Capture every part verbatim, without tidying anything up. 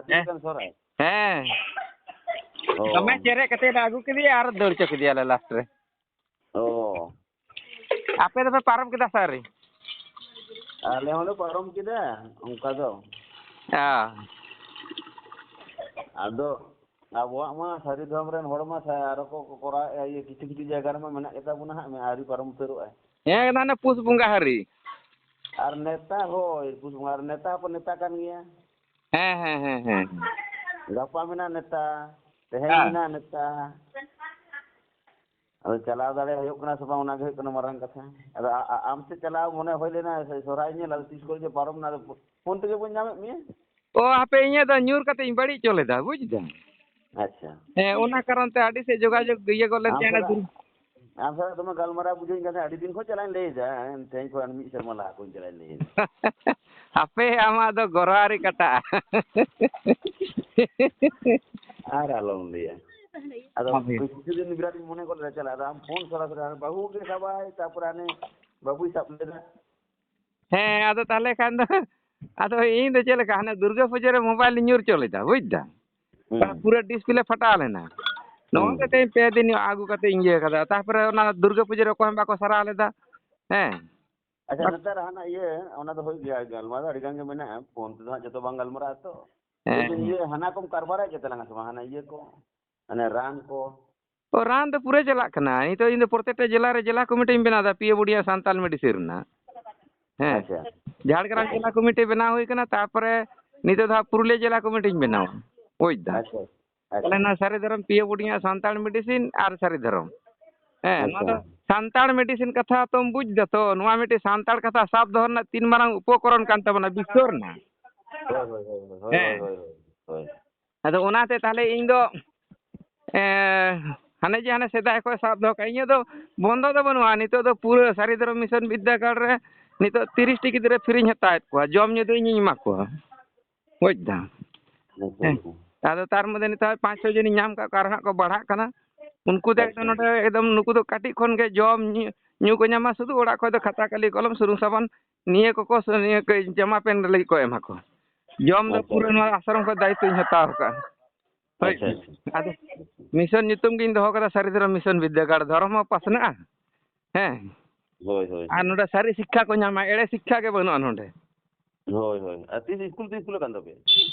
ᱦᱮᱸ᱾ ᱦᱮᱸ᱾ ᱚ᱾ ᱫᱚᱢᱮ ᱪᱮᱨᱮᱡ ᱠᱟᱛᱮ ᱞᱮ ᱟᱹᱜᱩ ᱠᱮᱫᱮᱭᱟ ᱟᱨ ᱫᱟᱹᱲ ᱦᱚᱪᱚ ᱠᱮᱫᱮᱭᱟᱞᱮ ᱞᱟᱥᱴ ᱨᱮ᱾ ᱚ᱾ ᱟᱯᱮ ᱫᱚᱯᱮ ᱯᱟᱨᱚᱢ ᱠᱮᱫᱟ ᱥᱮ ᱟᱹᱣᱨᱤ? ᱟᱞᱮ ᱦᱚᱸᱞᱮ ᱯᱟᱨᱚᱢ ᱠᱮᱫᱟ ᱚᱱᱠᱟ ᱫᱚ᱾ ᱚ᱾ ᱟᱫᱚ ᱟᱵᱚᱣᱟᱜ ᱢᱟ ᱥᱟᱹᱨᱤ ᱫᱷᱚᱨᱚᱢ ᱨᱮᱱ ᱦᱚᱲ ᱢᱟ ᱥᱟ-, ᱟᱨᱚ ᱠᱚ ᱠᱚᱨᱟᱣᱮᱫᱼᱟ, ᱤᱭᱟᱹ ᱠᱤᱪᱷᱩ ᱠᱤᱪᱷᱩ ᱡᱟᱭᱜᱟ ᱨᱮᱢᱟ ᱢᱮᱱᱟᱜ ᱜᱮᱛᱟ ᱵᱚᱱᱟ ᱦᱟᱸᱜ, ᱟᱹᱣᱨᱤ ᱯᱟᱨᱚᱢ ᱩᱛᱟᱹᱨᱚᱜᱼᱟ᱾ ᱦᱮᱸ, ᱚᱱᱟ ᱯᱩᱥ ᱵᱚᱸᱜᱟ ᱦᱟᱹᱨᱤ᱾ ᱟᱨ ᱱᱮᱛᱟ, ᱦᱳᱭ, ᱯᱩᱥ ᱵᱚᱸᱜᱟ ᱨᱮ ᱱᱮᱛᱟ ᱦᱚᱸᱠᱚ ᱱᱮᱛᱟ ᱠᱟᱱ ᱜᱮᱭᱟ᱾ ᱦᱮᱸ, ᱦᱮᱸ, ᱦᱮᱸ, ᱦᱮᱸ᱾ ᱜᱟᱯᱟ ᱢᱮᱱᱟᱜ ᱱᱮᱛᱟ, ᱛᱮᱦᱮᱧ ᱦᱮᱸ᱾ ᱢᱮᱱᱟᱜ ᱱᱮᱛᱟ᱾ ᱟᱫᱚ ᱪᱟᱞᱟᱣ ᱫᱟᱲᱮ ᱦᱩᱭᱩᱜ ᱠᱟᱱᱟ ᱥᱮ ᱵᱟᱝ, ᱚᱱᱟ ᱜᱮ ᱦᱩᱭᱩᱜ ᱠᱟᱱᱟ ᱢᱟᱨᱟᱝ ᱠᱟᱛᱷᱟ᱾ ᱟᱫᱚ ᱟ-, ᱟ-, ᱟᱢ ᱥᱮᱫ ᱪᱟᱞᱟᱣ ᱢᱚᱱᱮ ᱦᱩᱭ ᱞᱮᱱᱟ, ᱥᱮ ᱥᱚᱦᱨᱟᱭ ᱧᱮᱞ, ᱟᱫᱚ ᱛᱤᱥ ᱠᱚᱨᱮ ᱪᱚ ᱯᱟᱨᱚᱢ ᱮᱱᱟ, ᱟᱫᱚ ᱯᱷᱳᱱ ᱛᱮᱜᱮ ᱵᱟᱹᱧ ᱧᱟᱢᱮᱫ ᱢᱮᱭᱟ᱾ ᱚ, ᱦᱟᱯᱮ, ᱤᱧᱟᱹᱜ ᱫᱚ ᱧᱩᱨ ᱠᱟᱛᱮ ᱤᱧ ᱵᱟᱹᱲᱤᱡ ᱦᱚᱪᱚ ᱞᱮᱫᱟ, ᱵᱩᱡᱽ ᱫᱟᱢ᱾ ᱟᱪᱪᱷᱟ᱾ ᱦᱮᱸ, ᱚᱱᱟ ᱠᱟᱨᱚᱱ ᱛᱮ ᱟᱹᱰᱤ ᱥᱮᱫ ᱡᱳᱜᱟᱡᱳᱜᱽ ᱤᱭᱟᱹ ᱜᱚᱫ ᱞᱮᱱ ᱟᱢ ᱛᱤᱧᱟᱹ, ᱚᱱᱟ ᱥᱟᱞᱟᱜ, ᱫᱩᱨ- ᱟᱢ ᱥᱟᱞᱟᱜ ᱫᱚᱢᱮ ᱜᱟᱞᱢᱟᱨᱟᱣ ᱵᱩᱡᱷᱟᱹᱣ ᱤᱧ ᱠᱟᱱ ᱛᱟᱦᱮᱸᱫ, ᱟᱹᱰᱤ ᱫᱤᱱ ᱠᱷᱚᱱ ᱪᱟᱞᱟᱜ ᱤᱧ ᱞᱟᱹᱭᱮᱫᱟ, ᱛᱮᱦᱮᱧ ᱠᱷᱚᱱ ᱢᱤᱫ ᱥᱮᱨᱢᱟ ᱞᱟᱦᱟ ᱠᱷᱚᱱ ᱪᱟᱞᱟᱜ ᱤᱧ ᱞᱟᱹᱭᱮᱫᱟ᱾ ᱦᱟᱯᱮ, ᱟᱢᱟᱜ ᱫᱚ ᱜᱚᱨᱚ ᱟᱹᱣᱨᱤ ᱠᱟᱴᱟᱜᱼᱟ᱾ ᱟᱨ ᱟᱞᱚᱢ ᱞᱟᱹᱭᱟ᱾ ᱟᱫᱚ ᱦᱳᱭ᱾ ᱠᱤᱪᱷᱩ ᱫᱤᱱ ᱵᱤᱨᱟᱴ ᱤᱧ ᱢᱚᱱᱮ ᱜᱚᱫ ᱞᱮᱫᱟ ᱪᱟᱞᱟᱜ, ᱟᱫᱚ ᱟᱢ ᱯᱷᱳᱱ ᱥᱚᱨᱟ ᱥᱚᱨᱤ, ᱦᱟᱱᱮ ᱵᱟᱹᱦᱩ ᱜᱮ ᱥᱟᱵᱟᱭ, ᱛᱟᱨᱯᱚᱨᱮ ᱦᱟᱱᱮ ᱵᱟᱹᱵᱩᱭ ᱥᱟᱵ ᱞᱮᱫᱟ᱾ ᱦᱮᱸ, ᱟᱫᱚ ᱛᱟᱦᱚᱞᱮ ᱠᱷᱟᱱ ᱫᱚ, ᱟᱫᱚ ᱤᱧ ᱫᱚ ᱪᱮᱫ ᱞᱮᱠᱟ, ᱦᱟᱱᱮ ᱫᱩᱨᱜᱟᱹ ᱯᱩᱡᱟᱹ ᱨᱮ ᱢᱳᱵᱟᱭᱤᱞ ᱤᱧ ᱧᱩᱨ ᱦᱚᱪᱚ ᱞᱮᱫᱟ, ᱵᱩᱡᱽ ᱫᱟᱢ? ᱦᱩᱸ᱾ ᱯᱩᱨᱟᱹ ᱰᱤᱥᱯᱞᱮ ᱯᱷᱟᱴᱟᱣ ᱞᱮᱱᱟ᱾ ᱱᱚᱜᱼᱚᱭ ᱦᱩᱸ᱾ ᱛᱮᱦᱮᱧ ᱯᱮ ᱫᱤᱱ ᱟᱹᱜᱩ ᱠᱟᱛᱮ ᱤᱧ ᱤᱭᱟᱹ ᱠᱟᱫᱟ, ᱛᱟᱨᱯᱚᱨᱮ ᱚᱱᱟ ᱫᱩᱨᱜᱟᱹ ᱯᱩᱡᱟᱹ ᱨᱮ ᱚᱠᱚᱭ ᱦᱚᱸ ᱵᱟᱠᱚ ᱥᱟᱨᱟᱣ ᱞᱮᱫᱟ᱾ ᱦᱮᱸ᱾ ᱟᱪᱪᱷᱟ, ᱱᱮᱛᱟᱨ ᱦᱟᱱᱟ ᱤᱭᱟᱹ, ᱚᱱᱟ ᱫᱚ ᱦᱩᱭ ᱜᱮᱭᱟ, ᱜᱟᱞᱢᱟᱨᱟᱣ ᱫᱚ ᱟᱹᱰᱤ ᱜᱟᱱ ᱜᱮ ᱢᱮᱱᱟᱜᱼᱟ, ᱯᱷᱳᱱ ᱛᱮᱫᱚ ᱦᱟᱸᱜ ᱡᱚᱛᱚ ᱵᱟᱝ ᱜᱟᱞᱢᱟᱨᱟᱜᱼᱟ ᱛᱚ᱾ ᱦᱮᱸ, ᱞᱮᱠᱤᱱ ᱦᱮᱸ᱾ ᱤᱭᱟᱹ ᱦᱟᱱᱟ ᱠᱚᱢ ᱠᱟᱨᱵᱟᱨᱮᱫ ᱜᱮ ᱛᱟᱞᱟᱝᱟ ᱥᱮ ᱵᱟᱝ, ᱦᱟᱱᱟ ᱤᱭᱟᱹ ᱠᱚ, ᱦᱟᱱᱮ ᱨᱟᱱ ᱠᱚ? ᱚ, ᱨᱟᱱ ᱫᱚ ᱯᱩᱨᱟᱹ ᱪᱟᱞᱟᱜ ᱠᱟᱱᱟ᱾ ᱱᱤᱛᱚᱜ ᱤᱧ ᱫᱚ ᱯᱨᱚᱛᱮᱠᱴᱟ ᱡᱮᱞᱟ ᱨᱮ ᱡᱮᱞᱟ ᱠᱚᱢᱤᱴᱤᱧ ᱵᱮᱱᱟᱣ ᱮᱫᱟ, ᱯᱤᱭᱳ ᱵᱩᱰᱤᱭᱟ ᱥᱟᱱᱛᱟᱲ ᱢᱮᱰᱤᱥᱤᱱ ᱨᱮᱱᱟᱜ᱾ ᱦᱮᱸ᱾ ᱟᱪᱪᱷᱟ᱾ ᱡᱷᱟᱲᱜᱨᱟᱢ ᱡᱮᱞᱟ ᱠᱚᱢᱤᱴᱤ ᱵᱮᱱᱟᱣ ᱦᱩᱭ ᱠᱟᱱᱟ, ᱛᱟᱨᱯᱚᱨᱮ ᱱᱤᱛᱚᱜ ᱫᱚ ᱦᱟᱸᱜ ᱯᱩᱨᱩᱞᱤᱭᱟᱹ ᱡᱮᱞᱟ ᱠᱚᱢᱤᱴᱤᱧ ᱵᱮᱱᱟᱣᱟ᱾ ᱵᱩᱡᱽ ᱫᱟᱢ? ᱟᱪᱪᱷᱟ, ᱟᱪᱪᱷᱟ᱾ ᱛᱟᱦᱞᱮ ᱱᱚᱣᱟ ᱥᱟᱹᱨᱤ ᱫᱷᱚᱨᱚᱢ ᱯᱤᱭᱳ ᱵᱩᱰᱤᱭᱟ ᱥᱟᱱᱛᱟᱲ ᱢᱮᱰᱤᱥᱤᱱ ᱟᱨ ᱥᱟᱹᱨᱤ ᱫᱷᱚᱨᱚᱢ᱾ ᱦᱮᱸ, ᱱᱚᱣᱟ ᱟᱪᱪᱷᱟ᱾ ᱫᱚ ᱥᱟᱱᱛᱟᱲ ᱢᱮᱰᱤᱥᱤᱱ ᱠᱟᱛᱷᱟ ᱛᱚᱢ ᱵᱩᱡᱽ ᱫᱟ ᱛᱚ? ᱱᱚᱣᱟ ᱢᱤᱫᱴᱤᱡ ᱥᱟᱱᱛᱟᱲ ᱠᱟᱛᱷᱟ ᱥᱟᱵ ᱫᱚᱦᱚ ᱨᱮᱱᱟᱜ ᱛᱤᱱ ᱢᱟᱨᱟᱝ ᱩᱯᱚᱠᱚᱨᱚᱱ ᱠᱟᱱ ᱛᱟᱵᱚᱱᱟ ᱵᱤᱥᱥᱚ ᱨᱮᱱᱟᱜ᱾ ᱦᱳᱭ, ᱦᱳᱭ, ᱦᱳᱭ, ᱦᱳᱭ, ᱦᱳᱭ, ᱦᱮᱸ᱾ ᱦᱳᱭ, ᱦᱳᱭ, ᱦᱳᱭ᱾ ᱟᱫᱚ ᱚᱱᱟᱛᱮ ᱛᱟᱦᱞᱮ ᱤᱧ ᱫᱚ, ᱮᱸ, ᱦᱟᱱᱮ ᱡᱮ ᱦᱟᱱᱮ ᱥᱮᱫᱟᱭ ᱠᱷᱚᱱ ᱥᱟᱵ ᱫᱚᱦᱚ ᱠᱟᱜ, ᱤᱧᱟᱹᱜ ᱫᱚ ᱵᱚᱱᱫᱚ ᱫᱚ ᱵᱟᱹᱱᱩᱜᱼᱟ᱾ ᱱᱤᱛᱚᱜ ᱫᱚ ᱯᱩᱨᱟᱹ ᱥᱟᱹᱨᱤ ᱫᱷᱚᱨᱚᱢ ᱢᱤᱥᱚᱱ ᱵᱤᱨᱫᱟᱹᱜᱟᱲ ᱨᱮ ᱱᱤᱛᱚᱜ ᱛᱤᱨᱤᱥ ᱴᱤ ᱜᱤᱫᱽᱨᱟᱹ ᱯᱷᱤᱨᱤᱧ ᱦᱟᱛᱟᱣᱮᱫ ᱠᱚᱣᱟ, ᱡᱚᱢ ᱧᱩ ᱫᱚ ᱤᱧᱤᱧ ᱮᱢᱟ ᱠᱚᱣᱟ᱾ ᱵᱩᱡᱽ ᱫᱟᱢ? ᱟᱪᱪᱷᱟ, ᱦᱮᱸ᱾ ᱟᱪᱪᱷᱟ᱾ ᱟᱫᱚ ᱛᱟᱨ ᱢᱚᱫᱽᱫᱷᱮ ᱱᱤᱛᱚᱜ ᱯᱟᱸᱪ ᱪᱷᱚ ᱡᱚᱱᱤᱧ ᱧᱟᱢ ᱠᱟᱜ ᱠᱚᱣᱟ, ᱟᱨ ᱦᱟᱸᱜ ᱠᱚ ᱵᱟᱲᱦᱟᱜ ᱠᱟᱱᱟ᱾ ᱩᱱᱠᱩ ᱫᱚ ᱟᱪᱪᱷᱟ, ᱮᱠᱫᱚᱢ ᱟᱪᱪᱷᱟ᱾ ᱱᱚᱰᱮ ᱮᱠᱫᱚᱢ ᱱᱩᱠᱩ ᱫᱚ ᱠᱟᱹᱴᱤᱡ ᱠᱷᱚᱱ ᱜᱮ ᱡᱚᱢ ᱧᱩ, ᱧᱩ ᱠᱚ ᱧᱟᱢᱟ, ᱥᱩᱫᱷᱩ ᱚᱲᱟᱜ ᱠᱷᱚᱱ ᱫᱚ ᱠᱷᱟᱛᱟ, ᱠᱟᱹᱞᱤ, ᱠᱚᱞᱚᱢ, ᱥᱩᱱᱩᱢ, ᱥᱟᱵᱚᱱ, ᱱᱤᱭᱟᱹ ᱠᱚᱠᱚ, ᱱᱤᱭᱟᱹ ᱠᱚ ᱡᱟᱢᱟ ᱯᱮᱱᱴ ᱞᱟᱹᱜᱤᱫ ᱠᱚ ᱮᱢᱟ ᱠᱚᱣᱟ᱾ ᱡᱚᱢ ᱫᱚ ᱟᱪᱪᱷᱟ, ᱯᱩᱨᱟᱹ ᱟᱪᱪᱷᱟ᱾ ᱱᱚᱣᱟ ᱟᱥᱨᱚᱢ ᱠᱷᱚᱱ ᱫᱟᱭᱤᱛᱛᱚᱧ ᱦᱟᱛᱟᱣ ᱟᱠᱟᱫᱼᱟ᱾ ᱦᱳᱭ᱾ ᱟᱪᱪᱷᱟ, ᱟᱪᱪᱷᱟ᱾ ᱟᱫᱚ ᱢᱤᱥᱚᱱ ᱧᱩᱛᱩᱢ ᱜᱤᱧ ᱫᱚᱦᱚ ᱠᱟᱫᱟ, ᱥᱟᱹᱨᱤ ᱫᱷᱚᱨᱚᱢ ᱢᱤᱥᱚᱱ ᱵᱤᱫᱽᱫᱟᱹᱜᱟᱲ, ᱫᱷᱚᱨᱚᱢ ᱦᱚᱸ ᱯᱟᱥᱱᱟᱜᱼᱟ᱾ ᱦᱮᱸ᱾ ᱦᱳᱭ, ᱦᱳᱭ, ᱟᱨ ᱦᱳᱭ᱾ ᱱᱚᱰᱮ ᱥᱟᱹᱨᱤ ᱥᱤᱠᱠᱷᱟ ᱠᱚ ᱧᱟᱢᱟ, ᱮᱲᱮ ᱥᱤᱠᱠᱷᱟ ᱜᱮ ᱵᱟᱹᱱᱩᱜᱼᱟ ᱱᱚᱰᱮ᱾ ᱦᱳᱭ, ᱦᱳᱭ᱾ ᱟᱨ ᱛᱤᱥ ᱥᱠᱩᱞ, ᱛᱤᱥ ᱠᱷᱩᱞᱟᱹᱜ ᱠᱟᱱ ᱛᱟᱯᱮᱭᱟ?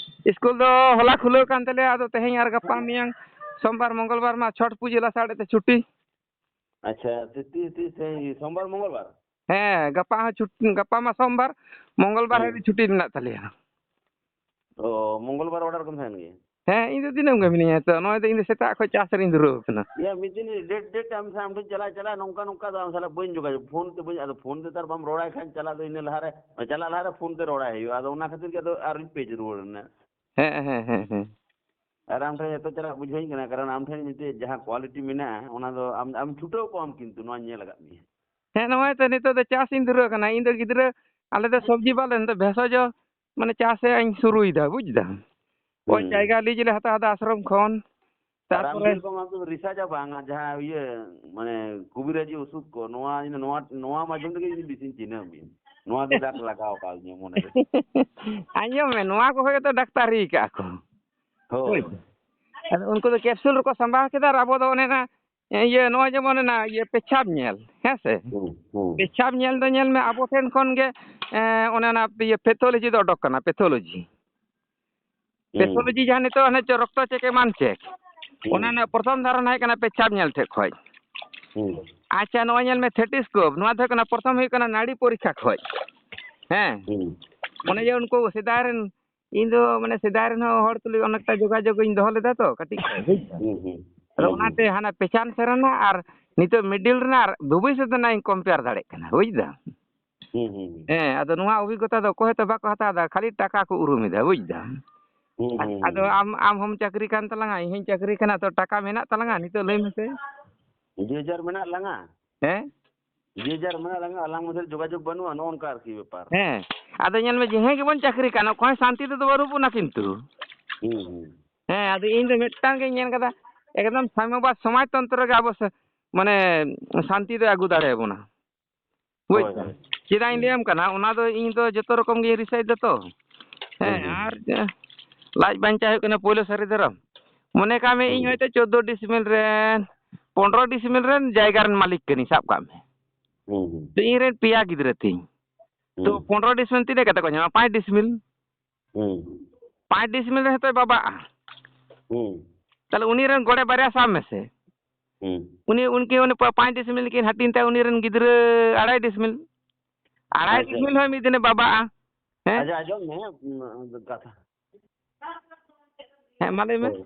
ᱥᱠᱩᱞ ᱫᱚ ᱦᱚᱞᱟ ᱠᱷᱩᱞᱟᱹᱣ ᱠᱟᱱ ᱛᱟᱞᱮᱭᱟ, ᱟᱫᱚ ᱛᱮᱦᱮᱧ ᱟᱨ ᱜᱟᱯᱟ ᱢᱮᱭᱟᱝ ᱥᱳᱢᱵᱟᱨ, ᱢᱚᱝᱜᱚᱞ ᱵᱟᱨ ᱢᱟ ᱪᱷᱚᱴ ᱯᱩᱡᱟᱹ ᱞᱟᱥᱟᱲᱦᱮᱫ ᱛᱮ ᱪᱷᱩᱴᱤ᱾ ᱟᱪᱪᱷᱟ, ᱛᱤ-, ᱛᱤ-, ᱛᱤᱥ ᱛᱮᱦᱮᱧ ᱥᱳᱢᱵᱟᱨ, ᱢᱚᱝᱜᱚᱞ ᱵᱟᱨ? ᱦᱮᱸ, ᱜᱟᱯᱟ ᱦᱚᱸ ᱪᱷᱩᱴ-, ᱜᱟᱯᱟ ᱢᱟ ᱥᱳᱢᱵᱟᱨ, ᱢᱚᱝᱜᱚᱞ ᱵᱟᱨ ᱦᱩᱸ᱾ ᱦᱟᱹᱵᱤᱡ ᱪᱷᱩᱴᱤ ᱢᱮᱱᱟᱜ ᱛᱟᱞᱮᱭᱟ᱾ ᱚ, ᱢᱚᱝᱜᱚᱞ ᱵᱟᱨ ᱚᱰᱟᱨ ᱠᱚᱢ ᱛᱟᱦᱮᱱ ᱜᱮ? ᱦᱮᱸ, ᱤᱧ ᱫᱚ ᱫᱤᱱᱟᱹᱢ ᱜᱮ ᱢᱤᱱᱟᱹᱧᱟ ᱛᱚ, ᱱᱚᱜᱼᱚᱭ ᱫᱚ ᱤᱧ ᱫᱚ ᱥᱮᱛᱟᱜ ᱠᱷᱚᱱ ᱪᱟᱥ ᱨᱤᱧ ᱫᱷᱩᱨᱟᱹᱣ ᱟᱠᱟᱱᱟ᱾ ᱭᱟ, ᱢᱤᱫ ᱫᱤᱱ ᱰᱮᱴ, ᱰᱮᱴ ᱟᱢ ᱥᱟᱶ ᱟᱢ ᱴᱷᱮᱱ ᱪᱟᱞᱟᱜ, ᱪᱟᱞᱟᱜ, ᱱᱚᱝᱠᱟ, ᱱᱚᱝᱠᱟ ᱫᱚ ᱟᱢ ᱥᱟᱞᱟᱜ ᱵᱟᱹᱧ ᱡᱳᱜᱟᱡᱳᱜᱽ, ᱯᱷᱳᱱ ᱛᱮ ᱵᱟᱹᱧ, ᱟᱫᱚ ᱯᱷᱳᱱ ᱛᱮ ᱛᱚ ᱟᱨ ᱵᱟᱢ ᱨᱚᱲᱟᱭ ᱠᱷᱟᱱ, ᱪᱟᱞᱟᱜ ᱫᱚ ᱤᱱᱟᱹ ᱞᱟᱦᱟ ᱨᱮ, ᱪᱟᱞᱟᱜ ᱞᱟᱦᱟ ᱨᱮ ᱯᱷᱳᱱ ᱛᱮ ᱨᱚᱲᱟᱭ ᱦᱩᱭᱩᱜᱼᱟ, ᱟᱫᱚ ᱚᱱᱟ ᱠᱷᱟᱹᱛᱤᱨ ᱜᱮ ᱟᱫᱚ ᱟᱨᱤᱧ ᱯᱮᱡᱽ ᱨᱩᱣᱟᱹᱲ ᱮᱱᱟ᱾ ᱦᱮᱸ, ᱦᱮᱸ, ᱦᱮᱸ, ᱦᱮᱸ᱾ ᱟᱨ ᱟᱢ ᱴᱷᱮᱱ ᱡᱚᱛᱚ ᱪᱟᱞᱟᱜ ᱵᱩᱡᱷᱟᱹᱣᱤᱧ ᱠᱟᱱᱟ, ᱠᱟᱨᱚᱱ ᱟᱢ ᱴᱷᱮᱱ ᱢᱤᱫᱴᱮᱡ ᱡᱟᱦᱟᱸ quality ᱢᱮᱱᱟᱜᱼᱟ, ᱚᱱᱟ ᱫᱚ ᱟᱢ, ᱟᱢ ᱪᱷᱩᱴᱟᱹᱣ ᱠᱚᱜ ᱟᱢ, ᱠᱤᱱᱛᱩ ᱱᱚᱣᱟᱧ ᱧᱮᱞ ᱟᱠᱟᱫ ᱢᱮᱭᱟ᱾ ᱦᱮᱸ, ᱱᱚᱜᱼᱚᱭ ᱛᱚ ᱱᱤᱛᱚᱜ ᱫᱚ ᱪᱟᱥ ᱤᱧ ᱫᱷᱩᱨᱟᱹᱣ ᱠᱟᱱᱟ᱾ ᱤᱧ ᱫᱚ ᱜᱤᱫᱽᱨᱟᱹ, ᱟᱞᱮ ᱫᱚ ᱥᱚᱵᱽᱡᱤ ᱵᱟᱞᱮ, ᱱᱤᱛᱚᱜ ᱵᱷᱮᱥᱚᱡᱚ, ᱢᱟᱱᱮ, ᱪᱟᱥ ᱤᱧ ᱥᱩᱨᱩᱭᱮᱫᱟ, ᱵᱩᱡᱽ ᱫᱟᱢ᱾ ᱳᱭ ᱦᱩᱸ᱾ ᱡᱟᱭᱜᱟ ᱞᱤᱡ ᱞᱮ ᱦᱟᱛᱟᱣ ᱮᱫᱟ ᱟᱥᱨᱚᱢ ᱠᱷᱚᱱ, ᱟᱨ ᱟᱢ ᱛᱟᱨᱯᱚᱨᱮ ᱡᱮᱨᱚᱠᱚᱢ ᱟᱢ ᱫᱚ ᱨᱤᱥᱟᱨᱪ ᱟ ᱵᱟᱝ, ᱟᱨ ᱡᱟᱦᱟᱸ ᱤᱭᱟᱹ, ᱢᱟᱱᱮ, ᱠᱚᱵᱤᱨᱟᱡᱤ ᱚᱥᱩᱫ ᱠᱚ, ᱱᱚᱣᱟ, ᱱᱚᱣᱟ, ᱱᱚᱣᱟ ᱢᱟᱫᱽᱫᱷᱚᱢ ᱛᱮᱜᱮ ᱤᱧ ᱵᱮᱥᱤᱧ ᱪᱤᱱᱦᱟᱹᱣ ᱢᱮᱭᱟ᱾ ᱱᱚᱣᱟ ᱜᱮ ᱰᱟᱠ ᱞᱟᱜᱟᱣ ᱟᱠᱟᱫᱤᱧᱟ ᱢᱚᱱᱮ ᱨᱮ᱾ ᱟᱸᱡᱚᱢ ᱢᱮ, ᱱᱚᱣᱟ ᱠᱚ ᱦᱚᱭ ᱛᱚ ᱰᱟᱠᱛᱟᱨᱤ ᱠᱟᱜᱼᱟ ᱠᱚ᱾ ᱦᱳᱭ᱾ ᱦᱳᱭ᱾ ᱟᱫᱚ ᱩᱱᱠᱩ ᱫᱚ ᱠᱮᱯᱥᱩᱞ ᱨᱮᱠᱚ ᱥᱟᱢᱵᱟᱣ ᱠᱮᱫᱟ, ᱟᱨ ᱟᱵᱚ ᱫᱚ ᱚᱱᱮ ᱚᱱᱟ, ᱤᱭᱟᱹ, ᱱᱚᱜᱼᱚᱭ ᱡᱮᱢᱚᱱ ᱚᱱᱟ ᱤᱭᱟᱹ ᱯᱮᱪᱷᱟᱯ ᱧᱮᱞ, ᱦᱮᱸ ᱥᱮ? ᱦᱩᱸ, ᱦᱩᱸ᱾ ᱯᱮᱪᱷᱟᱯ ᱧᱮᱞ ᱫᱚ ᱧᱮᱞ ᱢᱮ, ᱟᱵᱚ ᱴᱷᱮᱱ ᱠᱷᱚᱱ ᱜᱮ, ᱮᱸ, ᱚᱱᱮ ᱚᱱᱟ ᱤᱭᱟᱹ ᱯᱮᱛᱷᱳᱞᱚᱡᱤ ᱫᱚ ᱚᱰᱚᱠ ᱠᱟᱱᱟ, ᱯᱮᱛᱷᱳᱞᱚᱡᱤ᱾ ᱦᱩᱸ᱾ ᱯᱮᱛᱷᱳᱞᱚᱡᱤ ᱡᱟᱦᱟᱸ ᱱᱤᱛᱚᱜ ᱦᱟᱱᱮ ᱪᱚ ᱨᱚᱠᱛᱚ check ᱮᱢᱟᱱ check, ᱦᱩᱸ᱾ ᱚᱱᱟ ᱨᱮᱱᱟᱜ ᱯᱨᱚᱛᱷᱚᱢ ᱫᱷᱟᱨᱚᱱᱟ ᱦᱮᱡ ᱠᱟᱱᱟ ᱯᱮᱪᱷᱟᱯ ᱧᱮᱞ ᱴᱷᱮᱡ ᱠᱷᱚᱡ᱾ ᱦᱩᱸ᱾ ᱟᱪᱪᱷᱟ, ᱱᱚᱜᱼᱚᱭ ᱧᱮᱞ ᱢᱮ ᱛᱷᱮᱴᱤᱥᱠᱳᱯ, ᱱᱚᱣᱟ ᱫᱚ ᱦᱩᱭᱩᱜ ᱠᱟᱱᱟ ᱯᱨᱚᱛᱷᱚᱢ ᱦᱩᱭᱩᱜ ᱠᱟᱱᱟ ᱱᱟᱲᱤ ᱯᱚᱨᱤᱠᱠᱷᱟ ᱠᱷᱚᱡ᱾ ᱦᱮᱸ᱾ ᱦᱩᱸ᱾ ᱚᱱᱮ ᱡᱮ ᱩᱱᱠᱩ ᱥᱮᱫᱟᱭ ᱨᱮᱱ, ᱤᱧ ᱫᱚ ᱢᱟᱱᱮ ᱥᱮᱫᱟᱭ ᱨᱮᱱ ᱦᱚᱸ ᱦᱚᱲ ᱛᱩᱞᱩᱡ ᱚᱱᱮᱠᱴᱟ ᱡᱳᱜᱟᱡᱳᱜᱽ ᱤᱧ ᱫᱚᱦᱚ ᱞᱮᱫᱟ ᱛᱚ ᱠᱟᱹᱴᱤᱡ ᱠᱷᱚᱡ, ᱵᱩᱡᱽ ᱫᱟᱢ? ᱦᱩᱸ, ᱦᱩᱸ᱾ ᱟᱫᱚ ᱦᱩᱸ, ᱦᱩᱸ᱾ ᱚᱱᱟᱛᱮ ᱦᱟᱱᱟ ᱯᱮᱪᱷᱟᱱ ᱥᱮᱨ ᱨᱮᱱᱟᱜ ᱟᱨ ᱱᱤᱛᱚᱜ middle ᱨᱮᱱᱟᱜ ᱟᱨ ᱵᱷᱚᱵᱤᱥᱥᱚᱛ ᱨᱮᱱᱟᱜ ᱤᱧ compare ᱫᱟᱲᱮᱭᱟᱜ ᱠᱟᱱᱟ, ᱵᱩᱡᱽ ᱫᱟᱢ? ᱦᱩᱸ, ᱦᱩᱸ, ᱦᱩᱸ᱾ ᱦᱮᱸ, ᱟᱫᱚ ᱱᱚᱣᱟ ᱚᱵᱷᱤᱜᱽᱜᱚᱛᱟ ᱫᱚ ᱚᱠᱚᱭ ᱦᱚᱸᱛᱚ ᱵᱟᱠᱚ ᱦᱟᱛᱟᱣ ᱮᱫᱟ, ᱠᱷᱟᱹᱞᱤ ᱴᱟᱠᱟ ᱠᱚ ᱩᱨᱩᱢ ᱮᱫᱟ, ᱵᱩᱡᱽ ᱫᱟᱢ? ᱦᱩᱸ, ᱦᱩᱸ, ᱦᱩᱸ, ᱟᱫᱚ ᱦᱩᱸ᱾ ᱟᱢ, ᱟᱢ ᱦᱚᱸᱢ ᱪᱟᱹᱠᱨᱤ ᱠᱟᱱ ᱛᱟᱞᱟᱝᱟ, ᱤᱧ ᱦᱚᱸᱧ ᱪᱟᱹᱠᱨᱤ ᱠᱟᱱᱟ, ᱛᱚ ᱴᱟᱠᱟ ᱢᱮᱱᱟᱜ ᱛᱟᱞᱟᱝᱟ ᱱᱤᱛᱚᱜ, ᱞᱟᱹᱭ ᱢᱮᱥᱮ? ᱡᱮ ᱡᱟᱨ ᱢᱮᱱᱟᱜ ᱞᱟᱝᱟ᱾ ᱦᱮᱸ? ᱡᱮ ᱡᱟᱨ ᱢᱮᱱᱟᱜ ᱞᱟᱝᱟ, ᱟᱞᱟᱝ ᱢᱚᱫᱽᱫᱷᱮ ᱨᱮ ᱡᱳᱜᱟᱡᱳᱜᱽ ᱵᱟᱹᱱᱩᱜᱼᱟ, ᱱᱚᱜᱼᱚ ᱱᱚᱝᱠᱟ ᱟᱨᱠᱤ ᱵᱮᱯᱟᱨ᱾ ᱦᱮᱸ, ᱟᱫᱚ ᱧᱮᱞ ᱢᱮ, ᱡᱟᱦᱟᱸᱭ ᱜᱮᱵᱚᱱ ᱪᱟᱹᱠᱨᱤ ᱠᱟᱱ, ᱚᱠᱚᱭ ᱦᱚᱸ ᱥᱟᱱᱛᱤ ᱛᱮᱫᱚ ᱵᱟᱹᱱᱩᱜ ᱵᱚᱱᱟ ᱠᱤᱱᱛᱩ᱾ ᱦᱩᱸ, ᱦᱩᱸ᱾ ᱦᱮᱸ, ᱟᱫᱚ ᱤᱧ ᱫᱚ ᱢᱤᱫᱴᱟᱝ ᱜᱤᱧ ᱧᱮᱞ ᱠᱟᱫᱟ, ᱮᱠᱫᱚᱢ ᱥᱟᱢᱭᱚᱵᱟᱫ ᱥᱚᱢᱟᱡᱽ ᱛᱚᱱᱛᱨᱚ ᱜᱮ ᱟᱵᱚ ᱥᱟ-, ᱢᱟᱱᱮ ᱥᱟᱱᱛᱤ ᱫᱚᱭ ᱟᱹᱜᱩ ᱫᱟᱲᱮᱭᱟᱵᱚᱱᱟ᱾ ᱵᱩᱡᱽ ᱦᱳᱭ, ᱫᱟᱢ? ᱦᱳᱭ᱾ ᱪᱮᱫᱟᱜ ᱤᱧ ᱦᱩᱸ᱾ ᱞᱟᱹᱭᱟᱢ ᱠᱟᱱᱟ, ᱚᱱᱟ ᱫᱚ ᱤᱧ ᱫᱚ ᱡᱚᱛᱚ ᱨᱚᱠᱚᱢ ᱜᱤᱧ research ᱫᱟ ᱛᱚ᱾ ᱦᱩᱸ, ᱦᱮᱸ, ᱦᱩᱸ᱾ ᱟᱨ ᱞᱟᱡ ᱵᱟᱧᱪᱟᱣ ᱦᱩᱭᱩᱜ ᱠᱟᱱᱟ ᱯᱳᱭᱞᱳ ᱥᱟᱹᱨᱤ ᱫᱷᱚᱨᱚᱢ᱾ ᱢᱚᱱᱮ ᱠᱟᱜ ᱢᱮ, ᱤᱧ ᱦᱩᱸ᱾ ᱦᱚᱭᱛᱳ ᱪᱳᱫᱽᱫᱳ ᱰᱤᱥᱢᱤᱞ ᱨᱮᱱ, ᱯᱚᱱᱨᱚ ᱰᱤᱥᱢᱤᱞ ᱨᱮᱱ ᱡᱟᱭᱜᱟ ᱨᱮᱱ ᱢᱟᱹᱞᱤᱠ ᱠᱟᱹᱱᱟᱹᱧ, ᱥᱟᱵ ᱠᱟᱜ ᱢᱮ᱾ ᱦᱩᱸ, ᱦᱩᱸ᱾ ᱛᱚ, ᱤᱧ ᱨᱮᱱ ᱯᱮᱭᱟ ᱜᱤᱫᱽᱨᱟᱹ ᱛᱤᱧ᱾ ᱛᱚ, ᱦᱩᱸ᱾ ᱯᱚᱱᱨᱚ ᱰᱤᱥᱢᱤᱞ ᱛᱤᱱᱟᱹᱜ ᱠᱟᱛᱮ ᱠᱚ ᱧᱟᱢᱟ? ᱯᱟᱸᱪ ᱰᱤᱥᱢᱤᱞ᱾ ᱦᱩᱸ᱾ ᱯᱟᱸᱪ ᱰᱤᱥᱢᱤᱞ ᱨᱮ ᱦᱚᱸᱛᱚᱭ ᱵᱟᱵᱟᱜᱼᱟ᱾ ᱦᱩᱸ᱾ ᱛᱟᱦᱞᱮ ᱩᱱᱤ ᱨᱮᱱ ᱜᱚᱲᱮ ᱵᱟᱨᱭᱟ ᱥᱟᱵ ᱢᱮᱥᱮ᱾ ᱦᱩᱸ᱾ ᱩᱱᱤ, ᱩᱱᱠᱤᱱ, ᱩᱱᱤ ᱯᱟ-, ᱯᱟᱸᱪ ᱰᱤᱥᱢᱤᱞ ᱠᱤᱱ ᱦᱟᱹᱴᱤᱧ ᱛᱟᱭᱟ, ᱩᱱᱤ ᱨᱮᱱ ᱜᱤᱫᱽᱨᱟᱹ ᱟᱲᱟᱭ ᱰᱤᱥᱢᱤᱞ᱾ ᱟᱲᱟᱭ ᱟᱪᱪᱷᱟ᱾ ᱰᱤᱥᱢᱤᱞ ᱦᱚᱸ ᱢᱤᱫ ᱫᱤᱱᱮ ᱵᱟᱵᱟᱜᱼᱟ᱾ ᱦᱮᱸ? ᱟᱪᱪᱷᱟ, ᱟᱸᱡᱚᱢ ᱢᱮ, ᱩᱸ, ᱠᱟᱛᱷᱟ᱾ ᱦᱮᱸ, ᱢᱟ ᱞᱟᱹᱭ ᱢᱮ᱾ ᱦᱳᱭ᱾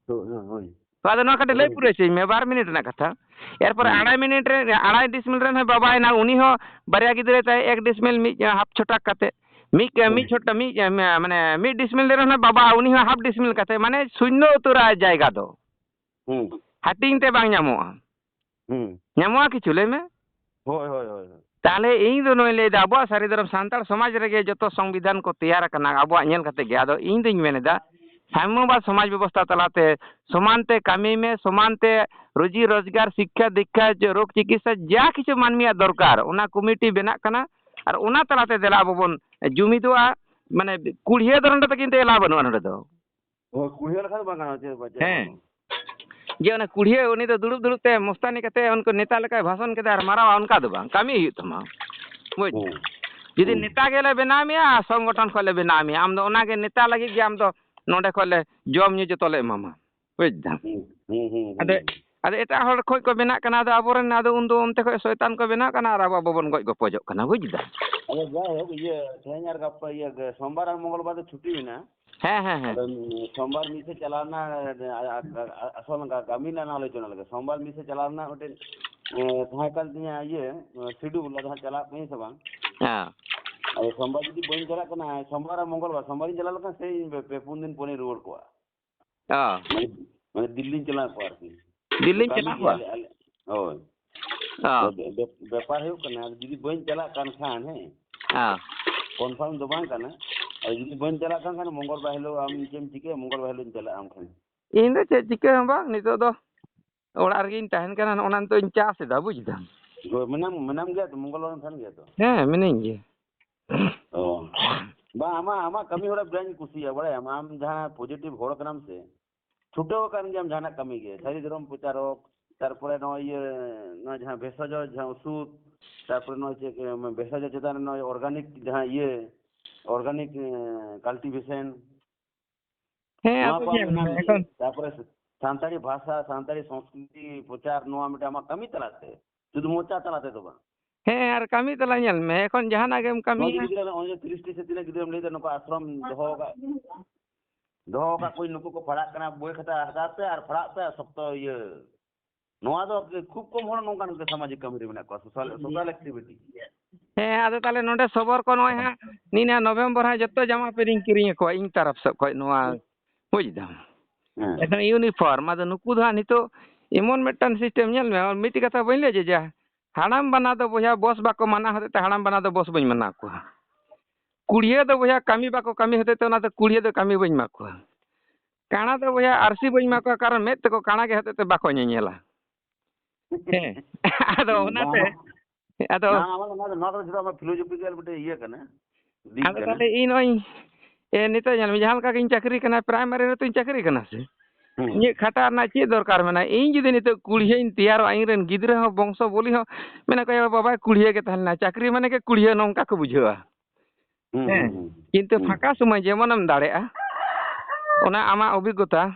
ᱦᱳᱭ, ᱦᱳᱭ, ᱦᱳᱭ᱾ ᱛᱚ, ᱟᱫᱚ ᱱᱚᱣᱟ ᱠᱟᱹᱴᱤᱡ ᱞᱟᱹᱭ ᱦᱳᱭ᱾ ᱯᱩᱨᱟᱹᱣ ᱦᱚᱪᱚᱧ ᱢᱮ, ᱵᱟᱨ ᱢᱤᱱᱤᱴ ᱨᱮᱱᱟᱜ ᱠᱟᱛᱷᱟ᱾ ᱮᱨᱯᱚᱨᱮ ᱦᱩᱸ᱾ ᱟᱲᱟᱭ ᱢᱤᱱᱤᱴ ᱨᱮ, ᱟᱲᱟᱭ ᱰᱤᱥᱢᱤᱞ ᱨᱮᱱ ᱦᱚᱸᱭ ᱵᱟᱵᱟᱭᱮᱱᱟ, ᱩᱱᱤ ᱦᱚᱸ ᱵᱟᱨᱭᱟ ᱜᱤᱫᱽᱨᱟᱹ ᱛᱟᱭ, ᱮᱠ ᱰᱤᱥᱢᱤᱞ ᱢᱤᱫ ᱦᱟᱯ ᱪᱷᱚᱴᱟᱠ ᱠᱟᱛᱮ, ᱢᱤᱫ, ᱦᱩᱸ᱾ ᱢᱤᱫ ᱪᱷᱚᱴᱟ, ᱢᱤᱫ, ᱢᱟᱱᱮ, ᱢᱤᱫ ᱰᱤᱥᱢᱤᱞ ᱨᱮᱱ ᱦᱚᱸᱭ ᱵᱟᱵᱟᱜᱼᱟ, ᱩᱱᱤ ᱦᱚᱸ ᱦᱟᱯ ᱰᱤᱥᱢᱤᱞ ᱠᱟᱛᱮ, ᱢᱟᱱᱮ, ᱥᱩᱱᱱᱚ ᱩᱛᱟᱹᱨᱟ ᱡᱟᱭᱜᱟ ᱫᱚ᱾ ᱦᱩᱸ᱾ ᱦᱟᱹᱴᱤᱧ ᱛᱮ ᱵᱟᱝ ᱧᱟᱢᱚᱜᱼᱟ᱾ ᱦᱩᱸ᱾ ᱧᱟᱢᱚᱜᱼᱟ ᱠᱤᱪᱷᱩ, ᱞᱟᱹᱭ ᱢᱮ᱾ ᱦᱳᱭ, ᱦᱳᱭ, ᱦᱳᱭ, ᱦᱳᱭ᱾ ᱛᱟᱦᱞᱮ ᱤᱧ ᱫᱚ ᱱᱚᱣᱟᱧ ᱞᱟᱹᱭᱫᱟ, ᱟᱵᱚᱣᱟᱜ ᱥᱟᱹᱨᱤ ᱫᱷᱚᱨᱚᱢ ᱥᱟᱱᱛᱟᱲ ᱥᱚᱢᱟᱡᱽ ᱨᱮᱜᱮ ᱡᱚᱛᱚ ᱥᱚᱝᱵᱤᱫᱷᱟᱱ ᱠᱚ ᱛᱮᱭᱟᱨ ᱟᱠᱟᱱᱟ ᱟᱵᱚᱣᱟᱜ ᱧᱮᱞ ᱠᱟᱛᱮ ᱜᱮ᱾ ᱟᱫᱚ ᱤᱧ ᱫᱩᱧ ᱢᱮᱱ ᱮᱫᱟ, ᱥᱟᱢᱭᱚᱵᱟᱫ ᱥᱚᱢᱟᱡᱽ ᱵᱮᱵᱚᱥᱛᱷᱟ ᱛᱟᱞᱟᱛᱮ ᱥᱚᱢᱟᱱ ᱛᱮ ᱠᱟᱹᱢᱤ ᱢᱮ, ᱥᱚᱢᱟᱱ ᱛᱮ ᱨᱩᱡᱤ ᱨᱳᱡᱽᱜᱟᱨ, ᱥᱤᱠᱠᱷᱟ ᱫᱤᱠᱠᱷᱟ, ᱪᱮ ᱨᱳᱜᱽ ᱪᱤᱠᱤᱛᱥᱟ, ᱡᱟ ᱠᱤᱪᱷᱩ ᱢᱟᱹᱱᱢᱤᱭᱟᱜ ᱫᱚᱨᱠᱟᱨ, ᱚᱱᱟ ᱠᱚᱢᱤᱴᱤ ᱵᱮᱱᱟᱜ ᱠᱟᱱᱟ᱾ ᱟᱨ ᱚᱱᱟ ᱛᱟᱞᱟᱛᱮ ᱫᱮᱞᱟ ᱟᱵᱚ ᱵᱚᱱ ᱡᱩᱢᱤᱫᱚᱜᱼᱟ᱾ ᱢᱟᱱᱮ, ᱠᱩᱲᱦᱤᱭᱟᱹ ᱫᱚ ᱱᱚᱰᱮ ᱫᱚ ᱠᱤᱱᱛᱩ ᱮᱞᱟᱣ ᱵᱟᱹᱱᱩᱜᱼᱟ ᱱᱚᱰᱮ ᱫᱚ᱾ ᱦᱳᱭ, ᱠᱩᱲᱦᱤᱭᱟᱹ ᱞᱮᱠᱷᱟᱱ ᱫᱚ ᱵᱟᱝ ᱜᱟᱱᱚᱜᱼᱟ, ᱪᱮᱫ ᱵᱟᱝ, ᱪᱮᱫ ᱦᱮᱸ᱾ ᱵᱟᱝ᱾ ᱡᱮ ᱚᱱᱟ ᱠᱩᱲᱦᱤᱭᱟᱹ ᱩᱱᱤ ᱫᱚ ᱫᱩᱲᱩᱵ ᱫᱩᱲᱩᱵ ᱛᱮ ᱢᱚᱥᱛᱟᱱᱤ ᱠᱟᱛᱮ ᱩᱱᱠᱩ ᱱᱮᱛᱟ ᱞᱮᱠᱟᱭ ᱵᱷᱟᱥᱚᱱ ᱠᱮᱫᱟ ᱟᱨ ᱢᱟᱨᱟᱣᱟ, ᱚᱱᱠᱟ ᱫᱚ ᱵᱟᱝ, ᱠᱟᱹᱢᱤ ᱦᱩᱭᱩᱜ ᱛᱟᱢᱟ᱾ ᱵᱩᱡᱽ? ᱦᱩᱸ᱾ ᱡᱩᱫᱤ ᱦᱩᱸ᱾ ᱱᱮᱛᱟ ᱜᱮᱞᱮ ᱵᱮᱱᱟᱣ ᱢᱮᱭᱟ, ᱥᱚᱝᱜᱚᱴᱷᱚᱱ ᱠᱷᱚᱱ ᱞᱮ ᱵᱮᱱᱟᱣ ᱢᱮᱭᱟ, ᱟᱢ ᱫᱚ ᱚᱱᱟ ᱜᱮ ᱱᱮᱛᱟ ᱞᱟᱹᱜᱤᱫ ᱜᱮ ᱟᱢ ᱫᱚ ᱱᱚᱰᱮ ᱠᱷᱚᱱ ᱞᱮ ᱡᱚᱢ ᱧᱩ ᱡᱚᱛᱚ ᱞᱮ ᱮᱢᱟᱢᱟ᱾ ᱵᱩᱡᱽ ᱫᱟᱢ? ᱦᱩᱸ, ᱦᱩᱸ, ᱦᱩᱸ, ᱟᱫᱚ, ᱦᱩᱸ᱾ ᱟᱫᱚ ᱮᱴᱟᱜ ᱦᱚᱲ ᱠᱷᱚᱡ ᱠᱚ ᱵᱮᱱᱟᱜ ᱠᱟᱱᱟ, ᱟᱫᱚ ᱟᱵᱚᱨᱮᱱ, ᱟᱫᱚ ᱩᱱᱫᱚ ᱚᱱᱛᱮ ᱠᱷᱚᱡ ᱥᱚᱭᱛᱟᱱ ᱠᱚ ᱵᱮᱱᱟᱜ ᱠᱟᱱᱟ ᱟᱨ ᱟᱵᱚ ᱵᱟᱵᱚᱱ ᱜᱚᱡ ᱜᱚᱯᱚᱡᱚᱜ ᱠᱟᱱᱟ, ᱵᱩᱡᱽ ᱫᱟᱢ? ᱟᱫᱚ ᱡᱟᱭᱦᱳᱠ, ᱤᱭᱟᱹ, ᱛᱮᱦᱮᱧ ᱟᱨ ᱜᱟᱯᱟ, ᱤᱭᱟᱹ, ᱥᱳᱢᱵᱟᱨ ᱟᱨ ᱢᱚᱝᱜᱚᱞᱵᱟᱨ ᱫᱚ ᱪᱷᱩᱴᱤ ᱢᱮᱱᱟᱜᱼᱟ᱾ ᱦᱮᱸ, ᱦᱮᱸ, ᱦᱮᱸ᱾ ᱟᱫᱚ ᱥᱳᱢᱵᱟᱨ ᱢᱤᱫ ᱥᱮᱫ ᱪᱟᱞᱟᱣ ᱨᱮᱱᱟᱜ, ᱟ-, ᱟ-, ᱟ-, ᱟᱥᱚᱞ ᱠᱟᱹᱢᱤ ᱨᱮᱱᱟᱜ ᱟᱞᱳᱪᱚᱱᱟ ᱞᱮᱠᱟ᱾ ᱥᱳᱢᱵᱟᱨ ᱢᱤᱫ ᱥᱮᱫ ᱪᱟᱞᱟᱣ ᱨᱮᱱᱟᱜ ᱢᱤᱫᱴᱮᱱ, ᱮ, ᱛᱟᱦᱮᱸ ᱠᱟᱱ ᱛᱤᱧᱟᱹ ᱤᱭᱟᱹ, ᱮ, schedule, ᱟᱫᱚ ᱦᱟᱸᱜ ᱪᱟᱞᱟᱜ ᱠᱟᱹᱱᱟᱹᱧ ᱥᱮ ᱵᱟᱝ? ᱦᱮᱸ᱾ ᱟᱫᱚ ᱥᱳᱢᱵᱟᱨ ᱡᱩᱫᱤ ᱵᱟᱹᱧ ᱪᱟᱞᱟᱜ ᱠᱟᱱᱟ, ᱥᱳᱢᱵᱟᱨ ᱟᱨ ᱢᱚᱝᱜᱚᱞᱵᱟᱨ, ᱥᱳᱢᱵᱟᱨᱤᱧ ᱪᱟᱞᱟᱣ ᱞᱮᱠᱷᱟᱱ ᱥᱮᱭ ᱯᱮ, ᱯᱮ ᱯᱩᱱ ᱫᱤᱱ ᱯᱚᱨᱮᱧ ᱨᱩᱣᱟᱹᱲ ᱠᱚᱜᱼᱟ᱾ ᱚ᱾ ᱢᱟᱱᱮ, ᱢᱟᱱᱮ ᱫᱤᱞᱞᱤᱧ ᱪᱟᱞᱟᱣ ᱠᱚᱜᱼᱟ ᱟᱨᱠᱤ᱾ ᱫᱤᱞᱞᱤᱧ ᱠᱟᱹᱢᱤ ᱪᱟᱞᱟᱣ ᱠᱚᱜᱼᱟ? ᱜᱮᱭᱟᱞᱮ ᱟᱞᱮ᱾ ᱦᱳᱭ᱾ ᱚ᱾ ᱟᱫᱚ ᱵᱮ-, ᱵᱮ-, ᱵᱮᱯᱟᱨ ᱦᱩᱭᱩᱜ ᱠᱟᱱᱟ, ᱡᱩᱫᱤ ᱵᱟᱹᱧ ᱪᱟᱞᱟᱜ ᱠᱟᱱ ᱠᱷᱟᱱ, ᱦᱮᱸ, ᱚ᱾ confirm ᱫᱚ ᱵᱟᱝ ᱠᱟᱱᱟ᱾ ᱟᱫᱚ ᱡᱩᱫᱤ ᱵᱟᱹᱧ ᱪᱟᱞᱟᱜ ᱠᱟᱱ ᱠᱷᱟᱱ, ᱢᱚᱝᱜᱚᱞ ᱵᱟᱨ ᱦᱤᱞᱳᱜ ᱟᱢ ᱪᱮᱫ ᱮᱢ ᱪᱤᱠᱟᱹᱭᱟ? ᱢᱚᱝᱜᱚᱞ ᱵᱟᱨ ᱦᱤᱞᱳᱜ ᱤᱧ ᱪᱟᱞᱟᱜᱼᱟ ᱟᱢ ᱴᱷᱮᱱ᱾ ᱤᱧ ᱫᱚ ᱪᱮᱫ ᱪᱤᱠᱟᱹ ᱦᱚᱸ ᱵᱟᱝ, ᱱᱤᱛᱚᱜ ᱫᱚ ᱚᱲᱟᱜ ᱨᱮᱜᱮᱧ ᱛᱟᱦᱮᱱ ᱠᱟᱱᱟ, ᱱᱚᱜᱼᱚ ᱱᱟ ᱱᱤᱛᱚᱜ ᱤᱧ ᱪᱟᱥ ᱮᱫᱟ, ᱵᱩᱡᱽ ᱫᱟᱢ᱾ ᱦᱳᱭ, ᱢᱮᱱᱟᱢ, ᱢᱮᱱᱟᱢ ᱜᱮᱭᱟ ᱛᱚ, ᱢᱚᱝᱜᱚᱞ ᱵᱟᱨ ᱮᱢ ᱛᱟᱦᱮᱱ ᱜᱮᱭᱟ ᱛᱚ? ᱦᱮᱸ, ᱢᱤᱱᱟᱹᱧ ᱜᱮᱭᱟ᱾ ᱚ᱾ ᱵᱟᱝ, ᱟᱢᱟᱜ, ᱟᱢᱟᱜ ᱠᱟᱹᱢᱤ ᱦᱚᱨᱟ ᱵᱮᱥ ᱤᱧ ᱠᱩᱥᱤᱭᱟᱜᱼᱟ, ᱵᱟᱲᱟᱭᱟᱢ? ᱟᱢ ᱡᱟᱦᱟᱸ positive ᱦᱚᱲ ᱠᱟᱱᱟᱢ ᱥᱮ, ᱪᱷᱩᱴᱟᱹᱣ ᱟᱠᱟᱱ ᱜᱮᱭᱟᱢ ᱡᱟᱦᱟᱱᱟᱜ ᱠᱟᱹᱢᱤ ᱜᱮ, ᱥᱟᱹᱨᱤ ᱫᱷᱚᱨᱚᱢ ᱯᱨᱚᱪᱟᱨᱚᱠ, ᱛᱟᱨᱯᱚᱨᱮ ᱱᱚᱜᱼᱚᱭ ᱤᱭᱟᱹ, ᱱᱚᱜᱼᱚᱭ ᱡᱟᱦᱟᱸ ᱵᱷᱮᱥᱚᱡᱚ ᱡᱟᱦᱟᱸ ᱳᱥᱩᱫ, ᱛᱟᱨᱯᱚᱨᱮ ᱱᱚᱜᱼᱚᱭ ᱪᱮᱫ, ᱮ, ᱵᱷᱮᱥᱚᱡᱚ ᱪᱮᱛᱟᱱ ᱨᱮ ᱱᱚᱜᱼᱚᱭ organic ᱡᱟᱦᱟᱸ ᱤᱭᱟᱹ, organic, ᱮ, cultivation, ᱦᱮᱸ, ᱱᱚᱣᱟ ᱟᱫᱚ ᱠᱚ ᱧᱮᱞ ᱢᱮ, ᱢᱮᱱᱟᱜᱼᱟ᱾ ᱮᱠᱷᱚᱱ ᱛᱟᱨᱯᱚᱨᱮ ᱥᱟᱱᱛᱟᱲᱤ ᱵᱷᱟᱥᱟ, ᱥᱟᱱᱛᱟᱲᱤ ᱥᱚᱝᱥᱠᱨᱤᱛᱤ ᱯᱨᱚᱪᱟᱨ, ᱱᱚᱣᱟ ᱢᱤᱫᱴᱟᱝ ᱟᱢᱟᱜ ᱠᱟᱹᱢᱤ ᱛᱟᱞᱟᱛᱮ, ᱥᱩᱫᱷᱩ ᱢᱚᱪᱟ ᱛᱟᱞᱟ ᱛᱮᱫᱚ ᱵᱟᱝ᱾ ᱦᱮᱸ, ᱟᱨ ᱠᱟᱹᱢᱤ ᱛᱟᱞᱟ ᱧᱮᱞ ᱢᱮ, ᱮᱠᱷᱚᱱ ᱡᱟᱦᱟᱱᱟᱜ ᱜᱮᱢ ᱱᱚᱜᱼᱚᱭ ᱡᱮ ᱠᱟᱹᱢᱤᱭᱟ᱾ ᱜᱤᱫᱽᱨᱟᱹ, ᱱᱚᱜᱼᱚᱭ ᱡᱮ ᱛᱤᱨᱤᱥ ᱴᱤ ᱥᱮ ᱛᱤᱱᱟᱹᱜ ᱜᱤᱫᱽᱨᱟᱹᱢ ᱞᱟᱹᱭᱫᱟ, ᱱᱩᱠᱩ ᱟᱥᱨᱚᱢ ᱫᱚᱦᱚ ᱟᱠᱟᱫ, ᱫᱚᱦᱚ ᱟᱠᱟᱫ ᱠᱚᱣᱟᱹᱧ, ᱱᱩᱠᱩ ᱠᱚ ᱯᱟᱲᱦᱟᱜ ᱠᱟᱱᱟ, ᱵᱳᱭ ᱠᱷᱟᱛᱟ ᱦᱟᱛᱟᱣ ᱯᱮ ᱟᱨ ᱯᱟᱲᱦᱟᱜ ᱯᱮ, ᱥᱚᱠᱛᱚ ᱤᱭᱟᱹ᱾ ᱱᱚᱣᱟ ᱫᱚ ᱠᱷᱩᱵ ᱠᱚᱢ ᱦᱚᱲ ᱱᱚᱝᱠᱟᱱ ᱥᱟᱢᱟᱡᱤᱠ ᱠᱟᱹᱢᱤ ᱨᱮ ᱢᱮᱱᱟᱜ ᱠᱚᱣᱟ, social, social activity᱾ ᱦᱮᱸ, ᱟᱫᱚ ᱛᱟᱦᱚᱞᱮ ᱱᱚᱰᱮ ᱥᱚᱵᱚᱨ ᱠᱚ ᱱᱚᱜᱼᱚᱭ ᱦᱟᱸᱜ ᱱᱤᱭᱟᱹ November ᱦᱟᱸᱜ ᱡᱚᱛᱚ ᱡᱟᱢᱟ ᱯᱮᱱᱴ ᱤᱧ ᱠᱤᱨᱤᱧ ᱟᱠᱚᱣᱟ ᱤᱧ ᱛᱚᱨᱚᱯ ᱥᱮᱫ ᱠᱷᱚᱱ, ᱱᱚᱣᱟ, ᱵᱩᱡᱽ ᱫᱟᱢ᱾ ᱦᱮᱸ᱾ ᱮᱠᱫᱚᱢ uniform᱾ ᱟᱫᱚ ᱱᱩᱠᱩ ᱫᱚ ᱦᱟᱸᱜ ᱱᱤᱛᱚᱜ ᱮᱢᱚᱱ ᱢᱤᱫᱴᱟᱝ system ᱧᱮᱞ ᱢᱮ, ᱢᱤᱫᱴᱤᱡ ᱠᱟᱛᱷᱟ ᱵᱟᱹᱧ ᱞᱟᱹᱭᱟ ᱡᱮ, ᱡᱟ ᱦᱟᱲᱟᱢ ᱵᱟᱱᱟ ᱫᱚ ᱵᱚᱭᱦᱟ ᱵᱚᱥ ᱵᱟᱠᱚ ᱢᱟᱱᱟᱣ ᱦᱚᱛᱮᱡ ᱛᱮ ᱦᱟᱲᱟᱢ ᱵᱟᱱᱟ ᱫᱚ ᱵᱚᱥ ᱵᱟᱹᱧ ᱢᱟᱱᱟᱣ ᱠᱚᱣᱟ᱾ ᱠᱩᱲᱭᱟᱹ ᱫᱚ ᱵᱚᱭᱦᱟ ᱠᱟᱹᱢᱤ ᱵᱟᱠᱚ ᱠᱟᱹᱢᱤ ᱦᱚᱛᱮᱡ ᱛᱮ ᱚᱱᱟᱛᱮ ᱠᱩᱲᱭᱟᱹ ᱫᱚ ᱠᱟᱹᱢᱤ ᱵᱟᱹᱧ ᱮᱢᱟ ᱠᱚᱣᱟ᱾ ᱠᱟᱬᱟ ᱫᱚ ᱵᱚᱭᱦᱟ ᱟᱨᱥᱤ ᱵᱟᱹᱧ ᱮᱢᱟ ᱠᱚᱣᱟ, ᱠᱟᱨᱚᱱ ᱢᱮᱫ ᱛᱮᱠᱚ ᱠᱟᱬᱟ ᱜᱮ ᱦᱚᱛᱮᱡ ᱛᱮ ᱵᱟᱠᱚ ᱧᱮᱧᱮᱞᱟ᱾ ᱦᱮᱸ᱾ ᱟᱫᱚ ᱚᱱᱟᱛᱮ, ᱵᱟᱝ᱾ ᱟᱫᱚ ᱱᱚᱣᱟ, ᱱᱚᱣᱟ ᱫᱚ, ᱱᱚᱣᱟ ᱫᱚ ᱡᱷᱚᱛᱚ ᱟᱢᱟᱜ philosophical ᱢᱤᱫᱴᱮᱱ ᱤᱭᱟᱹ ᱠᱟᱱᱟ, ᱫᱤᱠ ᱟᱫᱚ ᱠᱟᱱᱟ᱾ ᱛᱟᱦᱞᱮ ᱤᱧ ᱱᱚᱜᱼᱚᱭ, ᱮ, ᱱᱤᱛᱚᱜ ᱧᱮᱞ ᱢᱮ, ᱡᱟᱦᱟᱸ ᱞᱮᱠᱟ ᱜᱤᱧ ᱪᱟᱹᱠᱨᱤ ᱠᱟᱱᱟ, primary ᱨᱮᱛᱚᱧ ᱪᱟᱹᱠᱨᱤ ᱠᱟᱱᱟ ᱥᱮ᱾ ᱦᱩᱸ᱾ ᱤᱧᱟᱹᱜ ᱠᱷᱟᱴᱟᱜ ᱨᱮᱱᱟᱜ ᱪᱮᱫ ᱫᱚᱨᱠᱟᱨ ᱢᱮᱱᱟᱜᱼᱟ? ᱤᱧ ᱡᱩᱫᱤ ᱱᱤᱛᱚᱜ ᱠᱩᱲᱭᱟᱹᱧ ᱛᱮᱭᱟᱨᱚᱜᱼᱟ, ᱤᱧ ᱨᱮᱱ ᱜᱤᱫᱽᱨᱟᱹ ᱦᱚᱸ ᱵᱚᱝᱥᱚ ᱵᱚᱞᱤ ᱦᱚᱸ ᱢᱮᱱᱟ ᱠᱚ, "ᱮ ᱵᱟᱵᱟᱭ ᱠᱩᱲᱭᱟᱹ ᱜᱮ ᱛᱟᱦᱮᱸ ᱞᱮᱱᱟ, ᱪᱟᱹᱠᱨᱤ ᱢᱟᱱᱮ ᱜᱮ ᱠᱩᱲᱭᱟᱹ", ᱱᱚᱝᱠᱟ ᱠᱚ ᱵᱩᱡᱷᱟᱹᱣᱟ᱾ ᱦᱩᱸ, ᱦᱮᱸ᱾ ᱦᱩᱸ, ᱦᱩᱸ, ᱠᱤᱱᱛᱩ ᱦᱩᱸ᱾ ᱯᱷᱟᱸᱠᱟ ᱥᱚᱢᱚᱭ ᱡᱮᱢᱚᱱᱮᱢ ᱫᱟᱲᱮᱭᱟᱜᱼᱟ, ᱚᱱᱟ ᱟᱢᱟᱜ ᱚᱵᱷᱤᱜᱽᱜᱚᱛᱟ,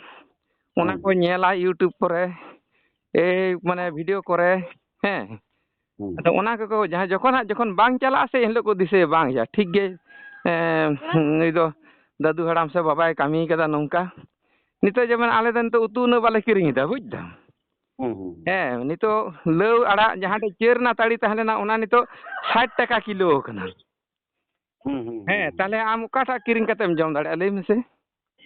ᱚᱱᱟ ᱦᱩᱸ᱾ ᱠᱚ ᱧᱮᱞᱟ YouTube ᱠᱚᱨᱮ, ᱮᱭ ᱢᱟᱱᱮ video ᱠᱚᱨᱮ, ᱦᱮᱸ᱾ ᱦᱩᱸ᱾ ᱟᱫᱚ ᱚᱱᱟ ᱠᱚᱠᱚ ᱡᱟᱦᱟᱸ ᱡᱚᱠᱷᱚᱱ ᱦᱟᱸᱜ ᱡᱚᱠᱷᱚᱱ ᱵᱟᱝ ᱪᱟᱞᱟᱜᱼᱟ ᱥᱮ, ᱮᱱᱦᱤᱞᱳᱜ ᱠᱚ ᱫᱤᱥᱟᱹᱭᱟ, ᱵᱟᱝ ᱭᱟ, ᱴᱷᱤᱠ ᱜᱮ, ᱮᱸ, ᱱᱩᱭ ᱫᱚ ᱫᱟᱫᱩ ᱦᱟᱲᱟᱢ ᱥᱮ ᱵᱟᱵᱟᱭ ᱠᱟᱹᱢᱤ ᱠᱟᱫᱟ ᱱᱚᱝᱠᱟ᱾ ᱱᱤᱛᱚᱜ ᱡᱮᱢᱚᱱ ᱟᱞᱮ ᱫᱚ ᱱᱤᱛᱚᱜ ᱩᱛᱩ ᱩᱱᱟᱹᱜ ᱵᱟᱞᱮ ᱠᱤᱨᱤᱧ ᱮᱫᱟ, ᱵᱩᱡᱽ ᱫᱟᱢ᱾ ᱦᱩᱸ, ᱦᱩᱸ, ᱦᱩᱸ᱾ ᱦᱮᱸ, ᱱᱤᱛᱚᱜ ᱞᱟᱹᱣ ᱟᱲᱟᱜ ᱡᱟᱦᱟᱸ ᱴᱷᱮᱡ ᱪᱟᱹᱨ ᱨᱮᱱᱟᱜ ᱛᱟᱲᱤ ᱛᱟᱦᱮᱸ ᱞᱮᱱᱟ, ᱚᱱᱟ ᱱᱤᱛᱚᱜ ᱥᱟᱴ ᱴᱟᱠᱟ ᱠᱤᱞᱳ ᱠᱟᱱᱟ᱾ ᱦᱩᱸ, ᱦᱩᱸ, ᱦᱩᱸ, ᱦᱮᱸ, ᱦᱩᱸ᱾ ᱛᱟᱦᱞᱮ ᱟᱢ ᱚᱠᱟᱴᱟᱜ ᱠᱤᱨᱤᱧ ᱠᱟᱛᱮᱢ ᱡᱚᱢ ᱫᱟᱲᱮᱭᱟᱜᱼᱟ, ᱞᱟᱹᱭ ᱢᱮᱥᱮ?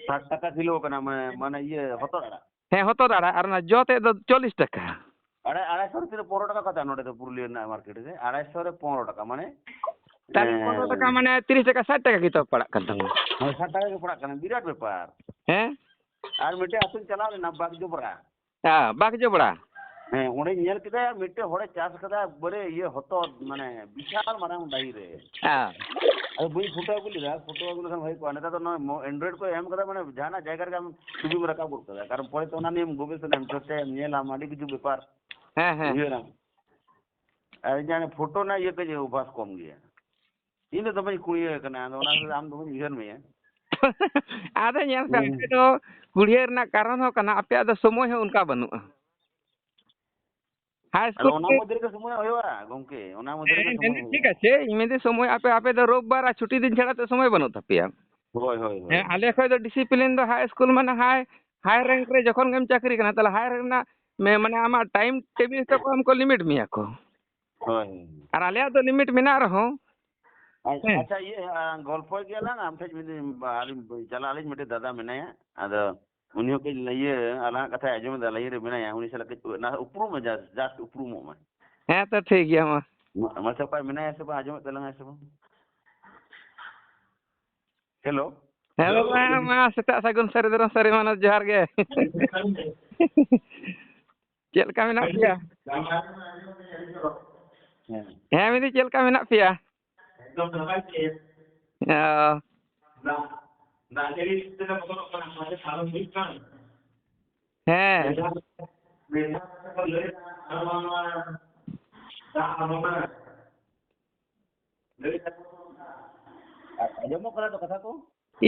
ᱥᱟᱴ ᱴᱟᱠᱟ ᱠᱤᱞᱳ ᱠᱟᱱᱟ, ᱢᱟᱱᱮ, ᱢᱟᱱᱮ, ᱤᱭᱟᱹ, ᱦᱚᱛᱚᱫ ᱟᱲᱟᱜ᱾ ᱦᱮᱸ, ᱦᱚᱛᱚᱫ ᱟᱲᱟᱜ, ᱟᱨ ᱚᱱᱟ ᱡᱚ ᱛᱮᱫ ᱫᱚ ᱪᱚᱞᱞᱤᱥ ᱴᱟᱠᱟ᱾ ᱟᱲᱟᱭ, ᱟᱲᱟᱭᱥᱚ ᱨᱮ ᱛᱤᱱᱟᱹᱜ? ᱯᱚᱱᱨᱚ ᱴᱟᱠᱟ ᱠᱟᱛᱮ ᱱᱚᱰᱮ ᱫᱚ ᱯᱩᱨᱩᱞᱤᱭᱟᱹ ᱨᱮᱱᱟᱜ ᱢᱟᱨᱠᱮᱴ ᱨᱮ, ᱟᱲᱟᱭᱥᱚ ᱨᱮ ᱯᱚᱱᱨᱚ ᱴᱟᱠᱟ, ᱢᱟᱱᱮ, ᱛᱟᱦᱞᱮ ᱯᱚᱱᱨᱚ ᱴᱟᱠᱟ ᱮᱸ, ᱢᱟᱱᱮ ᱛᱤᱨᱤᱥ ᱴᱟᱠᱟ, ᱥᱟᱴ ᱴᱟᱠᱟ ᱜᱮᱛᱚ ᱯᱟᱲᱟᱜ ᱠᱟᱱ ᱛᱟᱢᱟ᱾ ᱦᱳᱭ, ᱥᱟᱴ ᱴᱟᱠᱟ ᱜᱮ ᱯᱟᱲᱟᱜ ᱠᱟᱱᱟ, ᱵᱤᱨᱟᱴ ᱵᱮᱯᱟᱨ᱾ ᱦᱮᱸ? ᱟᱨ ᱢᱤᱫᱴᱮᱡ ᱟᱹᱛᱩᱧ ᱪᱟᱞᱟᱣ ᱞᱮᱱᱟ, ᱵᱟᱜᱽ ᱡᱚᱵᱽᱨᱟ᱾ ᱦᱮᱸ, ᱵᱟᱜᱽ ᱡᱚᱵᱽᱲᱟ᱾ ᱦᱮᱸ, ᱚᱸᱰᱮᱧ ᱧᱮᱞ ᱠᱮᱫᱟ, ᱢᱤᱫᱴᱮᱡ ᱦᱚᱲᱮ ᱪᱟᱥ ᱠᱟᱫᱟ, ᱮᱠᱵᱟᱨᱮ ᱤᱭᱟᱹ ᱦᱚᱛᱚᱫ, ᱢᱟᱱᱮ, ᱵᱤᱥᱟᱞ ᱢᱟᱨᱟᱝ ᱰᱟᱹᱦᱤ ᱨᱮ᱾ ᱦᱮᱸ᱾ ᱟᱫᱚ ᱵᱟᱹᱧ ᱯᱷᱳᱴᱳ ᱟᱹᱜᱩ ᱞᱮᱫᱟ, ᱯᱷᱳᱴᱳ ᱟᱹᱜᱩ ᱞᱮᱠᱷᱟᱱ ᱦᱩᱭ ᱠᱚᱜᱼᱟ᱾ ᱱᱮᱛᱟᱨ ᱫᱚ ᱱᱚᱣᱟ ᱢᱚ-, Android ᱠᱚ ᱮᱢ ᱠᱟᱫᱟ, ᱢᱟᱱᱮ ᱡᱟᱦᱟᱱᱟᱜ ᱡᱟᱭᱜᱟ ᱨᱮᱜᱮ ᱟᱢ ᱪᱷᱚᱵᱤᱢ ᱨᱟᱠᱟᱵ ᱜᱚᱫ ᱠᱟᱫᱟ, ᱠᱟᱨᱚᱱ ᱯᱚᱨᱮ ᱛᱮ ᱚᱱᱟ ᱱᱤᱭᱮᱢ ᱜᱚᱵᱮᱥᱚᱱᱟᱢ, ᱪᱚᱨᱪᱟᱭᱟᱢ, ᱧᱮᱞᱟᱢ, ᱟᱹᱰᱤ ᱠᱤᱪᱷᱩ ᱵᱮᱯᱟᱨ ᱦᱮᱸ, ᱦᱮᱸ᱾ ᱩᱭᱦᱟᱹᱨᱟᱢ᱾ ᱟᱨ ᱤᱧᱟᱹᱜ ᱯᱷᱳᱴᱳ ᱨᱮᱱᱟᱜ ᱤᱭᱟᱹ ᱠᱟᱹᱡ ᱚᱵᱷᱟᱥ ᱠᱚᱢ ᱜᱮᱭᱟ᱾ ᱤᱧ ᱫᱚ ᱫᱚᱢᱮᱧ ᱠᱩᱲᱤᱭᱟᱹ ᱠᱟᱱᱟ, ᱟᱫᱚ ᱚᱱᱟ ᱠᱷᱟᱹᱛᱤᱨ ᱟᱢ ᱫᱚᱢᱮᱧ ᱩᱭᱦᱟᱹᱨ ᱢᱮᱭᱟ᱾ ᱟᱫᱚ ᱧᱮᱞ ᱯᱮ, ᱦᱩᱸ᱾ ᱟᱯᱮ ᱫᱚ ᱠᱩᱲᱤᱭᱟᱹ ᱨᱮᱱᱟᱜ ᱠᱟᱨᱚᱱ ᱦᱚᱸ ᱠᱟᱱᱟ, ᱟᱯᱮᱭᱟᱜ ᱫᱚ ᱥᱚᱢᱚᱭ ᱦᱚᱸ ᱚᱱᱠᱟ ᱵᱟᱹᱱᱩᱜᱼᱟ᱾ ᱦᱟᱭ ᱟᱫᱚ ᱥᱠᱩᱞ ᱚᱱᱟ ᱨᱮ ᱢᱚᱫᱽᱫᱷᱮ ᱨᱮᱜᱮ ᱥᱚᱢᱚᱭ ᱦᱩᱭᱩᱜᱼᱟ, ᱜᱚᱝᱠᱮ, ᱚᱱᱟ ᱢᱚᱫᱽᱫᱷᱮ ᱨᱮᱜᱮ ᱦᱮᱸ, ᱥᱚᱢᱚᱭ ᱦᱮᱸ, ᱴᱷᱤᱠ ᱦᱩᱭᱩᱜᱼᱟ᱾ ᱟᱪᱷᱮ, ᱤᱧ ᱢᱮᱱᱫᱟᱹᱧ ᱥᱚᱢᱚᱭ ᱟᱯᱮ, ᱟᱯᱮ ᱫᱚ ᱨᱳᱵ ᱵᱟᱨ ᱟᱨ ᱪᱷᱩᱴᱤ ᱫᱤᱱ ᱪᱷᱟᱲᱟ ᱛᱚ ᱥᱚᱢᱚᱭ ᱵᱟᱹᱱᱩᱜ ᱛᱟᱯᱮᱭᱟ᱾ ᱦᱳᱭ, ᱦᱳᱭ, ᱦᱳᱭ᱾ ᱦᱮᱸ, ᱟᱞᱮ ᱠᱷᱚᱡ ᱫᱚ discipline ᱫᱚ ᱦᱟᱭ ᱥᱠᱩᱞ ᱢᱟᱱᱮ ᱦᱟᱭ, ᱦᱟᱭ ᱨᱮᱝᱠ ᱨᱮ ᱡᱚᱠᱷᱚᱱ ᱜᱮᱢ ᱪᱟᱹᱠᱨᱤ ᱠᱟᱱᱟ, ᱛᱟᱦᱞᱮ ᱦᱟᱭ ᱨᱮᱝᱠ ᱨᱮᱱᱟᱜ ᱢᱮ-, ᱢᱟᱱᱮ ᱟᱢᱟᱜ time table ᱛᱟᱠᱚ ᱟᱢ ᱠᱚ limit ᱢᱮᱭᱟ ᱠᱚ᱾ ᱦᱳᱭ, ᱦᱳᱭ᱾ ᱟᱨ ᱟᱞᱮᱭᱟᱜ ᱫᱚ limit ᱢᱮᱱᱟᱜ ᱨᱮᱦᱚᱸ, ᱟᱪ-, ᱦᱮᱸ᱾ ᱟᱪᱪᱷᱟ, ᱤᱭᱟᱹ, ᱟ, ᱜᱚᱞᱯᱷᱚᱭ ᱜᱮᱭᱟᱞᱟᱝ, ᱟᱢ ᱴᱷᱮᱡ ᱢᱤᱫ ᱫᱤᱱ ᱵᱟ-, ᱟᱹᱞᱤᱧ ᱪᱟᱞᱟᱜ ᱟᱹᱞᱤᱧ, ᱢᱤᱫᱴᱮᱡ ᱫᱟᱫᱟ ᱢᱮᱱᱟᱭᱟ, ᱟᱫᱚ ᱩᱱᱤ ᱦᱚᱸ ᱠᱟᱹᱡ ᱤᱭᱟᱹ, ᱟᱞᱟᱝᱟᱜ ᱠᱟᱛᱷᱟᱭ ᱟᱸᱡᱚᱢ ᱮᱫᱟ, line ᱨᱮ ᱢᱮᱱᱟᱭᱟ, ᱩᱱᱤ ᱥᱟᱞᱟᱜ ᱠᱟᱹᱡ ᱚᱱᱟ ᱩᱯᱨᱩᱢ ᱢᱮ, just, just ᱩᱯᱨᱩᱢᱚᱜ ᱢᱮ᱾ ᱦᱮᱸ ᱛᱚ, ᱴᱷᱤᱠ ᱜᱮᱭᱟ ᱢᱟ᱾ ᱢᱟ-, ᱢᱟᱥᱮ ᱚᱠᱚᱭ ᱢᱮᱱᱟᱭᱟ ᱥᱮ ᱵᱟᱝ, ᱟᱸᱡᱚᱢᱮᱫ ᱛᱟᱞᱟᱝᱟᱭ ᱥᱮ ᱵᱟᱝ? Hello? ᱦᱮᱸ ᱵᱟᱵᱟ, ᱢᱟ ᱥᱮᱛᱟᱜ ᱥᱟᱹᱜᱩᱱ ᱥᱟᱹᱨᱤ ᱫᱷᱚᱨᱚᱢ ᱥᱟᱹᱨᱤ ᱢᱟᱱᱚᱛ ᱡᱚᱦᱟᱨ ᱜᱮ᱾ ᱪᱮᱫ ᱞᱮᱠᱟ ᱢᱮᱱᱟᱜ ᱯᱮᱭᱟ? ᱦᱮᱸ᱾ ᱦᱮᱸ, ᱢᱮᱱᱫᱟᱹᱧ ᱪᱮᱫ ᱞᱮᱠᱟ ᱢᱮᱱᱟᱜ ᱯᱮᱭᱟ? ᱮᱠᱫᱚᱢ ᱱᱟᱯᱟᱭ ᱜᱮ᱾ ᱚ᱾ ᱫᱟᱜ, ᱫᱟᱜ ᱡᱟᱹᱲᱤ ᱛᱮᱫᱚ ᱵᱚᱛᱚᱨᱚᱜ ᱠᱟᱱᱟ, ᱱᱚᱣᱟ ᱡᱮ ᱥᱟᱫᱚᱢ ᱦᱩᱭᱩᱜ ᱠᱟᱱ᱾ ᱦᱮᱸ᱾ ᱢᱮᱫ ᱫᱷᱟᱣ, ᱢᱮᱫ ᱫᱷᱟᱣ ᱠᱟᱛᱮ ᱠᱚ ᱞᱟᱹᱭ ᱮᱫᱟ, ᱟᱨ ᱵᱟᱝᱢᱟ ᱫᱟᱜ ᱟᱵᱚᱱᱟ᱾ ᱞᱟᱹᱭ ᱮᱫᱟ ᱠᱚ ᱚᱱᱠᱟ᱾ ᱟᱸᱡᱚᱢᱚᱜ ᱠᱟᱱᱟ ᱛᱚ ᱠᱟᱛᱷᱟ ᱠᱚ?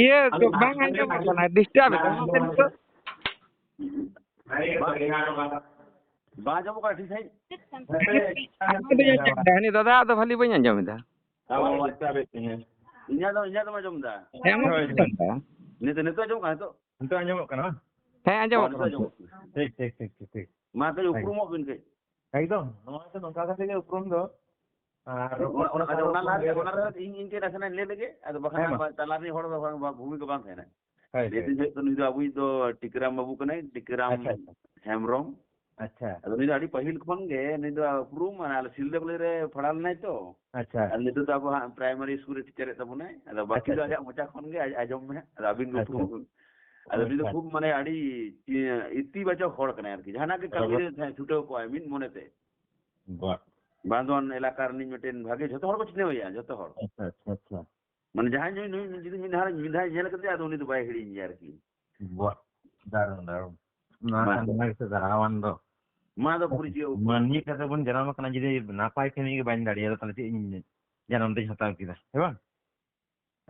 ᱤᱭᱟᱹ ᱟᱫᱚ ᱠᱚ ᱵᱟᱝ ᱟᱸᱡᱚᱢᱚᱜ ᱠᱟᱱᱟ, disturb ᱮᱫᱟ᱾ ᱵᱟᱝ ᱟᱸᱡᱚᱢᱚᱜ ᱠᱟᱱᱟ᱾ ᱵᱟᱝ ᱟᱸᱡᱚᱢᱚᱜ ᱠᱟᱱᱟ ᱴᱷᱤᱠ ᱥᱟᱺᱦᱤᱡ? ᱟᱢᱟᱜ ᱫᱚᱧ ᱟᱸᱡᱚᱢ ᱮᱫᱟ, ᱦᱟᱹᱱᱤ ᱫᱟᱫᱟ ᱟᱜ ᱫᱚ ᱵᱷᱟᱹᱞᱤ ᱵᱟᱹᱧ ᱟᱸᱡᱚᱢ ᱮᱫᱟ᱾ ᱚ, ᱟᱪᱪᱷᱟ, ᱵᱮᱥ ᱜᱮ᱾ ᱤᱧᱟᱹᱜ ᱫᱚ, ᱤᱧᱟᱹᱜ ᱫᱚᱢ ᱟᱸᱡᱚᱢ ᱮᱫᱟ? ᱦᱮᱸ, ᱟᱢᱟᱜ ᱦᱳᱭ᱾ ᱫᱚᱧ ᱟᱸᱡᱚᱢ ᱮᱫᱟ᱾ ᱱᱤᱛᱚᱜ, ᱱᱤᱛᱚᱜ ᱟᱸᱡᱚᱢᱚᱜ ᱠᱟᱱᱟ ᱱᱤᱛᱚᱜ? ᱱᱤᱛᱚᱜ ᱟᱸᱡᱚᱢᱚᱜ ᱠᱟᱱᱟ ᱵᱟᱝ? ᱦᱮᱸ, ᱟᱸᱡᱚᱢᱚᱜ ᱦᱳᱭ, ᱠᱟᱱᱟ ᱱᱤᱛᱚᱜ ᱱᱤᱛᱚᱜ᱾ ᱟᱸᱡᱚᱢᱚᱜ ᱠᱟᱱᱟ᱾ ᱴᱷᱤᱠ, ᱴᱷᱤᱠ, ᱴᱷᱤᱠ, ᱴᱷᱤᱠ, ᱴᱷᱤᱠ᱾ ᱢᱟ ᱠᱟᱹᱡ ᱮᱠᱫᱚᱢ᱾ ᱩᱯᱨᱩᱢᱚᱜ ᱵᱤᱱ ᱠᱟᱹᱡ᱾ ᱮᱠᱫᱚᱢ, ᱱᱚᱣᱟ ᱫᱚ ᱱᱚᱝᱠᱟ ᱠᱟᱛᱮ ᱜᱮ ᱩᱯᱨᱩᱢ ᱫᱚ᱾ ᱟᱨ ᱚᱱᱟ, ᱚᱱᱟ, ᱟᱫᱚ ᱚᱱᱟ ᱞᱟᱦᱟ ᱨᱮ, ᱚᱱᱟ ᱨᱮ ᱤᱧ, ᱤᱧ ᱠᱟᱹᱡ ᱱᱟᱥᱮᱱᱟᱜ ᱤᱧ ᱞᱟᱹᱭ ᱞᱮᱜᱮ, ᱟᱫᱚ ᱵᱟᱠᱷᱟᱱ ᱦᱮᱸ, ᱢᱟ᱾ ᱟᱢᱟᱜ ᱛᱟᱞᱟ ᱨᱤᱱᱤᱡ ᱦᱚᱲ ᱫᱚ ᱵᱟᱝ, ᱵᱟᱝ, ᱵᱷᱩᱢᱤᱠᱟ ᱵᱟᱝ ᱛᱟᱦᱮᱱᱟ᱾ ᱦᱳᱭ, ᱞᱟᱹᱭ ᱦᱳᱭ᱾ ᱫᱟᱹᱧ ᱦᱩᱭᱩᱜ ᱠᱟᱱᱟ, ᱱᱩᱭ ᱫᱚ ᱟᱵᱚᱭᱤᱡ ᱫᱚ ᱴᱤᱠᱨᱟᱢ ᱵᱟᱹᱵᱩ ᱠᱟᱱᱟᱭ, ᱴᱤᱠᱨᱟᱢ ᱟᱪᱪᱷᱟ, ᱟᱪᱪᱷᱟ᱾ ᱦᱮᱢᱵᱨᱚᱢ᱾ ᱟᱪᱪᱷᱟ᱾ ᱟᱫᱚ ᱱᱩᱭ ᱫᱚ ᱟᱹᱰᱤ ᱯᱟᱹᱦᱤᱞ ᱠᱷᱚᱱ ᱜᱮ ᱱᱩᱭ ᱫᱚ ᱩᱯᱨᱩᱢ, ᱢᱟᱱᱮ ᱟᱞᱮ ᱥᱤᱞᱫᱟᱹ ᱠᱚᱞᱮᱡᱽ ᱨᱮ ᱯᱟᱲᱦᱟᱣ ᱞᱮᱱᱟᱭ ᱛᱚ᱾ ᱟᱪᱪᱷᱟ᱾ ᱟᱨ ᱱᱤᱛᱚᱜ ᱫᱚ ᱟᱵᱚ ᱦᱟᱸᱜ primary school ᱨᱮ teacher ᱮᱫ ᱛᱟᱵᱚᱱᱟᱭ᱾ ᱟᱫᱚ ᱵᱟᱹᱠᱤ ᱟᱪᱪᱷᱟ, ᱫᱚ ᱟᱪᱪᱷᱟ᱾ ᱟᱡᱟᱜ ᱢᱚᱪᱟ ᱠᱷᱚᱱ ᱜᱮ ᱟᱡ-, ᱟᱸᱡᱚᱢ ᱢᱮ ᱦᱟᱸᱜ᱾ ᱟᱫᱚ ᱟᱹᱵᱤᱱ ᱜᱮ ᱟᱪᱪᱷᱟ᱾ ᱩᱯᱨᱩᱢ᱾ ᱟᱫᱚ ᱱᱩᱭ ᱫᱚ ᱟᱪᱪᱷᱟ᱾ ᱠᱷᱩᱵ ᱢᱟᱱᱮ ᱟᱹᱰᱤ ᱤ-, ᱤᱛᱤᱵᱟᱪᱚᱠ ᱦᱚᱲ ᱠᱟᱱᱟᱭ ᱟᱨᱠᱤ᱾ ᱡᱟᱦᱟᱱᱟᱜ ᱜᱮ ᱠᱟᱹᱢᱤ ᱨᱮ ᱪᱷᱩᱴᱟᱹᱣ ᱠᱚᱜᱼᱟᱭ ᱢᱤᱫ ᱢᱚᱱᱮ ᱛᱮ᱾ ᱵᱟᱦ᱾ ᱵᱟᱸᱫᱷᱣᱟᱱ ᱮᱞᱟᱠᱟ ᱨᱤᱱᱤᱡ ᱢᱤᱫᱴᱮᱱ ᱵᱷᱟᱜᱮ, ᱡᱷᱚᱛᱚ ᱦᱚᱲ ᱠᱚ ᱪᱤᱱᱦᱟᱹᱣ ᱮᱭᱟ, ᱡᱷᱚᱛᱚ ᱦᱚᱲ᱾ ᱟᱪᱪᱷᱟ, ᱟᱪᱪᱷᱟ, ᱟᱪᱪᱷᱟ᱾ ᱢᱟᱱᱮ ᱡᱟᱦᱟᱸᱭ ᱧᱩᱭ, ᱱᱩᱭ ᱡᱩᱫᱤ ᱢᱤᱫ ᱫᱷᱟᱣ, ᱢᱤᱫ ᱫᱷᱟᱣ ᱧᱮᱞ ᱠᱟᱫᱮᱭᱟ, ᱟᱫᱚ ᱩᱱᱤ ᱫᱚ ᱵᱟᱭ ᱦᱤᱲᱤᱧ ᱜᱮᱭᱟ ᱟᱨᱠᱤ᱾ ᱵᱟ-, ᱫᱟᱨᱩᱱ, ᱫᱟᱨᱩᱱ᱾ ᱱᱚᱣᱟ ᱢᱟ᱾ ᱠᱷᱟᱱ ᱱᱚᱣᱟ ᱜᱮᱥᱮ ᱫᱟᱨᱟᱣᱟᱱ ᱫᱚ᱾ ᱢᱟ ᱫᱚ ᱯᱩᱨᱟᱹ ᱪᱮᱫ ᱩᱯᱟᱹᱭ? ᱢᱟᱹᱱᱢᱤ ᱠᱟᱛᱮ ᱵᱚᱱ ᱡᱟᱱᱟᱢ ᱟᱠᱟᱱᱟ, ᱡᱩᱫᱤ ᱱᱟᱯᱟᱭ ᱠᱟᱹᱢᱤ ᱜᱮ ᱵᱟᱹᱧ ᱫᱟᱲᱮᱭᱟᱫᱟ, ᱛᱟᱦᱞᱮ ᱪᱮᱫ ᱤᱧ ᱡᱟᱱᱟᱢ ᱫᱚᱧ ᱦᱟᱛᱟᱣ ᱠᱮᱫᱟ, ᱦᱮᱸ ᱵᱟᱝ?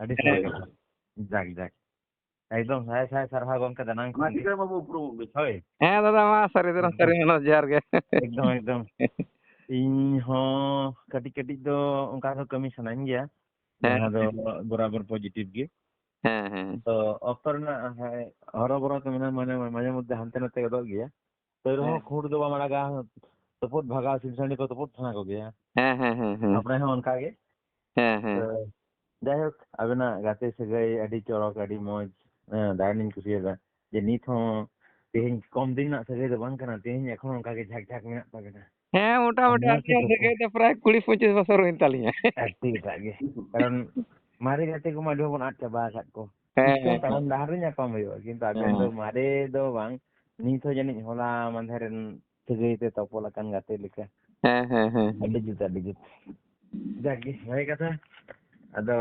ᱟᱹᱰᱤ ᱥᱟᱹᱨᱤ ᱦᱮᱸ᱾ ᱠᱟᱛᱷᱟ᱾ ᱡᱟᱠ, ᱡᱟᱠ᱾ ᱮᱠᱫᱚᱢ ᱥᱟᱭ ᱥᱟᱭ ᱥᱟᱨᱦᱟᱣ ᱜᱚᱢᱠᱮ, ᱫᱟᱱᱟᱝ ᱢᱟ ᱠᱷᱚᱱ ᱜᱮ᱾ ᱴᱷᱤᱠᱟᱹᱱ ᱵᱟᱹᱵᱩ ᱩᱯᱨᱩᱢᱚᱜ ᱵᱤᱱ᱾ ᱦᱳᱭ᱾ ᱦᱮᱸ ᱫᱟᱫᱟ, ᱢᱟ ᱥᱟᱹᱨᱤ ᱫᱷᱟᱨᱟ ᱮᱠᱫᱚᱢ᱾ ᱥᱟᱹᱨᱤ ᱢᱮᱱᱟ, ᱡᱚᱦᱟᱨ ᱜᱮ᱾ ᱮᱠᱫᱚᱢ, ᱮᱠᱫᱚᱢ᱾ ᱤᱧ ᱦᱚᱸ ᱠᱟᱹᱴᱤᱡ ᱠᱟᱹᱴᱤᱡ ᱫᱚ ᱚᱱᱠᱟ ᱫᱚ ᱠᱟᱹᱢᱤ ᱥᱟᱱᱟᱧ ᱜᱮᱭᱟ, ᱦᱮᱸ, ᱡᱟᱦᱟᱸ ᱫᱚ ᱦᱮᱸ᱾ ᱵᱚᱨᱟᱵᱚᱨ positive ᱜᱮ᱾ ᱦᱮᱸ, ᱦᱮᱸ᱾ ᱛᱚ ᱚᱠᱛᱚ ᱨᱮᱱᱟᱜ, ᱦᱮᱸ, ᱦᱚᱨᱚᱵᱚᱨᱚ ᱛᱚ ᱢᱮᱱᱟᱜᱼᱟ, ᱢᱟᱱᱮ ᱢᱟᱡᱷᱮ ᱢᱚᱫᱽᱫᱷᱮ ᱦᱟᱱᱛᱮ ᱱᱟᱛᱮ ᱜᱚᱫᱚᱜ ᱜᱮᱭᱟ᱾ ᱛᱟᱹᱣ ᱨᱮᱦᱚᱸ ᱦᱮᱸ᱾ ᱠᱷᱩᱸᱴ ᱫᱚ ᱵᱟᱢ ᱟᱲᱟᱜᱟ, ᱛᱩᱯᱩᱫ ᱵᱷᱟᱜᱟᱣ ᱥᱤᱢ ᱥᱟᱺᱰᱤ ᱠᱚ ᱛᱩᱯᱩᱫ ᱥᱟᱱᱟ ᱠᱚᱜᱮᱭᱟ᱾ ᱦᱮᱸ, ᱦᱮᱸ, ᱦᱮᱸ, ᱦᱮᱸ᱾ ᱟᱯᱮ ᱦᱚᱸ ᱚᱱᱠᱟ ᱜᱮ? ᱦᱮᱸ, ᱦᱮᱸ᱾ ᱛᱚ, ᱡᱟᱭᱦᱳᱠ, ᱟᱵᱮᱱᱟᱜ ᱜᱟᱛᱮ ᱥᱟᱹᱜᱟᱹᱭ ᱟᱹᱰᱤ ᱪᱚᱨᱚᱠ, ᱟᱹᱰᱤ ᱢᱚᱡᱽ᱾ ᱦᱮᱸ, ᱫᱟᱨᱩᱱᱤᱧ ᱠᱩᱥᱤᱭᱟᱫᱟ ᱡᱮ ᱱᱤᱛ ᱦᱚᱸ ᱛᱮᱦᱮᱧ ᱠᱚᱢ ᱫᱤᱱ ᱨᱮᱱᱟᱜ ᱥᱟᱹᱜᱟᱹᱭ ᱫᱚ ᱵᱟᱝ ᱠᱟᱱᱟ, ᱛᱮᱦᱮᱧ ᱮᱠᱷᱚᱱ ᱚᱱᱠᱟ ᱜᱮ ᱡᱷᱟᱠ ᱡᱷᱟᱠ ᱢᱮᱱᱟᱜ ᱛᱟᱵᱮᱱᱟ᱾ ᱦᱮᱸ, ᱢᱚᱴᱟᱢᱩᱴᱤ ᱟᱨ ᱱᱚᱣᱟ ᱠᱤ ᱟᱹᱞᱤᱧᱟᱜ ᱥᱚᱛᱚ? ᱥᱟᱹᱜᱟᱹᱭ ᱫᱚ ᱯᱨᱟᱭ ᱠᱩᱲᱤ ᱯᱚᱸᱪᱤᱥ ᱵᱚᱪᱷᱚᱨ ᱦᱩᱭᱮᱱ ᱛᱟᱹᱞᱤᱧᱟ᱾ ᱟᱹᱰᱤ ᱮᱴᱟᱜ ᱜᱮ᱾ ᱠᱟᱨᱚᱱ ᱢᱟᱨᱮ ᱜᱟᱛᱮ ᱠᱚᱢᱟ ᱟᱹᱰᱤ ᱦᱚᱲ ᱵᱚᱱ ᱟᱫ ᱪᱟᱵᱟ ᱟᱠᱟᱫ ᱠᱚ᱾ ᱦᱮᱸ, ᱱᱤᱛᱚᱝ ᱦᱮᱸ, ᱛᱟᱲᱟᱢ ᱦᱮᱸ᱾ ᱰᱟᱦᱟᱨ ᱨᱮ ᱧᱟᱯᱟᱢ ᱦᱩᱭᱩᱜᱼᱟ, ᱠᱤᱱᱛᱩ ᱟᱵᱮᱱ ᱫᱚ ᱦᱮᱸ᱾ ᱢᱟᱨᱮ ᱫᱚ ᱵᱟᱝ, ᱱᱤᱛ ᱦᱚᱸ ᱡᱟᱹᱱᱤᱡ ᱦᱚᱞᱟ ᱢᱟᱫᱷᱮᱨ ᱨᱮᱱ ᱥᱟᱹᱜᱟᱹᱭ ᱛᱮ ᱛᱚᱯᱚᱞ ᱟᱠᱟᱱ ᱜᱟᱛᱮ ᱞᱮᱠᱟ᱾ ᱦᱮᱸ, ᱦᱮᱸ, ᱦᱮᱸ, ᱦᱮᱸ᱾ ᱟᱹᱰᱤ ᱡᱩᱛ, ᱟᱹᱰᱤ ᱡᱩᱛ᱾ ᱡᱟᱠ ᱜᱮ, ᱵᱷᱟᱜᱮ ᱠᱟᱛᱷᱟ᱾ ᱟᱫᱚ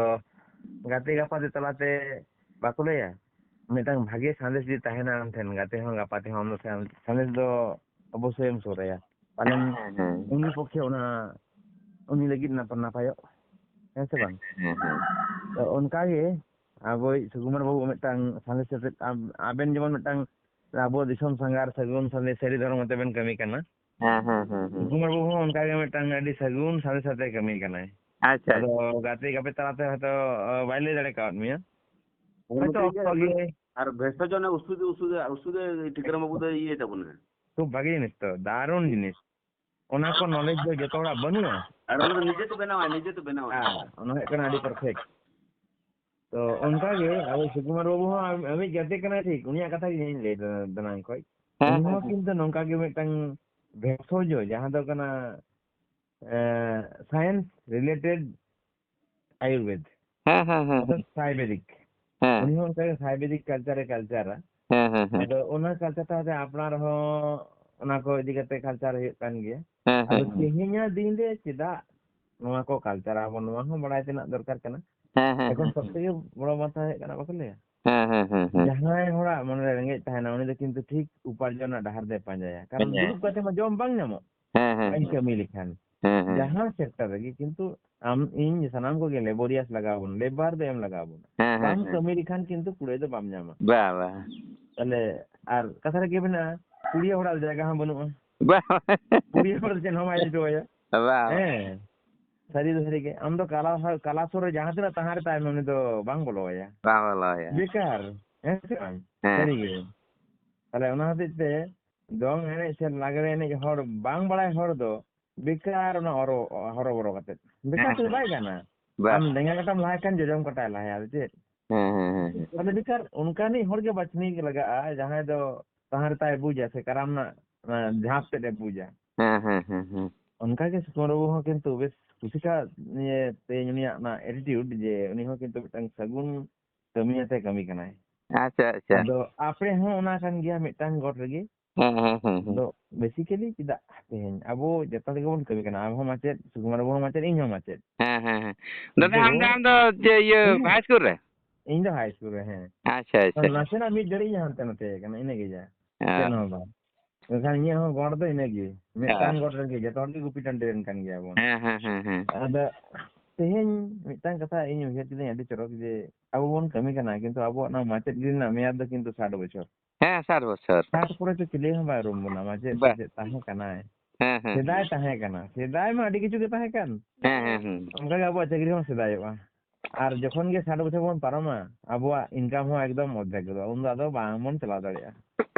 ᱜᱟᱛᱮ ᱜᱟᱯᱟᱛᱮ ᱛᱟᱞᱟᱛᱮ ᱵᱟᱠᱚ ᱞᱟᱹᱭᱟ, ᱢᱤᱫᱴᱟᱝ ᱵᱷᱟᱜᱮ ᱥᱟᱸᱫᱮᱥ ᱡᱩᱫᱤ ᱛᱟᱦᱮᱱᱟ ᱟᱢ ᱴᱷᱮᱱ, ᱜᱟᱛᱮ ᱦᱚᱸ ᱜᱟᱯᱟᱛᱮ ᱦᱚᱸ ᱟᱢ ᱫᱚ ᱥᱟᱸ-, ᱥᱟᱸᱫᱮᱥ ᱫᱚ ᱚᱵᱚᱥᱥᱳᱭ ᱮᱢ ᱥᱩᱨ ᱟᱭᱟ᱾ ᱯᱟᱞᱮᱱ ᱦᱮᱸ, ᱦᱮᱸ᱾ ᱩᱱᱤ ᱯᱚᱠᱠᱷᱮ ᱚᱱᱟ, ᱩᱱᱤ ᱞᱟᱹᱜᱤᱫ ᱱᱟᱯ-, ᱱᱟᱯᱟᱭᱚᱜ, ᱦᱮᱸ ᱥᱮ ᱵᱟᱝ? ᱦᱮᱸ, ᱦᱮᱸ᱾ ᱛᱚ ᱚᱱᱠᱟᱜᱮ ᱟᱵᱚᱭᱤᱡ ᱥᱩᱠᱩᱢᱟᱨ ᱵᱟᱹᱵᱩ ᱢᱤᱫᱴᱟᱝ ᱥᱟᱸᱫᱮᱥ ᱟᱛᱮᱫ ᱟᱢ-, ᱟᱵᱮᱱ ᱡᱮᱢᱚᱱ ᱢᱤᱫᱴᱟᱝ ᱟᱵᱚ ᱫᱤᱥᱚᱢ ᱥᱟᱸᱜᱷᱟᱨ ᱥᱟᱹᱜᱩᱱ ᱥᱟᱸᱫᱮᱥ ᱥᱟᱹᱨᱤ ᱫᱷᱚᱨᱚᱢ ᱟᱛᱮ ᱵᱮᱱ ᱠᱟᱹᱢᱤ ᱠᱟᱱᱟ᱾ ᱦᱮᱸ, ᱦᱮᱸ, ᱦᱮᱸ, ᱦᱮᱸ᱾ ᱥᱩᱠᱩᱢᱟᱨ ᱵᱟᱹᱵᱩ ᱦᱚᱸ ᱚᱱᱠᱟᱜᱮ ᱢᱤᱫᱴᱟᱝ ᱟᱹᱰᱤ ᱥᱟᱹᱜᱩᱱ ᱥᱟᱸᱫᱮᱥ ᱟᱛᱮ ᱠᱟᱹᱢᱤ ᱠᱟᱱᱟᱭ᱾ ᱟᱪᱪᱷᱟ, ᱟᱫᱚ ᱟᱪᱪᱷᱟ᱾ ᱜᱟᱛᱮ ᱜᱟᱯᱮ ᱛᱟᱞᱟᱛᱮ ᱦᱚᱭᱛᱚ, ᱚ, ᱵᱟᱭ ᱞᱟᱹᱭ ᱫᱟᱲᱮ ᱠᱟᱣᱟᱫ ᱢᱮᱭᱟ᱾ ᱦᱚᱭᱛᱚ ᱚᱱᱠᱟ ᱜᱮ ᱚᱠᱛᱚ ᱜᱮ᱾ ᱟᱨ ᱵᱷᱮᱥᱚᱡᱚᱱᱮ ᱩᱥᱩᱫᱮ, ᱩᱥᱩᱫᱮ, ᱩᱥᱩᱫᱮ ᱴᱷᱤᱠᱨᱟᱢ ᱵᱟᱹᱵᱩ ᱫᱚᱭ ᱤᱭᱟᱹᱭ ᱛᱟᱵᱚᱱᱟ᱾ ᱠᱷᱩᱵ ᱵᱷᱟᱜᱮ ᱡᱤᱱᱤᱥ ᱛᱚ, ᱫᱟᱨᱩᱱ ᱡᱤᱱᱤᱥ᱾ ᱚᱱᱟ ᱠᱚ knowledge ᱫᱚ ᱡᱚᱛᱚ ᱦᱚᱲᱟᱜ ᱵᱟᱹᱱᱩᱜᱼᱟ᱾ ᱟᱨ ᱚᱱᱟ ᱫᱚ ᱱᱤᱡᱮ ᱛᱮ ᱵᱮᱱᱟᱣᱟᱭ, ᱱᱤᱡᱮ ᱛᱮ ᱵᱮᱱᱟᱣᱟᱭ᱾ ᱦᱮᱸ, ᱚᱱᱟ ᱦᱩᱭᱩᱜ ᱠᱟᱱᱟ ᱟᱹᱰᱤ perfect᱾ ᱛᱚ ᱚᱱᱠᱟ ᱜᱮ ᱟᱵᱚ ᱥᱩᱠᱩᱢᱟᱨ ᱵᱟᱹᱵᱩ ᱦᱚᱸ ᱟᱢ-, ᱟᱢᱤᱡ ᱜᱟᱛᱮ ᱠᱟᱱᱟᱭ ᱴᱷᱤᱠ, ᱩᱱᱤᱭᱟᱜ ᱠᱟᱛᱷᱟ ᱜᱮ ᱤᱧ ᱞᱟᱹᱭ ᱫᱟ ᱫᱟᱱᱟᱝ ᱠᱷᱚᱡ᱾ ᱦᱮᱸ, ᱩᱱᱤ ᱦᱮᱸ, ᱦᱚᱸ ᱦᱮᱸ᱾ ᱠᱤᱱᱛᱩ ᱱᱚᱝᱠᱟ ᱜᱮ ᱢᱤᱫᱴᱟᱝ ᱵᱷᱮᱥᱚᱡᱚ, ᱡᱟᱦᱟᱸ ᱫᱚ ᱠᱟᱱᱟ, ᱮ, science related ᱟᱭᱩᱨᱵᱮᱫ᱾ ᱦᱮᱸ, ᱦᱮᱸ, ᱦᱮᱸ, ᱚᱨᱛᱷᱟᱛ ᱦᱮᱸ᱾ ᱥᱟᱭᱵᱮᱫᱤᱠ᱾ ᱦᱮᱸ᱾ ᱩᱱᱤ ᱦᱚᱸ ᱚᱱᱠᱟ ᱜᱮ ᱥᱟᱭᱵᱮᱫᱤᱠ culture ᱮ culture ᱟ᱾ ᱦᱮᱸ, ᱦᱮᱸ, ᱦᱮᱸ᱾ ᱟᱫᱚ ᱚᱱᱟ culture ᱛᱟᱞᱟᱛᱮ ᱟᱯᱱᱟᱨ ᱦᱚᱸ ᱚᱱᱟ ᱠᱚ ᱤᱫᱤ ᱠᱟᱛᱮ culture ᱦᱩᱭᱩᱜ ᱠᱟᱱ ᱜᱮᱭᱟ᱾ ᱦᱮᱸ, ᱟᱫᱚ ᱦᱮᱸ, ᱦᱮᱸ᱾ ᱛᱮᱦᱮᱧᱟᱜ ᱫᱤᱱ ᱨᱮ ᱪᱮᱫᱟᱜ ᱱᱚᱣᱟ ᱠᱚ culture ᱟᱵᱚᱱ, ᱱᱚᱣᱟ ᱦᱚᱸ ᱵᱟᱲᱟᱭ ᱛᱮᱱᱟᱜ ᱫᱚᱨᱠᱟᱨ ᱠᱟᱱᱟ᱾ ᱦᱮᱸ, ᱦᱮᱸ, ᱮᱠᱷᱚᱱ ᱦᱮᱸ, ᱥᱚᱵ ᱦᱮᱸ᱾ ᱛᱷᱮᱠᱮ ᱵᱚᱲᱚ ᱢᱟᱛᱷᱟ ᱦᱩᱭᱩᱜ ᱠᱟᱱᱟ, ᱵᱟᱠᱚ ᱞᱟᱹᱭᱟ? ᱦᱮᱸ, ᱦᱮᱸ, ᱦᱮᱸ, ᱦᱮᱸ᱾ ᱡᱟᱦᱟᱸᱭ ᱦᱚᱲᱟᱜ ᱢᱚᱱᱮ ᱨᱮ ᱨᱮᱸᱜᱮᱡ ᱛᱟᱦᱮᱱᱟ, ᱩᱱᱤ ᱫᱚ ᱠᱤᱱᱛᱩ ᱴᱷᱤᱠ ᱩᱯᱟᱨᱡᱚᱱ ᱨᱮᱱᱟᱜ ᱰᱟᱦᱟᱨ ᱫᱚᱭ ᱯᱟᱸᱡᱟᱭᱟ᱾ ᱠᱟᱨᱚᱱ ᱦᱮᱸ᱾ ᱫᱩᱲᱩᱵ ᱠᱟᱛᱮ ᱢᱟ ᱡᱚᱢ ᱵᱟᱝ ᱧᱟᱢᱚᱜ᱾ ᱦᱮᱸ, ᱦᱮᱸ, ᱵᱟᱹᱧ ᱦᱮᱸ᱾ ᱠᱟᱹᱢᱤ ᱞᱮᱠᱷᱟᱱ᱾ ᱦᱮᱸ, ᱦᱮᱸ᱾ ᱡᱟᱦᱟᱸ ᱥᱮᱠᱴᱚᱨ ᱨᱮᱜᱮ ᱠᱤᱱᱛᱩ ᱟᱢ ᱤᱧ ᱥᱟᱱᱟᱢ ᱠᱚᱜᱮ ᱞᱮᱵᱳᱨᱤᱭᱟᱥ ᱞᱟᱜᱟᱣ ᱵᱚᱱᱟ, ᱞᱮᱵᱟᱨ ᱫᱚ ᱮᱢ ᱞᱟᱜᱟᱣ ᱵᱚᱱᱟ᱾ ᱦᱮᱸ, ᱦᱮᱸ, ᱵᱟᱢ ᱦᱮᱸ᱾ ᱠᱟᱹᱢᱤ ᱞᱮᱠᱷᱟᱱ ᱠᱤᱱᱛᱩ ᱠᱩᱲᱟᱹᱭ ᱫᱚ ᱵᱟᱢ ᱧᱟᱢᱟ᱾ ᱵᱟ, ᱵᱟ᱾ ᱛᱟᱦᱞᱮ ᱟᱨ ᱠᱟᱛᱷᱟ ᱨᱮᱜᱮ ᱢᱮᱱᱟᱜᱼᱟ, ᱠᱩᱲᱤᱭᱟᱹ ᱦᱚᱲᱟᱜ ᱡᱟᱭᱜᱟ ᱦᱚᱸ ᱵᱟᱹᱱᱩᱜᱼᱟ᱾ ᱵᱟ᱾ ᱠᱩᱲᱤᱭᱟᱹ ᱦᱚᱲ ᱫᱚ ᱪᱮᱫ ᱦᱚᱸ ᱵᱟᱭ ᱪᱤᱠᱟᱹᱣᱟᱭᱟ᱾ ᱵᱟ᱾ ᱦᱮᱸ, ᱥᱟᱹᱨᱤ ᱫᱚ ᱥᱟᱹᱨᱤ ᱜᱮ᱾ ᱟᱢ ᱫᱚ ᱠᱟᱞᱟ, ᱠᱟᱞᱟ ᱥᱩᱨ ᱨᱮ ᱡᱟᱦᱟᱸ ᱛᱤᱱᱟᱹᱜ ᱛᱟᱦᱮᱸ ᱨᱮᱛᱟᱭ ᱢᱮ, ᱩᱱᱤ ᱫᱚ ᱵᱟᱝ ᱵᱚᱞᱚᱣᱟᱭᱟ᱾ ᱵᱟᱝ ᱵᱚᱞᱚᱣᱟᱭᱟ᱾ ᱵᱮᱠᱟᱨ, ᱦᱮᱸ ᱥᱮ ᱵᱟᱝ? ᱦᱮᱸ᱾ ᱥᱟᱹᱨᱤ ᱜᱮ᱾ ᱛᱟᱦᱞᱮ ᱚᱱᱟ ᱦᱚᱛᱮᱡ ᱛᱮ ᱫᱚᱝ ᱮᱱᱮᱡ ᱥᱮ ᱞᱟᱜᱽᱲᱮ ᱮᱱᱮᱡ ᱦᱚᱲ, ᱵᱟᱝ ᱵᱟᱲᱟᱭ ᱦᱚᱲ ᱫᱚ ᱵᱮᱠᱟᱨ ᱚᱱᱟ ᱦᱚᱨᱚ-, ᱦᱚᱨᱚᱵᱚᱨᱚ ᱠᱟᱛᱮ᱾ ᱵᱮᱠᱟᱨ ᱦᱮᱸ, ᱛᱮᱫᱚ ᱦᱮᱸ᱾ ᱵᱟᱭ ᱜᱟᱱᱟ᱾ ᱵᱟ᱾ ᱟᱢ ᱞᱮᱸᱜᱟ ᱠᱟᱴᱟᱢ ᱞᱟᱦᱟᱭ ᱠᱷᱟᱱ ᱡᱚᱡᱚᱢ ᱠᱟᱴᱟᱭ ᱞᱟᱦᱟᱭᱟ, ᱟᱫᱚ ᱪᱮᱫ? ᱦᱮᱸ, ᱦᱮᱸ, ᱦᱮᱸ, ᱦᱮᱸ᱾ ᱟᱫᱚ ᱵᱮᱠᱟᱨ ᱚᱱᱠᱟᱱᱤᱡ ᱦᱚᱲ ᱜᱮ ᱵᱟᱪᱷᱱᱤ ᱜᱮ ᱞᱟᱜᱟᱜᱼᱟ, ᱡᱟᱦᱟᱸᱭ ᱫᱚ ᱛᱟᱦᱟᱸ ᱨᱮᱛᱟᱭ ᱵᱩᱡᱟ ᱥᱮ ᱠᱟᱨᱟᱢ ᱨᱮᱱᱟᱜ, ᱚᱱᱟ ᱡᱷᱟᱸᱯ ᱛᱮᱫ ᱮ ᱵᱩᱡᱟ᱾ ᱦᱮᱸ, ᱦᱮᱸ, ᱦᱮᱸ, ᱦᱮᱸ᱾ ᱚᱱᱠᱟ ᱜᱮ ᱥᱩᱠᱩᱢᱟᱨ ᱵᱟᱹᱵᱩ ᱦᱚᱸ ᱠᱤᱱᱛᱩ ᱵᱮᱥ ᱠᱩᱥᱤᱠᱟ, ᱤᱭᱟᱹ, ᱛᱮᱦᱮᱧ ᱩᱱᱤᱭᱟᱜ ᱚᱱᱟ attitude ᱡᱮ ᱩᱱᱤ ᱦᱚᱸ ᱠᱤᱱᱛᱩ ᱢᱤᱫᱴᱟᱝ ᱥᱟᱹᱜᱩᱱ ᱠᱟᱹᱢᱤ ᱟᱛᱮ ᱠᱟᱹᱢᱤ ᱠᱟᱱᱟᱭ᱾ ᱟᱪᱪᱷᱟ, ᱟᱪᱪᱷᱟ᱾ ᱟᱫᱚ ᱟᱯᱮ ᱦᱚᱸ ᱚᱱᱟ ᱠᱟᱱ ᱜᱮᱭᱟ ᱢᱤᱫᱴᱟᱝ ᱜᱚᱴ ᱨᱮᱜᱮ᱾ ᱦᱮᱸ, ᱦᱮᱸ, ᱦᱮᱸ, ᱦᱮᱸ᱾ ᱟᱫᱚ basically ᱪᱮᱫᱟᱜ ᱛᱮᱦᱮᱧ ᱟᱵᱚ ᱡᱚᱛᱚ ᱦᱚᱲ ᱜᱮᱵᱚᱱ ᱠᱟᱹᱢᱤ ᱠᱟᱱᱟ, ᱟᱢ ᱦᱚᱸ ᱢᱟᱪᱮᱫ, ᱥᱩᱠᱩᱢᱟᱨ ᱵᱟᱹᱵᱩ ᱦᱚᱸ ᱢᱟᱪᱮᱫ, ᱤᱧ ᱦᱚᱸ ᱢᱟᱪᱮᱫ᱾ ᱦᱮᱸ, ᱦᱮᱸ, ᱦᱮᱸ᱾ ᱫᱟᱫᱟ, ᱟᱫᱚ ᱟᱢ ᱫᱚ, ᱟᱢ ᱫᱚ ᱪᱮᱫ ᱤᱭᱟᱹ ᱤᱧ ᱦᱟᱭ ᱥᱠᱩᱞ ᱨᱮ? ᱤᱧ ᱫᱚ ᱦᱟᱭ ᱥᱠᱩᱞ ᱨᱮ, ᱦᱮᱸ᱾ ᱟᱪᱪᱷᱟ, ᱟᱪᱪᱷᱟ, ᱟᱪᱪᱷᱟ᱾ ᱱᱟᱥᱮᱱᱟᱜ ᱢᱤᱫ ᱜᱷᱟᱹᱲᱤᱡ ᱤᱧ ᱦᱟᱱᱛᱮ ᱱᱟᱛᱮ ᱠᱟᱱᱟ, ᱤᱱᱟᱹ ᱜᱮ ᱡᱟ᱾ ᱪᱮᱫ ᱦᱮᱸ᱾ ᱦᱚᱸ ᱵᱟᱝ᱾ ᱢᱮᱱᱠᱷᱟᱱ ᱤᱧᱟᱹᱜ ᱦᱚᱸ ᱜᱚᱲ ᱫᱚ ᱤᱱᱟᱹ ᱜᱮ᱾ ᱢᱤᱫᱴᱟᱝ ᱦᱮᱸ᱾ ᱜᱚᱲ ᱨᱮᱱ ᱜᱮ, ᱡᱚᱛᱚ ᱦᱚᱲ ᱜᱮ ᱜᱩᱯᱤ ᱴᱟᱺᱰᱤ ᱨᱮᱱ ᱠᱟᱱ ᱜᱮᱭᱟ ᱵᱚᱱ᱾ ᱦᱮᱸ, ᱦᱮᱸ, ᱦᱮᱸ, ᱦᱮᱸ᱾ ᱟᱫᱚ ᱛᱮᱦᱮᱧ ᱢᱤᱫᱴᱟᱝ ᱠᱟᱛᱷᱟ ᱤᱧ ᱩᱭᱦᱟᱹᱨ ᱠᱤᱫᱟᱹᱧ ᱟᱹᱰᱤ ᱪᱚᱨᱚᱠ, ᱡᱮ ᱟᱵᱚ ᱵᱚᱱ ᱠᱟᱹᱢᱤ ᱠᱟᱱᱟ, ᱠᱤᱱᱛᱩ ᱟᱵᱚᱣᱟᱜ ᱱᱚᱣᱟ ᱢᱟᱪᱮᱫ ᱜᱤᱨᱤ ᱨᱮᱱᱟᱜ ᱢᱮᱭᱟᱫ ᱫᱚ ᱠᱤᱱᱛᱩ ᱥᱟᱴ ᱵᱚᱪᱷᱚᱨ᱾ ᱦᱮᱸ, ᱥᱟᱴ ᱵᱚᱪᱷᱚᱨ᱾ ᱥᱟᱴ ᱯᱚᱨᱮ ᱫᱚ ᱪᱤᱞᱤ ᱦᱚᱸ ᱵᱟᱭ ᱩᱨᱩᱢ ᱵᱚᱱᱟ, ᱢᱟᱪᱮᱫ ᱵᱟ᱾ ᱥᱮ ᱪᱮᱫ ᱛᱟᱦᱮᱸ ᱠᱟᱱᱟᱭ᱾ ᱦᱮᱸ, ᱦᱮᱸ, ᱥᱮᱫᱟᱭ ᱦᱮᱸ᱾ ᱛᱟᱦᱮᱸ ᱠᱟᱱᱟ, ᱥᱮᱫᱟᱭ ᱢᱟ ᱟᱹᱰᱤ ᱠᱤᱪᱷᱩ ᱜᱮ ᱛᱟᱦᱮᱸ ᱠᱟᱱ᱾ ᱦᱮᱸ, ᱦᱮᱸ, ᱦᱮᱸ᱾ ᱚᱱᱠᱟ ᱜᱮ ᱟᱵᱚᱣᱟᱜ ᱪᱟᱹᱠᱨᱤ ᱦᱚᱸ ᱥᱮᱫᱟᱭᱚᱜᱼᱟ᱾ ᱟᱨ ᱡᱚᱠᱷᱚᱱ ᱜᱮ ᱥᱟᱴ ᱵᱚᱪᱷᱚᱨ ᱵᱚᱱ ᱯᱟᱨᱚᱢᱟ, ᱟᱵᱚᱣᱟᱜ income ᱦᱚᱸ ᱮᱠᱫᱚᱢ ᱚᱨᱫᱷᱮᱠ ᱜᱚᱫᱚᱜᱼᱟ, ᱩᱱᱫᱚ ᱟᱫᱚ ᱵᱟᱝ ᱵᱚᱱ ᱪᱟᱞᱟᱣ ᱫᱟᱲᱮᱭᱟᱜᱼᱟ᱾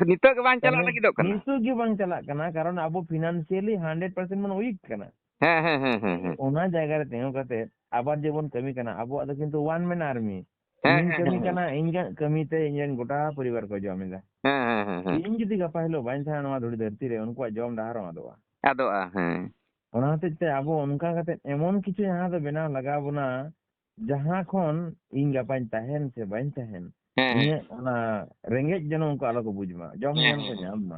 ᱱᱤᱛᱚᱜ ᱜᱮ ᱵᱟᱝ ᱪᱟᱞᱟᱜ ᱛᱟᱦᱞᱮ ᱞᱟᱹᱜᱤᱫᱚᱜ ᱠᱟᱱᱟ᱾ ᱱᱤᱛᱚᱜ ᱜᱮ ᱵᱟᱝ ᱪᱟᱞᱟᱜ ᱠᱟᱱᱟ, ᱠᱟᱨᱚᱱ ᱟᱵᱚ financially hundred percent ᱵᱚᱱ weak ᱠᱟᱱᱟ᱾ ᱦᱮᱸ, ᱦᱮᱸ, ᱦᱮᱸ, ᱦᱮᱸ, ᱦᱮᱸ᱾ ᱚᱱᱟ ᱡᱟᱭᱜᱟ ᱨᱮ ᱛᱤᱸᱜᱩ ᱠᱟᱛᱮ ᱟᱵᱟᱨ ᱡᱮ ᱵᱚᱱ ᱠᱟᱹᱢᱤ ᱠᱟᱱᱟ, ᱟᱵᱚᱣᱟᱜ ᱫᱚ ᱠᱤᱱᱛᱩ one man army᱾ ᱦᱮᱸ, ᱤᱧᱤᱧ ᱦᱮᱸ, ᱠᱟᱹᱢᱤ ᱦᱮᱸ, ᱦᱮᱸ᱾ ᱠᱟᱱᱟ, ᱤᱧᱟᱜ ᱠᱟᱹᱢᱤ ᱛᱮ ᱤᱧ ᱨᱮᱱ ᱜᱚᱴᱟ ᱯᱚᱨᱤᱵᱟᱨ ᱠᱚ ᱡᱚᱢ ᱮᱫᱟ᱾ ᱦᱮᱸ, ᱦᱮᱸ, ᱦᱮᱸ, ᱦᱮᱸ᱾ ᱤᱧ ᱡᱩᱫᱤ ᱜᱟᱯᱟ ᱦᱤᱞᱳᱜ ᱵᱟᱹᱧ ᱛᱟᱦᱮᱱᱟ ᱱᱚᱣᱟ ᱫᱷᱩᱲᱤ ᱫᱷᱟᱹᱨᱛᱤ ᱨᱮ, ᱩᱱᱠᱩᱣᱟᱜ ᱡᱚᱢ ᱰᱟᱦᱟᱨ ᱦᱚᱸ ᱟᱫᱚᱜᱼᱟ᱾ ᱟᱫᱚᱜᱼᱟ, ᱦᱮᱸ᱾ ᱚᱱᱟ ᱦᱚᱛᱮᱡ ᱛᱮ ᱟᱵᱚ ᱚᱱᱠᱟ ᱠᱟᱛᱮ ᱮᱢᱚᱱ ᱠᱤᱪᱷᱩ ᱡᱟᱦᱟᱸ ᱫᱚ ᱵᱮᱱᱟᱣ ᱞᱟᱜᱟᱣ ᱵᱚᱱᱟ, ᱡᱟᱦᱟᱸ ᱠᱷᱚᱱ ᱤᱧ ᱜᱟᱯᱟᱧ ᱛᱟᱦᱮᱱ ᱥᱮ ᱵᱟᱹᱧ ᱛᱟᱦᱮᱱ, ᱦᱮᱸ, ᱦᱮᱸ᱾ ᱤᱧᱟᱹᱜ ᱚᱱᱟ ᱨᱮᱸᱜᱮᱡ ᱡᱮᱱᱚ ᱩᱱᱠᱩ ᱟᱞᱚ ᱠᱚ ᱵᱩᱡᱽ ᱢᱟ, ᱡᱚᱢ ᱦᱮᱸ, ᱧᱟᱢ ᱦᱮᱸ, ᱠᱚ ᱦᱮᱸ᱾ ᱧᱟᱢ ᱢᱟ,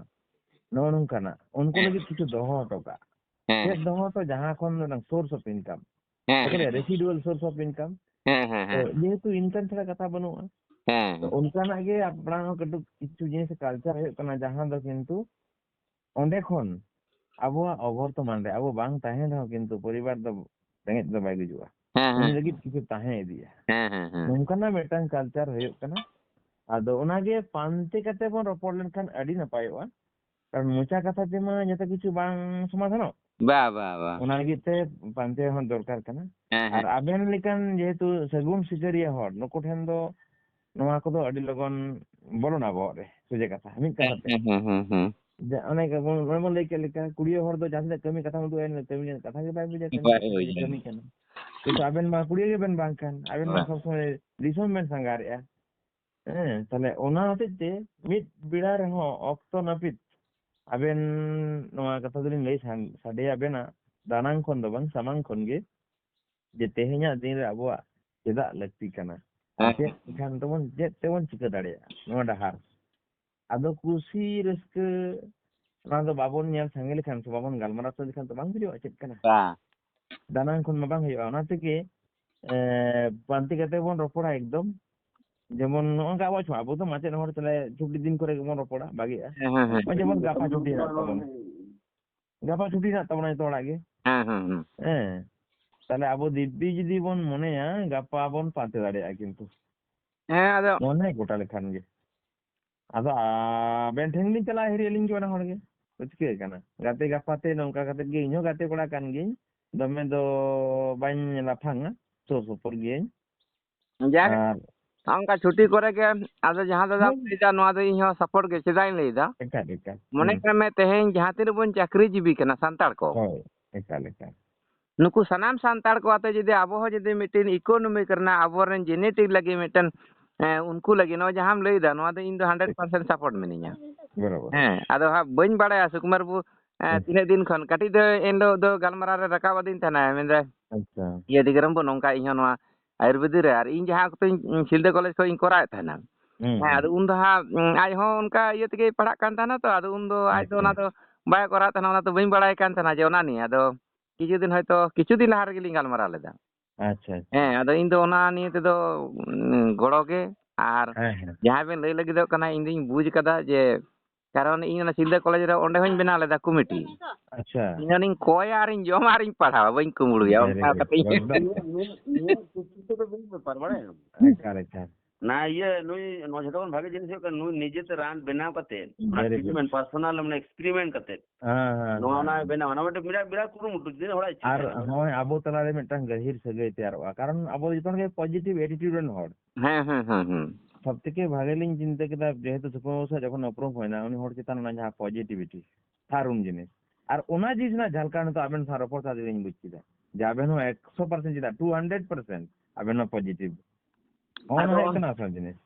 ᱱᱚᱜᱼᱚ ᱱᱚᱝᱠᱟᱱᱟᱜ᱾ ᱩᱱᱠᱩ ᱦᱮᱸ, ᱞᱟᱹᱜᱤᱫ ᱦᱮᱸ᱾ ᱠᱤᱪᱷᱩ ᱫᱚᱦᱚ ᱦᱚᱴᱚ ᱠᱟᱜ᱾ ᱦᱮᱸ, ᱪᱮᱫ ᱦᱮᱸ᱾ ᱫᱚᱦᱚ ᱦᱚᱴᱚ? ᱡᱟᱦᱟᱸ ᱠᱷᱚᱱ ᱢᱤᱫᱴᱟᱝ source of income᱾ ᱦᱮᱸ, ᱵᱟᱠᱚ ᱦᱮᱸ, ᱞᱟᱹᱭᱟ ᱦᱮᱸ᱾ Residual source of income᱾ ᱦᱮᱸ, ᱦᱮᱸ, ᱛᱚ, ᱦᱮᱸ᱾ ᱡᱮᱦᱮᱛᱩ income ᱪᱷᱟᱲᱟ ᱠᱟᱛᱷᱟ ᱵᱟᱹᱱᱩᱜᱼᱟ, ᱦᱮᱸ, ᱛᱚ, ᱦᱮᱸ᱾ ᱚᱱᱠᱟᱱᱟᱜ ᱜᱮ ᱟᱯᱱᱟᱨ ᱦᱚᱸ ᱠᱟᱹᱴᱤᱡ ᱠᱤᱪᱷᱩ ᱡᱤᱱᱤᱥ culture ᱦᱩᱭᱩᱜ ᱠᱟᱱᱟ, ᱡᱟᱦᱟᱸ ᱫᱚ ᱠᱤᱱᱛᱩ ᱚᱸᱰᱮ ᱠᱷᱚᱱ ᱟᱵᱚᱣᱟᱜ ᱚᱵᱚᱨᱛᱚᱢᱟᱱ ᱨᱮ ᱟᱵᱚ ᱵᱟᱝ ᱛᱟᱦᱮᱱ ᱨᱮᱦᱚᱸ ᱠᱤᱱᱛᱩ ᱯᱚᱨᱤᱵᱟᱨ ᱫᱚ ᱨᱮᱸᱜᱮᱡ ᱫᱚ ᱵᱟᱭ ᱜᱩᱡᱩᱜᱼᱟ᱾ ᱦᱮᱸ, ᱩᱱᱤ ᱦᱮᱸ, ᱞᱟᱹᱜᱤᱫ ᱦᱮᱸ᱾ ᱠᱤᱪᱷᱩ ᱛᱟᱦᱮᱸ ᱤᱫᱤᱜᱼᱟ᱾ ᱦᱮᱸ, ᱦᱮᱸ, ᱦᱮᱸ᱾ ᱱᱚᱝᱠᱟᱱᱟᱜ ᱢᱤᱫᱴᱟᱝ culture ᱦᱩᱭᱩᱜ ᱠᱟᱱᱟ᱾ ᱟᱫᱚ ᱚᱱᱟᱜᱮ ᱯᱟᱱᱛᱮ ᱠᱟᱛᱮ ᱵᱚᱱ ᱨᱚᱯᱚᱲ ᱞᱮᱱᱠᱷᱟᱱ ᱟᱹᱰᱤ ᱱᱟᱯᱟᱭᱚᱜᱼᱟ᱾ ᱠᱟᱨᱚᱱ ᱢᱚᱪᱟ ᱠᱟᱛᱷᱟ ᱛᱮᱢᱟ ᱡᱚᱛᱚ ᱠᱤᱪᱷᱩ ᱵᱟᱝ ᱥᱚᱢᱟᱫᱷᱟᱱᱚᱜ᱾ ᱵᱟ, ᱵᱟ, ᱵᱟ᱾ ᱚᱱᱟ ᱞᱟᱹᱜᱤᱫ ᱛᱮ ᱯᱟᱱᱛᱮ ᱦᱚᱸ ᱫᱚᱨᱠᱟᱨ ᱠᱟᱱᱟ᱾ ᱦᱮᱸ, ᱟᱨ ᱦᱮᱸ᱾ ᱟᱵᱮᱱ ᱞᱮᱠᱟᱱ ᱡᱮᱦᱮᱛᱩ ᱥᱟᱹᱜᱩᱱ ᱥᱤᱠᱟᱹᱨᱤᱭᱟᱹ ᱦᱚᱲ, ᱱᱩᱠᱩ ᱴᱷᱮᱱ ᱫᱚ ᱱᱚᱣᱟ ᱠᱚᱫᱚ ᱟᱹᱰᱤ ᱞᱚᱜᱚᱱ ᱵᱚᱞᱚᱱᱟ ᱵᱚᱦᱚᱜ ᱨᱮ, ᱥᱚᱡᱷᱮ ᱠᱟᱛᱷᱟ, ᱢᱤᱫ ᱠᱟᱛᱷᱟ ᱦᱮᱸ, ᱛᱮ᱾ ᱦᱮᱸ, ᱦᱮᱸ, ᱦᱮᱸ, ᱦᱮᱸ᱾ ᱡᱟ-, ᱚᱱᱮ ᱜᱮᱵᱚᱱ, ᱚᱱᱮ ᱵᱚᱱ ᱞᱟᱹᱭ ᱠᱮᱫ ᱞᱮᱠᱟ, ᱠᱩᱲᱤ ᱦᱚᱲ ᱫᱚ ᱡᱟᱦᱟᱸ ᱛᱤᱱᱟᱹᱜ ᱠᱟᱹᱢᱤ ᱠᱟᱛᱷᱟ ᱵᱚᱱ ᱩᱫᱩᱜ ᱟᱭᱟ, ᱠᱟᱹᱢᱤ ᱠᱟᱛᱷᱟ ᱜᱮ ᱵᱟᱭ ᱵᱩᱡᱟ, ᱠᱟᱹᱢᱤ ᱵᱟᱭ ᱠᱟᱛᱷᱟ ᱜᱮ ᱵᱩᱡᱟ᱾ ᱠᱟᱹᱢᱤ ᱠᱟᱱᱟ᱾ ᱠᱤᱱᱛᱩ ᱟᱵᱮᱱ ᱢᱟ ᱠᱩᱲᱤ ᱜᱮᱵᱮᱱ ᱵᱟᱝ ᱠᱟᱱ, ᱟᱵᱮᱱ ᱢᱟ ᱦᱮᱸ᱾ ᱥᱚᱵ ᱥᱚᱢᱚᱭ ᱫᱤᱥᱚᱢ ᱵᱮᱱ ᱥᱟᱸᱜᱷᱟᱨᱮᱜᱼᱟ᱾ ᱦᱮᱸ, ᱛᱟᱦᱞᱮ ᱚᱱᱟ ᱦᱚᱛᱮᱡ ᱛᱮ ᱢᱤᱫ ᱵᱮᱲᱟ ᱨᱮᱦᱚᱸ ᱚᱠᱛᱚ ᱱᱟᱹᱯᱤᱛ ᱟᱵᱮᱱ ᱱᱚᱣᱟ ᱠᱟᱛᱷᱟ ᱫᱚᱞᱤᱧ ᱞᱟᱹᱭ ᱥᱟᱱ-, ᱥᱟᱰᱮᱭᱟᱵᱮᱱᱟ, ᱫᱟᱱᱟᱝ ᱠᱷᱚᱱ ᱫᱚ ᱵᱟᱝ, ᱥᱟᱢᱟᱝ ᱠᱷᱚᱱ ᱜᱮ, ᱡᱮ ᱛᱮᱦᱮᱧᱟᱜ ᱫᱤᱱ ᱨᱮ ᱟᱵᱚᱣᱟᱜ ᱪᱮᱫᱟᱜ ᱞᱟᱹᱠᱛᱤ ᱠᱟᱱᱟ? ᱟᱨ ᱦᱮᱸ, ᱪᱮᱫ ᱦᱮᱸ᱾ ᱠᱷᱟᱱ ᱛᱮᱵᱚᱱ, ᱪᱮᱫ ᱛᱮᱵᱚᱱ ᱪᱤᱠᱟᱹ ᱫᱟᱲᱮᱭᱟᱜᱼᱟ ᱱᱚᱣᱟ ᱰᱟᱦᱟᱨ? ᱟᱫᱚ ᱠᱩᱥᱤ ᱨᱟᱹᱥᱠᱟᱹ ᱚᱱᱟ ᱫᱚ ᱵᱟᱵᱚᱱ ᱧᱮᱞ ᱥᱟᱸᱜᱮ ᱞᱮᱠᱷᱟᱱ ᱥᱮ ᱵᱟᱵᱚᱱ ᱜᱟᱞᱢᱟᱨᱟᱣ ᱥᱟᱸᱜᱮ ᱞᱮᱠᱷᱟᱱ ᱛᱚ ᱵᱟᱝ ᱵᱩᱡᱷᱟᱹᱜᱼᱟ ᱪᱮᱫ ᱠᱟᱱᱟ᱾ ᱵᱟᱝ᱾ ᱫᱟᱱᱟᱝ ᱠᱷᱚᱱ ᱢᱟ ᱵᱟᱝ ᱦᱩᱭᱩᱜᱼᱟ᱾ ᱚᱱᱟ ᱛᱮᱜᱮ, ᱮ, ᱯᱟᱱᱛᱮ ᱠᱟᱛᱮ ᱵᱚᱱ ᱨᱚᱯᱚᱲᱟ ᱮᱠᱫᱚᱢ᱾ ᱡᱮᱢᱚᱱ ᱱᱚᱜᱼᱚ ᱱᱚᱝᱠᱟ ᱟᱵᱚ ᱪᱷᱚ-, ᱟᱵᱚ ᱫᱚ ᱢᱟᱪᱮᱫ ᱦᱚᱲ ᱛᱟᱦᱞᱮ ᱪᱷᱩᱴᱤ ᱫᱤᱱ ᱠᱚᱨᱮ ᱜᱮᱵᱚᱱ ᱨᱚᱯᱚᱲᱟ, ᱵᱷᱟᱜᱤᱜᱼᱟ᱾ ᱦᱮᱸ, ᱦᱮᱸ, ᱦᱮᱸ᱾ ᱱᱚᱜᱼᱚᱭ ᱡᱮᱢᱚᱱ ᱜᱟᱯᱟ ᱪᱷᱩᱴᱤ ᱦᱮᱱᱟᱜ ᱛᱟᱵᱚᱱᱟ᱾ ᱜᱟᱯᱟ ᱪᱷᱩᱴᱤ ᱦᱮᱱᱟᱜ ᱛᱟᱵᱚᱱᱟ ᱡᱚᱛᱚ ᱦᱚᱲᱟᱜ ᱜᱮ᱾ ᱦᱮᱸ, ᱦᱮᱸ, ᱦᱮᱸ᱾ ᱦᱮᱸ᱾ ᱛᱟᱦᱞᱮ ᱟᱵᱚ ᱫᱤᱵᱽᱵᱤ ᱡᱩᱫᱤ ᱵᱚᱱ ᱢᱚᱱᱮᱭᱟ, ᱜᱟᱯᱟ ᱵᱚᱱ ᱯᱟᱱᱛᱮ ᱫᱟᱲᱮᱭᱟᱜᱼᱟ ᱠᱤᱱᱛᱩ᱾ ᱦᱮᱸ, ᱟᱫᱚ ᱢᱚᱱᱮ ᱜᱚᱴᱟ ᱞᱮᱠᱷᱟᱱ ᱜᱮ᱾ ᱟᱫᱚ ᱟᱵᱮᱱ ᱴᱷᱮᱱ ᱞᱤᱧ ᱪᱟᱞᱟᱜᱼᱟ, ᱦᱤᱨᱤ ᱟᱹᱞᱤᱧ ᱜᱮ ᱵᱟᱱᱟ ᱦᱚᱲ ᱜᱮ᱾ ᱛᱚ ᱪᱤᱠᱟᱹᱜ ᱠᱟᱱᱟ? ᱜᱟᱛᱮ ᱜᱟᱯᱟᱛᱮ ᱱᱚᱝᱠᱟ ᱠᱟᱛᱮ ᱜᱮ, ᱤᱧ ᱦᱚᱸ ᱜᱟᱛᱮ ᱠᱚᱲᱟ ᱠᱟᱱ ᱜᱤᱭᱟᱹᱧ, ᱫᱚᱢᱮ ᱫᱚ ᱵᱟᱹᱧ ᱞᱟᱯᱷᱟᱝᱟ, ᱥᱩᱨ ᱥᱩᱯᱩᱨ ᱜᱤᱭᱟᱹᱧ᱾ ᱡᱟᱠ, ᱟᱨ ᱱᱚᱜᱼᱚ ᱱᱚᱝᱠᱟ ᱪᱷᱩᱴᱤ ᱠᱚᱨᱮ ᱜᱮ, ᱟᱫᱚ ᱡᱟᱦᱟᱸ ᱫᱟᱫᱟᱢ ᱦᱳᱭ᱾ ᱞᱟᱹᱭᱫᱟ, ᱱᱚᱣᱟ ᱫᱚ ᱤᱧ ᱦᱚᱸ support ᱜᱮ, ᱪᱮᱫᱟᱜ ᱤᱧ ᱞᱟᱹᱭᱫᱟ? ᱮᱠᱟᱞ, ᱮᱠᱟᱞ᱾ ᱢᱚᱱᱮ ᱦᱩᱸ᱾ ᱠᱟᱜ ᱢᱮ, ᱛᱮᱦᱮᱧ ᱡᱟᱦᱟᱸ ᱛᱤᱱᱟᱹᱜ ᱵᱚᱱ ᱪᱟᱹᱠᱨᱤ ᱡᱤᱵᱤ ᱠᱟᱱᱟ ᱥᱟᱱᱛᱟᱲ ᱠᱚ, ᱦᱳᱭ, ᱮᱠᱟᱞ, ᱮᱠᱟᱞ᱾ ᱱᱩᱠᱩ ᱥᱟᱱᱟᱢ ᱥᱟᱱᱛᱟᱲ ᱠᱚ ᱟᱛᱮ ᱡᱩᱫᱤ ᱟᱵᱚ ᱦᱚᱸ ᱡᱩᱫᱤ ᱢᱤᱫᱴᱮᱱ economic ᱨᱮᱱᱟᱜ ᱟᱵᱚᱨᱮᱱ genetic ᱞᱟᱹᱜᱤᱫ ᱢᱤᱫᱴᱮᱱ, ᱮᱸ, ᱩᱱᱠᱩ ᱞᱟᱹᱜᱤᱫ ᱱᱚᱜᱼᱚᱭ ᱡᱟᱦᱟᱸᱢ ᱞᱟᱹᱭᱫᱟ, ᱱᱚᱣᱟ ᱫᱚ ᱤᱧ ᱫᱚ hundred percent support ᱢᱤᱱᱟᱹᱧᱟ᱾ ᱵᱚᱨᱟᱵᱚᱨ᱾ ᱦᱮᱸ, ᱟᱫᱚ ᱦᱟᱸᱜ ᱵᱟᱹᱧ ᱵᱟᱲᱟᱭᱟ ᱥᱩᱠᱩᱢᱟᱨ ᱵᱟᱹᱵᱩ, ᱮᱸ, ᱦᱩᱸ᱾ ᱛᱤᱱᱟᱹᱜ ᱫᱤᱱ ᱠᱷᱚᱱ ᱠᱟᱹᱴᱤᱡ ᱫᱚ ᱮᱱᱦᱤᱞᱳᱜ ᱫᱚ ᱜᱟᱞᱢᱟᱨᱟᱣ ᱨᱮ ᱨᱟᱠᱟᱵ ᱟᱹᱫᱤᱧ ᱛᱟᱦᱮᱱᱟᱭ, ᱢᱮᱱᱫᱟᱭ, ᱟᱪᱪᱷᱟ᱾ "ᱤᱭᱟᱹ ᱫᱤᱜᱨᱟᱢ ᱵᱟᱹᱵᱩ, ᱱᱚᱝᱠᱟ ᱤᱧ ᱦᱚᱸ ᱱᱚᱣᱟ ᱟᱭᱩᱨᱵᱮᱫᱤᱠ ᱨᱮ", ᱟᱨ ᱤᱧ ᱡᱟᱦᱟᱸ ᱚᱠᱛᱚᱧ, ᱩᱸ, ᱥᱤᱞᱫᱟᱹ ᱠᱚᱞᱮᱡᱽ ᱠᱷᱚᱱ ᱤᱧ ᱠᱚᱨᱟᱣᱮᱫ ᱛᱟᱦᱮᱱᱟ᱾ ᱦᱩᱸ, ᱦᱮᱸ, ᱦᱩᱸ᱾ ᱟᱫᱚ ᱩᱱ ᱫᱚ ᱦᱟᱸᱜ, ᱩᱸ, ᱟᱡ ᱦᱚᱸ ᱚᱱᱠᱟ ᱤᱭᱟᱹ ᱛᱮᱜᱮᱭ ᱯᱟᱲᱦᱟᱜ ᱠᱟᱱ ᱛᱟᱦᱮᱱᱟ ᱛᱚ, ᱟᱫᱚ ᱩᱱ ᱫᱚ ᱟᱡ ᱫᱚ ᱟᱪᱪᱷᱟ᱾ ᱚᱱᱟ ᱫᱚ ᱵᱟᱭ ᱠᱚᱨᱟᱣ ᱛᱟᱦᱮᱱᱟ, ᱚᱱᱟ ᱫᱚ ᱵᱟᱹᱧ ᱵᱟᱲᱟᱭ ᱠᱟᱱ ᱛᱟᱦᱮᱱᱟ ᱡᱮ ᱚᱱᱟ ᱱᱤᱭᱮ᱾ ᱟᱫᱚ ᱠᱤᱪᱷᱩ ᱫᱤᱱ ᱦᱚᱭᱛᱳ, ᱠᱤᱪᱷᱩ ᱫᱤᱱ ᱞᱟᱦᱟ ᱨᱮᱜᱮ ᱞᱤᱧ ᱜᱟᱞᱢᱟᱨᱟᱣ ᱞᱮᱫᱟ᱾ ᱟᱪᱪᱷᱟ, ᱟᱪᱪᱷᱟ᱾ ᱦᱮᱸ, ᱟᱫᱚ ᱤᱧ ᱫᱚ ᱚᱱᱟ ᱱᱤᱭᱮ ᱛᱮᱫᱚ, ᱩᱸ, ᱜᱚᱲᱚ ᱜᱮ᱾ ᱟᱨ ᱦᱮᱸ, ᱦᱮᱸ᱾ ᱡᱟᱦᱟᱸ ᱵᱮᱱ ᱞᱟᱹᱭ ᱞᱟᱹᱜᱤᱫᱚᱜ ᱠᱟᱱᱟ, ᱤᱧ ᱫᱩᱧ ᱵᱩᱡᱽ ᱠᱟᱫᱟ ᱡᱮ, ᱠᱟᱨᱚᱱ ᱤᱧ ᱚᱱᱟ ᱥᱤᱞᱫᱟᱹ ᱠᱚᱞᱮᱡᱽ ᱨᱮ ᱚᱸᱰᱮ ᱦᱚᱸᱧ ᱵᱮᱱᱟᱣ ᱞᱮᱫᱟ ᱠᱚᱢᱤᱴᱤ᱾ ᱟᱪᱪᱷᱟ᱾ ᱤᱧ ᱚᱱᱟᱧ ᱠᱚᱭᱟ ᱟᱨᱤᱧ ᱡᱚᱢᱟ ᱟᱨᱤᱧ ᱯᱟᱲᱦᱟᱣᱟ, ᱵᱟᱹᱧ ᱠᱩᱢᱵᱽᱲᱩᱭᱟ, ᱚᱱᱠᱟ ᱠᱟᱛᱮ ᱤᱧ ᱱᱤᱭᱟᱹ, ᱱᱤᱭᱟᱹ, ᱱᱤᱭᱟᱹ ᱪᱩᱠᱛᱤ ᱫᱚ ᱵᱮᱥ ᱵᱮᱯᱟᱨ, ᱵᱟᱲᱟᱭᱟᱢ? ᱮᱠᱟᱞ, ᱮᱠᱟᱞ᱾ ᱱᱟ ᱤᱭᱟᱹ ᱱᱩᱭ, ᱱᱚᱣᱟ ᱡᱷᱚᱛᱚ ᱠᱷᱚᱱ ᱵᱷᱟᱜᱮ ᱡᱤᱱᱤᱥ ᱦᱩᱭᱩᱜ ᱠᱟᱱᱟ, ᱱᱩᱭ ᱱᱤᱡᱮᱛᱮ ᱨᱟᱱ ᱵᱮᱱᱟᱣ ᱠᱟᱛᱮ, very good, treatment, personal, ᱢᱟᱱᱮ, experiment ᱠᱟᱛᱮ, ᱦᱮᱸ, ᱦᱮᱸ, ᱱᱚᱣᱟ ᱦᱮᱸ, ᱚᱱᱟ ᱦᱮᱸ᱾ ᱵᱮᱱᱟᱣ, ᱚᱱᱟ ᱢᱤᱫᱴᱮᱱ ᱵᱤᱨᱟᱴ, ᱵᱤᱨᱟᱴ ᱠᱩᱨᱩᱢᱩᱴᱩ, ᱡᱩᱫᱤ ᱦᱚᱲᱟᱜ ᱤᱪᱪᱷᱟᱹ ᱟᱨ ᱛᱟᱦᱮᱱᱟ᱾ ᱱᱚᱜᱼᱚᱭ ᱟᱵᱚ ᱛᱟᱞᱟᱨᱮ ᱢᱤᱫᱴᱟᱝ ᱜᱟᱹᱦᱤᱨ ᱥᱟᱹᱜᱟᱹᱭ ᱛᱮᱭᱟᱨᱚᱜᱼᱟ, ᱠᱟᱨᱚᱱ ᱟᱵᱚ ᱫᱚ ᱡᱚᱛᱚ ᱦᱚᱲ ᱜᱮ positive attitude ᱨᱮᱱ ᱦᱚᱲ᱾ ᱦᱮᱸ, ᱦᱮᱸ, ᱦᱮᱸ, ᱦᱮᱸ᱾ ᱥᱚᱵ ᱛᱷᱮᱠᱮ ᱵᱷᱟᱜᱮ ᱞᱤᱧ ᱪᱤᱱᱛᱟᱹ ᱠᱮᱫᱟ, ᱡᱮᱦᱮᱛᱩ ᱥᱩᱠᱩᱢᱟᱨ ᱵᱟᱵᱩ ᱥᱟᱶ ᱡᱚᱠᱷᱚᱱ ᱩᱯᱨᱩᱢ ᱦᱩᱭᱱᱟ, ᱩᱱᱤ ᱦᱚᱲ ᱪᱮᱛᱟᱱ ᱚᱱᱟ ᱡᱟᱦᱟᱸ positivity, ᱛᱷᱟᱨᱩᱢ ᱡᱤᱱᱤᱥ, ᱟᱨ ᱚᱱᱟ ᱡᱤᱱᱤᱥ ᱨᱮᱱᱟᱜ ᱡᱷᱟᱞᱠᱟᱣ ᱱᱤᱛᱚᱜ ᱟᱵᱮᱱ ᱥᱟᱶ ᱨᱚᱯᱚᱲ ᱠᱟᱛᱮ ᱞᱤᱧ ᱵᱩᱡᱽ ᱠᱮᱫᱟ, ᱡᱮ ᱟᱵᱮᱱ ᱦᱚᱸ ᱮᱠᱥᱚ percent ᱪᱮᱫᱟᱜ, two hundred percent ᱟᱵᱮᱱ ᱦᱚᱸ positive᱾ ᱦᱚᱸᱜᱼᱚ ᱱᱚᱣᱟ ᱟᱫᱚ ᱦᱩᱭᱩᱜ ᱠᱟᱱᱟ ᱟᱥᱚᱞ ᱡᱤᱱᱤᱥ᱾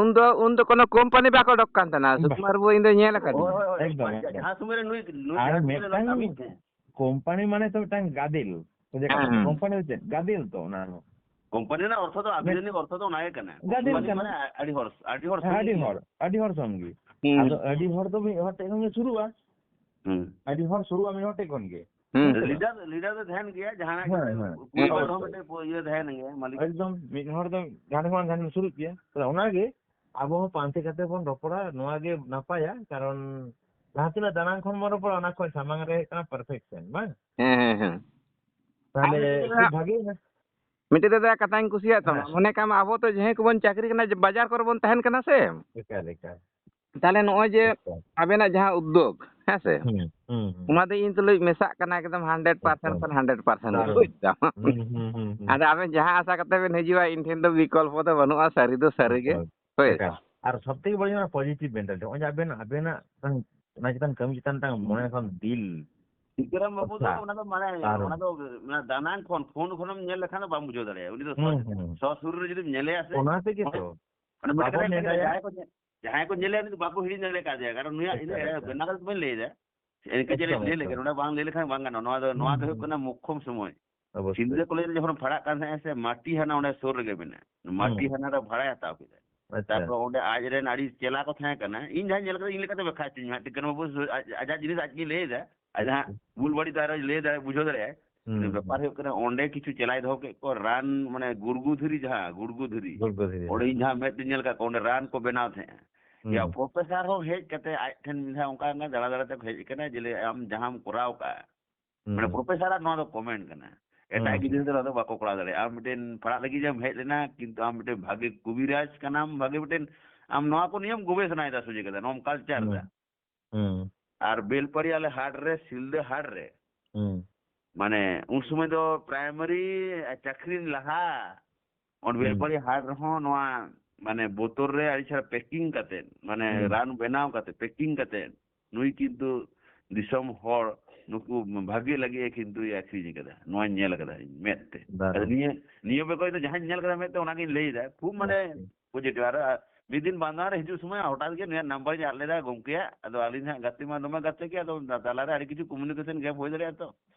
ᱩᱱᱫᱚ, ᱩᱱᱫᱚ ᱠᱳᱱᱳ ᱠᱳᱢᱯᱟᱱᱤ ᱵᱟᱠᱚ ᱚᱰᱚᱠ ᱠᱟᱱ ᱛᱟᱦᱮᱱᱟ, ᱵᱟ᱾ ᱥᱩᱠᱩᱢᱟᱨ ᱵᱟᱵᱩ, ᱤᱧ ᱫᱚ ᱧᱮᱞ ᱟᱠᱟᱫᱤᱧ᱾ ᱦᱳᱭ, ᱦᱳᱭ, ᱦᱳᱭ᱾ ᱮᱠᱫᱚᱢ, ᱡᱟ-, ᱮᱠᱫᱚᱢ᱾ ᱡᱟᱦᱟᱸ ᱥᱚᱢᱚᱭ ᱨᱮ ᱱᱩᱭ, ᱱᱩᱭ ᱟᱨ ᱡᱟᱦᱟᱸ ᱥᱚᱢᱚᱭ ᱨᱮ ᱢᱤᱫᱴᱟᱝ ᱠᱟᱹᱢᱤ ᱛᱟᱦᱮᱸ᱾ ᱠᱳᱢᱯᱟᱱᱤ ᱢᱟᱱᱮ ᱛᱚ ᱢᱤᱫᱴᱟᱝ ᱜᱟᱫᱮᱞ᱾ ᱛᱚ ᱪᱮᱫ ᱠᱟᱱᱟ? ᱦᱮᱸ, ᱦᱮᱸ᱾ ᱠᱳᱢᱯᱟᱱᱤ ᱫᱚ ᱪᱮᱫ? ᱜᱟᱫᱮᱞ ᱛᱚ ᱚᱱᱟ ᱦᱚᱸ᱾ ᱠᱳᱢᱯᱟᱱᱤ ᱨᱮᱱᱟᱜ ᱚᱨᱛᱷᱚ ᱫᱚ, ᱢᱤᱫ ᱟᱵᱷᱤᱫᱷᱟᱱᱤᱠ ᱚᱨᱛᱷᱚ ᱫᱚ ᱚᱱᱟ ᱜᱮ ᱠᱟᱱᱟ᱾ ᱜᱟᱫᱮᱞ ᱠᱳᱢᱯᱟᱱᱤ ᱠᱟᱱᱟ᱾ ᱢᱟᱱᱮ ᱟᱹᱰᱤ ᱦᱚᱲ, ᱟᱹᱰᱤ ᱦᱚᱲ ᱦᱮᱸ, ᱥᱚᱸᱜᱮ ᱟᱹᱰᱤ ᱜᱮ᱾ ᱦᱚᱲ, ᱟᱹᱰᱤ ᱦᱚᱲ ᱥᱚᱝᱜᱮ᱾ ᱦᱩᱸ᱾ ᱟᱫᱚ ᱟᱹᱰᱤ ᱦᱚᱲ ᱫᱚ ᱢᱤᱫ ᱦᱚᱲ ᱴᱷᱮᱱ ᱠᱷᱚᱱ ᱜᱮ ᱥᱩᱨᱩᱜᱼᱟ᱾ ᱦᱩᱸ᱾ ᱟᱹᱰᱤ ᱦᱚᱲ ᱥᱩᱨᱩᱜᱼᱟ ᱢᱤᱫ ᱦᱚᱲ ᱴᱷᱮᱱ ᱠᱷᱚᱱ ᱜᱮ᱾ ᱦᱩᱸ᱾ ᱦᱮᱸ ᱥᱮ ᱵᱟᱝ? ᱞᱤᱰᱟᱨ, ᱞᱤᱰᱟᱨ ᱫᱚ ᱛᱟᱦᱮᱱ ᱜᱮᱭᱟ, ᱡᱟᱦᱟᱱᱟᱜ ᱦᱮᱸ, ᱜᱮ ᱦᱮᱸ᱾ ᱯᱩᱭᱞᱩ ᱦᱮᱸ, ᱨᱮᱦᱚᱸ ᱚᱵᱚᱥᱥᱳᱭ᱾ ᱢᱤᱫᱴᱮᱡ ᱤᱭᱟᱹ ᱛᱟᱦᱮᱱ ᱜᱮᱭᱟ, ᱢᱟᱹᱞᱤᱠ᱾ ᱮᱠᱫᱚᱢ, ᱢᱤᱫ ᱦᱚᱲ ᱫᱚ ᱡᱟᱦᱟᱸ ᱴᱷᱮᱱ ᱠᱷᱚᱱ ᱡᱟᱦᱟᱸ ᱴᱷᱮᱱ ᱥᱩᱨᱩᱜ ᱜᱮᱭᱟ᱾ ᱛᱟᱦᱞᱮ ᱚᱱᱟᱜᱮ ᱟᱵᱚ ᱦᱚᱸ ᱯᱟᱱᱛᱮ ᱠᱟᱛᱮ ᱵᱚᱱ ᱨᱚᱯᱚᱲᱟ, ᱱᱚᱣᱟ ᱜᱮ ᱱᱟᱯᱟᱭᱟ᱾ ᱠᱟᱨᱚᱱ ᱡᱟᱦᱟᱸ ᱛᱤᱱᱟᱹᱜ ᱫᱟᱱᱟᱝ ᱠᱷᱚᱱ ᱵᱚᱱ ᱨᱚᱯᱚᱲᱟ, ᱚᱱᱟ ᱠᱷᱚᱱ ᱥᱟᱢᱟᱝ ᱨᱮ ᱦᱩᱭᱩᱜ ᱠᱟᱱᱟ perfection, ᱵᱟᱝ? ᱦᱮᱸ, ᱦᱮᱸ, ᱦᱮᱸ᱾ ᱛᱟᱦᱞᱮ ᱟᱨ ᱢᱤᱫᱴᱮᱡ ᱠᱟᱛᱷᱟ, ᱠᱷᱩᱵ ᱵᱷᱟᱜᱮ ᱮᱱᱟ᱾ ᱢᱤᱫᱴᱮᱡ ᱫᱟᱫᱟ ᱠᱟᱛᱷᱟᱧ ᱠᱩᱥᱤᱭᱟᱜ ᱛᱟᱢᱟ, ᱦᱮᱸ᱾ ᱢᱚᱱᱮ ᱠᱟᱜ ᱢᱮ ᱟᱵᱚ ᱛᱚ ᱡᱟᱦᱟᱸᱭ ᱠᱚᱵᱚᱱ ᱪᱟᱹᱠᱨᱤ ᱠᱟᱱᱟ, ᱡᱮ ᱵᱟᱡᱟᱨ ᱠᱚᱨᱮ ᱵᱚᱱ ᱛᱟᱦᱮᱱ ᱠᱟᱱᱟ ᱥᱮ, ᱮᱠᱟᱞ, ᱮᱠᱟᱞ᱾ ᱛᱟᱦᱞᱮ ᱱᱚᱜᱼᱚᱭ ᱡᱮ ᱮᱠᱟᱞ᱾ ᱟᱵᱮᱱᱟᱜ ᱡᱟᱦᱟᱸ ᱩᱫᱽᱫᱳᱜᱽ, ᱦᱮᱸ ᱥᱮ? ᱦᱩᱸ, ᱦᱩᱸ, ᱦᱩᱸ᱾ ᱚᱱᱟ ᱫᱚ ᱤᱧ ᱛᱩᱞᱩᱡ ᱢᱮᱥᱟᱜ ᱠᱟᱱᱟ ᱮᱠᱫᱚᱢ hundred percent ᱮᱠᱫᱚᱢ᱾ ᱠᱷᱚᱱ hundred percent, ᱫᱟᱨᱩᱱ᱾ ᱵᱩᱡᱽ ᱫᱟᱢ? ᱦᱩᱸ, ᱦᱩᱸ, ᱦᱩᱸ, ᱦᱩᱸ᱾ ᱟᱫᱚ ᱟᱵᱮᱱ ᱡᱟᱦᱟᱸ ᱟᱥᱟ ᱠᱟᱛᱮ ᱵᱮᱱ ᱦᱤᱡᱩᱜᱼᱟ, ᱤᱧ ᱴᱷᱮᱱ ᱫᱚ ᱵᱤᱠᱚᱞᱯᱚ ᱫᱚ ᱵᱟᱹᱱᱩᱜᱼᱟ, ᱥᱟᱹᱨᱤ ᱫᱚ ᱥᱟᱹᱨᱤ ᱜᱮ᱾ ᱮᱠᱟᱞ᱾ ᱦᱳᱭ᱾ ᱮᱠᱟᱞ᱾ ᱟᱨ ᱥᱚᱵ ᱛᱷᱮᱠᱮ ᱵᱟᱹᱲᱤᱡ ᱚᱱᱟ positive mentality᱾ ᱱᱚᱜᱼᱚᱭ ᱡᱮ ᱟᱵᱮᱱ, ᱟᱵᱮᱱᱟᱜ ᱢᱤᱫᱴᱟᱝ, ᱚᱱᱟ ᱪᱮᱛᱟᱱ ᱠᱟᱹᱢᱤ ᱪᱮᱛᱟᱱ ᱢᱤᱫᱴᱟᱝ ᱢᱚᱱᱮ ᱠᱷᱚᱱ ᱫᱤᱞ ᱴᱤᱠᱟᱹᱨᱟᱢ ᱵᱟᱹᱵᱩ ᱫᱚ ᱟᱪᱪᱷᱟ᱾ ᱚᱱᱟ ᱫᱚ ᱢᱟᱱᱮ, ᱫᱟᱨᱩᱱ᱾ ᱚᱱᱟ ᱫᱚ ᱢᱟᱱᱮ ᱫᱟᱱᱟᱝ ᱠᱷᱚᱱ, ᱯᱷᱳᱱ ᱠᱷᱚᱱᱮᱢ ᱧᱮᱞ ᱞᱮᱠᱷᱟᱱ ᱫᱚ ᱵᱟᱢ ᱵᱩᱡᱷᱟᱹᱣ ᱫᱟᱲᱮᱭᱟᱜᱼᱟ᱾ ᱩᱱᱤ ᱫᱚ ᱦᱩᱸ, ᱥᱚ-, ᱦᱩᱸ᱾ ᱥᱚᱥᱩᱨ ᱨᱮ ᱡᱩᱫᱤᱢ ᱧᱮᱞᱮᱭᱟ ᱥᱮ, ᱚᱱᱟ ᱛᱮᱜᱮ ᱚᱱᱮ, ᱛᱚ᱾ ᱚᱱᱮ ᱢᱤᱫᱴᱮᱱ ᱵᱟᱵᱚᱱ ᱠᱟᱛᱷᱟ ᱠᱟᱱᱟ, ᱱᱮᱰᱟᱭᱟ᱾ ᱡᱟᱦᱟᱸᱭ ᱠᱚ ᱧᱮ-, ᱡᱟᱦᱟᱸᱭ ᱠᱚ ᱧᱮᱞᱮᱭᱟ, ᱩᱱᱤ ᱫᱚ ᱵᱟᱠᱚ ᱦᱤᱲᱤᱧ ᱫᱟᱲᱮ ᱠᱟᱫᱮᱭᱟ᱾ ᱠᱟᱨᱚᱱ ᱱᱩᱭᱟᱜ ᱤᱱᱟᱹ ᱮᱠᱟᱞ, ᱮᱲᱮ ᱮᱠᱟᱞ᱾ ᱵᱮᱱᱟᱣ ᱠᱟᱛᱮ ᱵᱟᱹᱧ ᱞᱟᱹᱭ ᱮᱫᱟ᱾ ᱤᱱᱠᱟᱹ ᱪᱮᱫ ᱮᱠᱫᱚᱢ, ᱞᱟᱹᱭ ᱞᱮᱠᱟ, ᱮᱠᱫᱚᱢ᱾ ᱱᱚᱰᱮ ᱵᱟᱝ ᱞᱟᱹᱭ ᱞᱮᱠᱷᱟᱱ ᱵᱟᱝ ᱜᱟᱱᱚᱜᱼᱟ᱾ ᱱᱚᱣᱟ ᱫᱚ, ᱱᱚᱣᱟ ᱦᱩᱸ, ᱫᱚ ᱦᱩᱭᱩᱜ ᱦᱩᱸ᱾ ᱠᱟᱱᱟ ᱢᱳᱠᱠᱷᱚᱢ ᱥᱚᱢᱚᱭ᱾ ᱚᱵᱚᱥᱥᱳᱭ᱾ ᱥᱤᱞᱫᱟᱹ ᱠᱚᱞᱮᱡᱽ ᱨᱮ ᱡᱚᱠᱷᱚᱱ ᱯᱟᱲᱦᱟᱜ ᱠᱟᱱ ᱛᱟᱦᱮᱸᱜ ᱥᱮ, ᱢᱟᱴᱤ ᱦᱟᱱᱟ ᱚᱸᱰᱮ ᱥᱩᱨ ᱨᱮᱜᱮ ᱢᱮᱱᱟᱜᱼᱟ᱾ ᱢᱟᱴᱤ ᱦᱩᱸ᱾ ᱦᱟᱱᱟ ᱨᱮ ᱵᱷᱟᱲᱟᱭ ᱦᱟᱛᱟᱣ ᱠᱮᱫᱟ᱾ ᱟᱪᱪᱷᱟ᱾ ᱛᱟᱨᱯᱚᱨ ᱚᱸᱰᱮ ᱟᱡ ᱨᱮᱱ ᱟᱹᱰᱤ ᱪᱮᱞᱟ ᱠᱚ ᱛᱟᱦᱮᱸ ᱠᱟᱱᱟ᱾ ᱤᱧ ᱡᱟᱦᱟᱸᱧ ᱧᱮᱞ ᱠᱟᱫᱟ, ᱤᱧ ᱞᱮᱠᱟᱛᱮ ᱵᱟᱠᱷᱟᱡ ᱪᱚᱧ ᱦᱟᱸᱜ, ᱴᱤᱠᱟᱹᱱ ᱵᱟᱹᱵᱩ ᱥᱩ-, ᱟᱡ, ᱟᱡᱟᱜ ᱡᱤᱱᱤᱥ ᱟᱡ ᱜᱮᱭ ᱞᱟᱹᱭ ᱮᱫᱟ᱾ ᱟᱡ ᱦᱟᱸᱜ ᱟᱪᱪᱷᱟ᱾ ᱵᱷᱩᱞ ᱵᱟᱹᱲᱤᱡ ᱫᱚ ᱟᱨᱚᱭ ᱞᱟᱹᱭ ᱫᱟᱲᱮᱭᱟᱜᱼᱟ, ᱵᱩᱡᱷᱟᱹᱣ ᱫᱟᱲᱮᱭᱟᱜᱼᱟᱭ᱾ ᱦᱩᱸ, ᱵᱮᱯᱟᱨ ᱦᱩᱸ᱾ ᱦᱩᱭᱩᱜ ᱠᱟᱱᱟ, ᱚᱸᱰᱮ ᱠᱤᱪᱷᱩ ᱪᱮᱞᱟᱭ ᱫᱚᱦᱚ ᱠᱮᱫ ᱠᱚ, ᱨᱟᱱ, ᱢᱟᱱᱮ, ᱜᱩᱲᱜᱩ ᱫᱷᱤᱨᱤ, ᱡᱟᱦᱟᱸ ᱜᱩᱲᱜᱩ ᱫᱷᱤᱨᱤ, ᱜᱩᱲᱜᱩ ᱫᱷᱤᱨᱤ᱾ ᱚᱸᱰᱮ ᱤᱧ ᱡᱟᱦᱟᱸ ᱢᱮᱫ ᱛᱮᱧ ᱧᱮᱞ ᱠᱟᱜ ᱠᱚ, ᱚᱸᱰᱮ ᱨᱟᱱ ᱠᱚ ᱵᱮᱱᱟᱣ ᱛᱟᱦᱮᱸᱜᱼᱟ᱾ ᱦᱩᱸ᱾ ᱭᱟ, ᱯᱨᱚᱯᱷᱮᱥᱟᱨ ᱦᱚᱸ ᱦᱮᱡ ᱠᱟᱛᱮ ᱟᱡ ᱴᱷᱮᱱ ᱢᱤᱫ ᱫᱷᱟᱣ ᱚᱱᱠᱟ ᱫᱟᱬᱟ ᱫᱟᱬᱟ ᱛᱮ ᱦᱮᱡ ᱠᱟᱱᱟ, ᱡᱮ, ᱞᱟᱹᱭ, "ᱟᱢ ᱡᱟᱦᱟᱸᱢ ᱠᱚᱨᱟᱣ ᱠᱟᱜᱼᱟ", ᱦᱩᱸ, ᱢᱟᱱᱮ, ᱦᱩᱸ᱾ ᱯᱨᱚᱯᱷᱮᱥᱟᱨᱟᱜ ᱱᱚᱣᱟ ᱫᱚ ᱠᱚᱢᱮᱱᱴ ᱠᱟᱱᱟ, ᱦᱩᱸ, "ᱮᱴᱟᱜ ᱦᱩᱸ᱾ ᱜᱤᱫᱽᱨᱟᱹ ᱫᱚ ᱱᱚᱣᱟ ᱫᱚ ᱵᱟᱠᱚ ᱠᱚᱨᱟᱣ ᱫᱟᱲᱮᱭᱟᱜᱼᱟ᱾ ᱟᱢ ᱢᱤᱫᱴᱮᱱ ᱯᱟᱲᱦᱟᱜ ᱞᱟᱹᱜᱤᱫ ᱮᱢ ᱦᱮᱡ ᱞᱮᱱᱟ, ᱠᱤᱱᱛᱩ ᱟᱢ ᱢᱤᱫᱴᱮᱱ ᱵᱷᱟᱜᱮ ᱠᱚᱵᱤᱨᱟᱡᱽ ᱠᱟᱱᱟᱢ, ᱵᱷᱟᱜᱮ ᱢᱤᱫᱴᱮᱱ, ᱟᱢ ᱱᱚᱣᱟ ᱠᱚ ᱱᱤᱭᱮᱢ ᱜᱚᱵᱮᱥᱚᱱᱟᱭᱮᱫᱟ ᱥᱚᱡᱷᱮ ᱠᱟᱛᱷᱟ, ᱱᱚᱣᱟᱢ ᱠᱟᱞᱪᱟᱨ ᱦᱩᱸ᱾ ᱫᱟ᱾" ᱦᱩᱸ᱾ ᱟᱨ ᱵᱮᱞᱯᱟᱦᱟᱲᱤ ᱟᱞᱮ ᱦᱟᱴ ᱨᱮ, ᱥᱤᱞᱫᱟᱹ ᱦᱟᱴ ᱨᱮ, ᱦᱩᱸ᱾ ᱢᱟᱱᱮ, ᱩᱱ ᱥᱚᱢᱚᱭ ᱫᱚ ᱯᱨᱟᱭᱢᱟᱨᱤ ᱪᱟᱹᱠᱨᱤ ᱞᱟᱦᱟ, ᱚᱸᱰᱮ ᱦᱩᱸ᱾ ᱵᱮᱞᱯᱟᱦᱟᱲᱤ ᱦᱟᱴ ᱨᱮᱦᱚᱸ ᱱᱚᱣᱟ, ᱢᱟᱱᱮ, ᱵᱳᱛᱚᱞ ᱨᱮ ᱟᱹᱰᱤ ᱪᱮᱦᱨᱟ ᱯᱮᱠᱤᱝ ᱠᱟᱛᱮ, ᱢᱟᱱᱮ, ᱦᱩᱸ᱾ ᱨᱟᱱ ᱵᱮᱱᱟᱣ ᱠᱟᱛᱮ, ᱯᱮᱠᱤᱝ ᱠᱟᱛᱮ, ᱱᱩᱭ ᱠᱤᱱᱛᱩ ᱫᱤᱥᱚᱢ ᱦᱚᱲ ᱱᱩᱠᱩ ᱵᱷᱟᱜᱮ ᱞᱟᱹᱜᱤᱫ ᱮ ᱠᱤᱱᱛᱩ ᱟᱹᱠᱷᱨᱤᱧ ᱠᱟᱫᱟ᱾ ᱱᱚᱣᱟᱧ ᱧᱮᱞ ᱠᱟᱫᱟ ᱤᱧ ᱢᱮᱫ ᱛᱮ᱾ ᱫᱟᱨᱩᱱ᱾ ᱟᱫᱚ ᱱᱤᱭᱟᱹ, ᱱᱤᱭᱟᱹ ᱵᱮᱜᱚᱨ ᱫᱚ ᱡᱟᱦᱟᱸᱧ ᱧᱮᱞ ᱠᱟᱫᱟ ᱢᱮᱫ ᱛᱮ, ᱚᱱᱟᱜᱤᱧ ᱞᱟᱹᱭ ᱮᱫᱟ᱾ ᱠᱷᱩᱵ, ᱢᱟᱱᱮ, ᱟᱪᱪᱷᱟ᱾ ᱯᱚᱡᱤᱴᱤᱵᱷ᱾ ᱟᱨ, ᱟᱨ ᱢᱤᱫ ᱫᱤᱱ ᱵᱟᱸᱫᱷᱟᱱ ᱨᱮ ᱦᱤᱡᱩᱜ ᱥᱚᱢᱚᱭ ᱦᱚᱴᱟᱛ ᱜᱮ ᱱᱩᱭᱟᱜ ᱱᱟᱢᱵᱟᱨᱤᱧ ᱟᱫ ᱞᱮᱫᱟ ᱜᱚᱢᱠᱮᱭᱟᱜ᱾ ᱟᱫᱚ ᱟᱹᱞᱤᱧ ᱦᱟᱸᱜ ᱜᱟᱛᱮ ᱢᱟ ᱫᱚᱢᱮ ᱜᱟᱛᱮ ᱜᱮ, ᱟᱫᱚ ᱛᱟᱞᱟᱨᱮ ᱟᱹᱰᱤ ᱠᱤᱪᱷᱩ ᱠᱚᱢᱤᱭᱩᱱᱤᱠᱮᱥᱚᱱ ᱜᱮᱯ ᱦᱩᱭ ᱫᱟᱲᱮᱭᱟᱜᱼᱟ ᱛᱚ᱾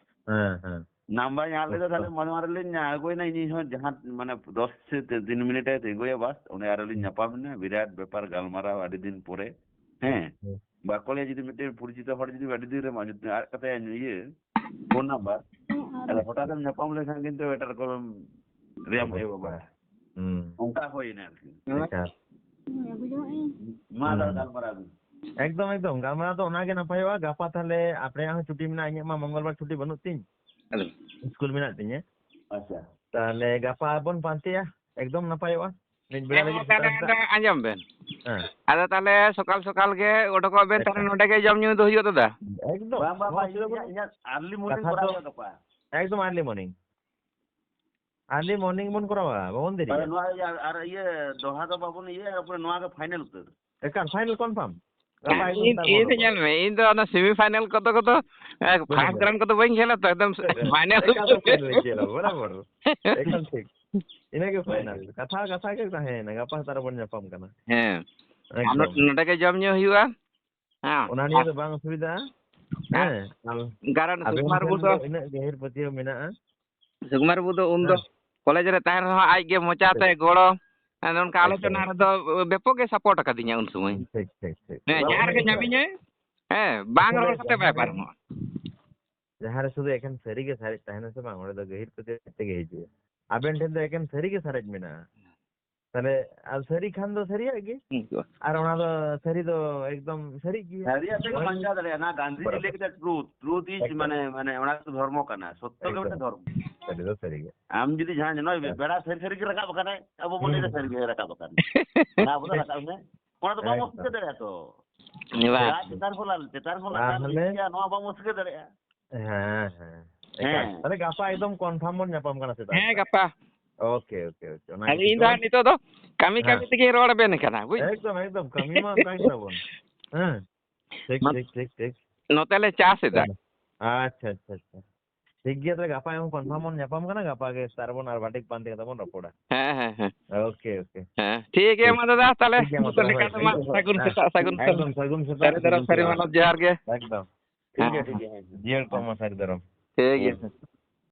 ᱦᱮᱸ, ᱦᱮᱸ᱾ ᱱᱟᱢᱵᱟᱨᱤᱧ ᱟᱫ ᱞᱮᱫᱟ, ᱟᱪᱪᱷᱟ᱾ ᱛᱟᱦᱞᱮ ᱢᱟᱡᱷᱮ ᱢᱟᱡᱷᱮ ᱞᱤᱧ ᱟᱬᱜᱚᱭᱮᱱᱟ, ᱤᱧ ᱦᱚᱸ ᱡᱟᱦᱟᱸ, ᱢᱟᱱᱮ, ᱫᱚᱥ ᱥᱮ ᱛᱤᱱ ᱢᱤᱱᱤᱴ ᱮ ᱛᱤᱸᱜᱩᱭᱟ, ᱵᱟᱥ, ᱚᱸᱰᱮ ᱟᱨᱚ ᱞᱤᱧ ᱦᱩᱸ᱾ ᱧᱟᱯᱟᱢ ᱮᱱᱟ᱾ ᱵᱤᱨᱟᱴ ᱵᱮᱯᱟᱨ, ᱜᱟᱞᱢᱟᱨᱟᱣ ᱟᱹᱰᱤ ᱫᱤᱱ ᱯᱚᱨᱮ᱾ ᱦᱮᱸ, ᱦᱩᱸ᱾ ᱵᱟᱠᱚ ᱞᱟᱹᱭᱟ, ᱡᱩᱫᱤ ᱢᱤᱫᱴᱮᱱ ᱯᱚᱨᱤᱪᱤᱛᱚ ᱦᱚᱲ ᱡᱩᱫᱤ ᱟᱹᱰᱤ ᱫᱤᱱ ᱨᱮ ᱢᱟ-, ᱡᱩᱫᱤ ᱟᱫ ᱠᱟᱛᱟᱭᱟ ᱤᱭᱟᱹ, ᱯᱷᱳᱱ ᱱᱟᱢᱵᱟᱨ, ᱛᱟᱦᱞᱮ ᱦᱚᱴᱟᱛ ᱮᱢ ᱧᱟᱯᱟᱢ ᱞᱮᱱᱠᱷᱟᱱ ᱠᱤᱱᱛᱩ ᱮᱴᱟᱜ ᱨᱚᱠᱚᱢ ᱨᱮᱭᱟᱢ ᱮᱦᱚᱵᱟ᱾ ᱚᱵᱚᱥᱥᱳᱭ᱾ ᱦᱩᱸ᱾ ᱚᱱᱠᱟ ᱦᱩᱭᱱᱟ ᱟᱨᱠᱤ᱾ ᱮᱠᱟᱞ᱾ ᱢᱟ ᱛᱟᱦᱞᱮ ᱦᱩᱸ᱾ ᱜᱟᱞᱢᱟᱨᱟᱣ ᱵᱤᱱ᱾ ᱮᱠᱫᱚᱢ, ᱮᱠᱫᱚᱢ᱾ ᱜᱟᱞᱢᱟᱨᱟᱣ ᱫᱚ ᱚᱱᱟᱜᱮ ᱱᱟᱯᱟᱭᱚᱜᱼᱟ᱾ ᱜᱟᱯᱟ ᱛᱟᱦᱞᱮ ᱟᱯᱮᱭᱟᱜ ᱦᱚᱸ ᱪᱷᱩᱴᱤ ᱢᱮᱱᱟᱜᱼᱟ, ᱤᱧᱟᱹᱜ ᱢᱟ ᱢᱚᱝᱜᱚᱞ ᱵᱟᱨ ᱪᱷᱩᱴᱤ ᱵᱟᱹᱱᱩᱜ ᱛᱤᱧ᱾ ᱟᱫᱚ? ᱥᱠᱩᱞ ᱢᱮᱱᱟᱜ ᱛᱤᱧᱟᱹ᱾ ᱟᱪᱪᱷᱟ᱾ ᱛᱟᱦᱞᱮ ᱜᱟᱯᱟ ᱵᱚᱱ ᱯᱟᱱᱛᱮᱭᱟ, ᱮᱠᱫᱚᱢ ᱱᱟᱯᱟᱭᱚᱜᱼᱟ᱾ ᱢᱤᱫ ᱵᱮᱲᱟ ᱦᱮᱸ, ᱞᱟᱹᱜᱤᱫ ᱛᱟᱦᱞᱮ ᱥᱮᱛᱟᱜ ᱟᱫᱚ ᱥᱮᱛᱟᱜ᱾ ᱟᱸᱡᱚᱢ ᱵᱮᱱ᱾ ᱦᱮᱸ᱾ ᱟᱫᱚ ᱛᱟᱦᱞᱮ ᱥᱚᱠᱟᱞ ᱥᱚᱠᱟᱞ ᱜᱮ ᱚᱰᱚᱠᱚᱜ ᱵᱮᱱ, ᱛᱟᱦᱞᱮ ᱮᱠᱟᱞ᱾ ᱱᱚᱰᱮ ᱜᱮ ᱡᱚᱢ ᱧᱩ ᱫᱚ ᱦᱩᱭᱩᱜᱼᱟ ᱫᱟᱫᱟ᱾ ᱮᱠᱫᱚᱢ᱾ ᱵᱟᱝ, ᱵᱟᱝ, ᱠᱳᱱᱳ ᱵᱟᱝ, ᱚᱥᱩᱵᱤᱫᱷᱟ ᱤᱧᱟᱹᱜ, ᱵᱟᱹᱱᱩᱜ᱾ ᱤᱧᱟᱹᱜ early morning ᱠᱟᱛᱷᱟ ᱠᱚᱨᱟᱣ ᱫᱚ ᱦᱩᱭᱩᱜᱼᱟ ᱜᱟᱯᱟ᱾ ᱮᱠᱫᱚᱢ early morning᱾ Early morning ᱵᱚᱱ ᱠᱚᱨᱟᱣᱟ, ᱵᱟᱵᱚᱱ ᱫᱮᱨᱤᱭᱟ᱾ ᱟᱨ ᱱᱚᱣᱟ ᱤᱭᱟᱹ, ᱟᱨ ᱤᱭᱟᱹ ᱫᱚᱦᱲᱟ ᱫᱚ ᱵᱟᱵᱚᱱ ᱤᱭᱟᱹᱭᱟ, ᱛᱟᱨᱯᱚᱨᱮ ᱱᱚᱣᱟ ᱜᱮ final ᱩᱛᱟᱹᱨ᱾ ᱮᱠᱟᱞ, final confirm᱾ ᱜᱟᱯᱟ ᱮᱠᱫᱚᱢ ᱤᱧ, start ᱤᱧ ᱫᱚ ᱵᱚᱱ ᱧᱮᱞ ᱢᱮ, ᱤᱧ ᱫᱚ ᱚᱱᱟ semi final ᱠᱚᱫᱚ, ᱠᱚᱫᱚ, ᱮ, ᱵᱟᱹᱧ first ᱧᱮᱞᱟ᱾ Round ᱠᱚᱫᱚ ᱵᱟᱹᱧ ᱠᱷᱮᱞᱟ ᱛᱚ, ᱮᱠᱫᱚᱢ final᱾ ᱮᱠᱟᱞ ᱫᱚ final ᱤᱧ ᱠᱷᱮᱞᱟ, ᱵᱚᱨᱟᱵᱚᱨ᱾ ᱮᱠᱟᱞ ᱴᱷᱤᱠ᱾ ᱤᱱᱟᱹᱜᱮ final᱾ ᱠᱟᱛᱷᱟ, ᱠᱟᱛᱷᱟ ᱜᱮ ᱛᱟᱦᱮᱸᱭᱮᱱᱟ, ᱜᱟᱯᱟ ᱥᱮᱛᱟᱜ ᱨᱮᱵᱚᱱ ᱧᱟᱯᱟᱢ ᱠᱟᱱᱟ᱾ ᱦᱮᱸ᱾ ᱟᱨ ᱮᱠᱫᱚᱢ᱾ ᱱᱚ-, ᱱᱚᱰᱮ ᱜᱮ ᱡᱚᱢ ᱧᱩ ᱦᱩᱭᱩᱜᱼᱟ᱾ ᱦᱮᱸ᱾ ᱚᱱᱟ ᱱᱤᱭᱮ ᱟᱨ, ᱫᱚ ᱵᱟᱝ ᱚᱥᱩᱵᱤᱫᱷᱟᱜᱼᱟ᱾ ᱟᱨ ᱦᱮᱸ᱾ ᱟᱨ ᱜᱟᱨᱰᱮᱱ ᱟᱵᱮᱱ ᱥᱩᱠᱩᱢᱟᱨ ᱴᱷᱮᱱ ᱵᱟᱹᱵᱩ ᱫᱚ ᱫᱚ ᱤᱱᱟᱹᱜ ᱜᱟᱹᱦᱤᱨ ᱯᱟᱹᱛᱭᱟᱹᱣ ᱢᱮᱱᱟᱜᱼᱟ᱾ ᱥᱩᱠᱩᱢᱟᱨ ᱵᱟᱹᱵᱩ ᱫᱚ ᱩᱱᱫᱚ ᱦᱮᱸ᱾ ᱠᱚᱞᱮᱡᱽ ᱨᱮ ᱛᱟᱦᱮᱱ ᱨᱮᱦᱚᱸ ᱟᱡ ᱜᱮ ᱢᱚᱪᱟ ᱛᱮ ᱴᱷᱤᱠ᱾ ᱜᱚᱲᱚ, ᱦᱮᱸ, ᱱᱚᱝᱠᱟ ᱮᱠᱫᱚᱢ, ᱟᱞᱳᱪᱚᱱᱟ ᱮᱠᱫᱚᱢ᱾ ᱨᱮᱫᱚ ᱵᱮᱯᱚᱠ ᱜᱮ support ᱟᱠᱟᱫᱤᱧᱟ ᱩᱱ ᱥᱚᱢᱚᱭ᱾ ᱴᱷᱤᱠ, ᱴᱷᱤᱠ, ᱴᱷᱤᱠ᱾ ᱦᱮᱸ, ᱵᱟᱝ, ᱡᱟᱦᱟᱸ ᱚᱱᱟ ᱨᱮᱜᱮ ᱜᱮᱛᱚ᱾ ᱧᱟᱢᱤᱧᱟᱭ, ᱦᱮᱸ, ᱵᱟᱝ ᱟᱥᱚᱞᱮ ᱨᱚᱲ ᱠᱟᱛᱮ ᱵᱟᱭ ᱡᱟᱦᱟᱸ ᱨᱮ ᱯᱟᱨᱚᱢᱚᱜᱼᱟ᱾ ᱡᱟᱦᱟᱸ ᱨᱮ ᱥᱩᱫᱷᱩ ᱮᱠᱮᱱ ᱥᱟᱹᱨᱤ ᱜᱮ ᱥᱟᱨᱮᱡ ᱛᱟᱦᱮᱱᱟ ᱥᱮ ᱵᱟᱝ, ᱚᱸᱰᱮ ᱫᱚ ᱜᱟᱹᱦᱤᱨ ᱯᱟᱹᱛᱭᱟᱹᱣ ᱛᱮᱜᱮ ᱦᱤᱡᱩᱜᱼᱟ᱾ ᱟᱵᱮᱱ ᱴᱷᱮᱱ ᱫᱚ ᱮᱠᱮᱱ ᱥᱟᱹᱨᱤ ᱜᱮ ᱥᱟᱨᱮᱡ ᱢᱮᱱᱟᱜᱼᱟ᱾ ᱛᱟᱦᱞᱮ ᱟᱨ ᱥᱟᱹᱨᱤ ᱠᱷᱟᱱ ᱫᱚ ᱥᱟᱹᱨᱤᱭᱟᱜ ᱜᱮ᱾ ᱦᱩᱸ᱾ ᱟᱨ ᱚᱱᱟ ᱫᱚ ᱥᱟᱹᱨᱤ ᱫᱚ ᱮᱠᱫᱚᱢ ᱥᱟᱹᱨᱤ ᱜᱮᱭᱟ᱾ ᱥᱟᱹᱨᱤᱭᱟᱜ ᱛᱮᱜᱮ ᱦᱳᱭ᱾ ᱵᱟᱧᱪᱟᱣ ᱫᱟᱲᱮᱭᱟᱜᱼᱟ᱾ ᱚᱱᱟ ᱜᱟᱱᱫᱷᱤᱡᱤ ᱵᱟᱨᱚ ᱞᱟᱹᱭ ᱠᱮᱫᱟ ᱴᱨᱩᱛᱷ, ᱴᱨᱩᱛᱷ ᱤᱡ ᱮᱠᱫᱚᱢ᱾ ᱢᱟᱱᱮ, ᱢᱟᱱᱮ ᱚᱱᱟ ᱫᱚ ᱫᱷᱚᱨᱢᱚ ᱠᱟᱱᱟ, ᱥᱚᱛᱛᱚ ᱜᱮ ᱢᱤᱫᱴᱮᱱ ᱮᱠᱫᱚᱢ᱾ ᱫᱷᱚᱨᱢᱚ᱾ ᱥᱟᱹᱨᱤ ᱫᱚ ᱥᱟᱹᱨᱤ ᱜᱮ᱾ ᱟᱢ ᱡᱩᱫᱤ ᱡᱟᱦᱟᱸ ᱱᱚᱜᱼᱚᱭ ᱦᱮᱸ᱾ ᱵᱮᱲᱟ ᱥᱟᱹᱨᱤ ᱥᱟᱹᱨᱤ ᱜᱮ ᱨᱟᱠᱟᱵ ᱟᱠᱟᱱᱟᱭ, ᱟᱵᱚ ᱵᱚᱱ ᱞᱟᱹᱭ ᱮᱫᱟ ᱦᱩᱸ᱾ ᱥᱟᱹᱨᱤ ᱜᱮ ᱨᱟᱠᱟᱵ ᱟᱠᱟᱱ᱾ ᱚᱱᱟ ᱟᱵᱚ ᱫᱚ ᱨᱟᱠᱟᱵ ᱢᱮ᱾ ᱚᱱᱟ ᱫᱚ ᱵᱟᱵᱚᱱ ᱮᱠᱫᱚᱢ᱾ ᱪᱤᱠᱟᱹ ᱫᱟᱲᱮᱭᱟᱜᱼᱟ ᱛᱚ᱾ ᱵᱟᱝ᱾ ᱪᱮᱛᱟᱱ ᱠᱷᱚᱱ ᱞᱟᱞ, ᱪᱮᱛᱟᱱ ᱠᱷᱚᱱ ᱞᱟᱛᱟᱨ ᱛᱟᱦᱚᱞᱮ ᱞᱤᱸᱡᱤᱜᱼᱟ, ᱱᱚᱣᱟ ᱵᱟᱵᱚᱱ ᱪᱤᱠᱟᱹ ᱫᱟᱲᱮᱭᱟᱜᱼᱟ᱾ ᱦᱮᱸ, ᱦᱮᱸ᱾ ᱮᱠᱟᱞ᱾ ᱦᱮᱸ᱾ ᱛᱟᱦᱚᱞᱮ ᱜᱟᱯᱟ ᱮᱠᱫᱚᱢ confirm ᱵᱚᱱ ᱧᱟᱯᱟᱢ ᱠᱟᱱᱟ ᱥᱮᱛᱟᱜ ᱦᱮᱸ, ᱥᱮᱛᱟᱜ᱾ ᱜᱟᱯᱟ᱾ OK, OK, OK᱾ ᱚᱱᱟ ᱟᱫᱚ ᱜᱮ ᱤᱧ ᱫᱚ ᱦᱟᱸᱜ ᱪᱤᱠᱟᱹ ᱱᱤᱛᱚᱜ ᱫᱚ ᱠᱟᱹᱢᱤ ᱠᱟᱹᱢᱤ ᱦᱮᱸ᱾ ᱛᱮᱜᱮᱧ ᱨᱚᱲ ᱟᱵᱮᱱ ᱠᱟᱱᱟ, ᱵᱩᱡᱽ? ᱮᱠᱫᱚᱢ, ᱮᱠᱫᱚᱢ᱾ ᱠᱟᱹᱢᱤ ᱢᱟ ᱚᱱᱠᱟ ᱜᱮ ᱛᱟᱵᱚᱱ᱾ ᱦᱮᱸ᱾ ᱴᱷᱤᱠ, ᱢᱟ-, ᱴᱷᱤᱠ, ᱴᱷᱤᱠ, ᱴᱷᱤᱠ᱾ ᱱᱚᱛᱮ ᱞᱮ ᱪᱟᱥ ᱮᱫᱟ᱾ ᱟᱪᱪᱷᱟ, ᱟᱪᱪᱷᱟ, ᱟᱪᱪᱷᱟ᱾ ᱴᱷᱤᱠ ᱜᱮᱭᱟ, ᱛᱟᱦᱚᱞᱮ ᱜᱟᱯᱟ ᱮᱢ confirm ᱵᱚᱱ ᱧᱟᱯᱟᱢ ᱠᱟᱱᱟ, ᱜᱟᱯᱟ ᱜᱮ ᱥᱮᱛᱟᱜ ᱨᱮᱵᱚᱱ ᱟᱨ ᱵᱟᱴᱤᱠ ᱯᱟᱱᱛᱮ ᱠᱟᱛᱮ ᱵᱚᱱ ᱨᱚᱯᱚᱲᱟ᱾ ᱦᱮᱸ, ᱦᱮᱸ, ᱦᱮᱸ᱾ OK, OK᱾ ᱦᱮᱸ, ᱴᱷᱤᱠ ᱜᱮᱭᱟ, ᱴᱷᱤᱠ᱾ ᱢᱟ ᱫᱟᱫᱟ, ᱛᱟᱦᱚᱞᱮ ᱴᱷᱤᱠ ᱜᱮᱭᱟ, ᱢᱟ ᱱᱤᱛᱚᱜ ᱛᱟᱦᱚᱞᱮ, ᱦᱳᱭ, ᱞᱮᱠᱟ ᱫᱚ ᱢᱟ ᱦᱳᱭ᱾ ᱥᱟᱹᱜᱩᱱ ᱦᱮᱸ᱾ ᱥᱮᱛᱟᱜ, ᱥᱟᱹᱜᱩᱱ ᱥᱟᱹᱜᱩᱱ᱾ ᱮᱠᱫᱚᱢ, ᱥᱟᱹᱜᱩᱱ ᱥᱮᱛᱟᱜ, ᱥᱟᱹᱨᱤ ᱥᱟᱹᱜᱩᱱ ᱫᱷᱚᱨᱚᱢ, ᱥᱟᱹᱨᱤ ᱥᱮᱛᱟᱜ᱾ ᱢᱟᱱᱚᱛ, ᱡᱚᱦᱟᱨ ᱜᱮ᱾ ᱮᱠᱫᱚᱢ᱾ ᱴᱷᱤᱠ ᱦᱮᱸ, ᱜᱮᱭᱟ, ᱴᱷᱤᱠ ᱦᱮᱸ᱾ ᱜᱮᱭᱟ, ᱦᱮᱸ᱾ ᱡᱤᱭᱟᱹᱲ ᱠᱚᱜ ᱢᱟ ᱥᱟᱹᱨᱤ ᱫᱷᱚᱨᱚᱢ᱾ ᱴᱷᱤᱠ ᱜᱮᱭᱟ᱾ ᱦᱮᱸ᱾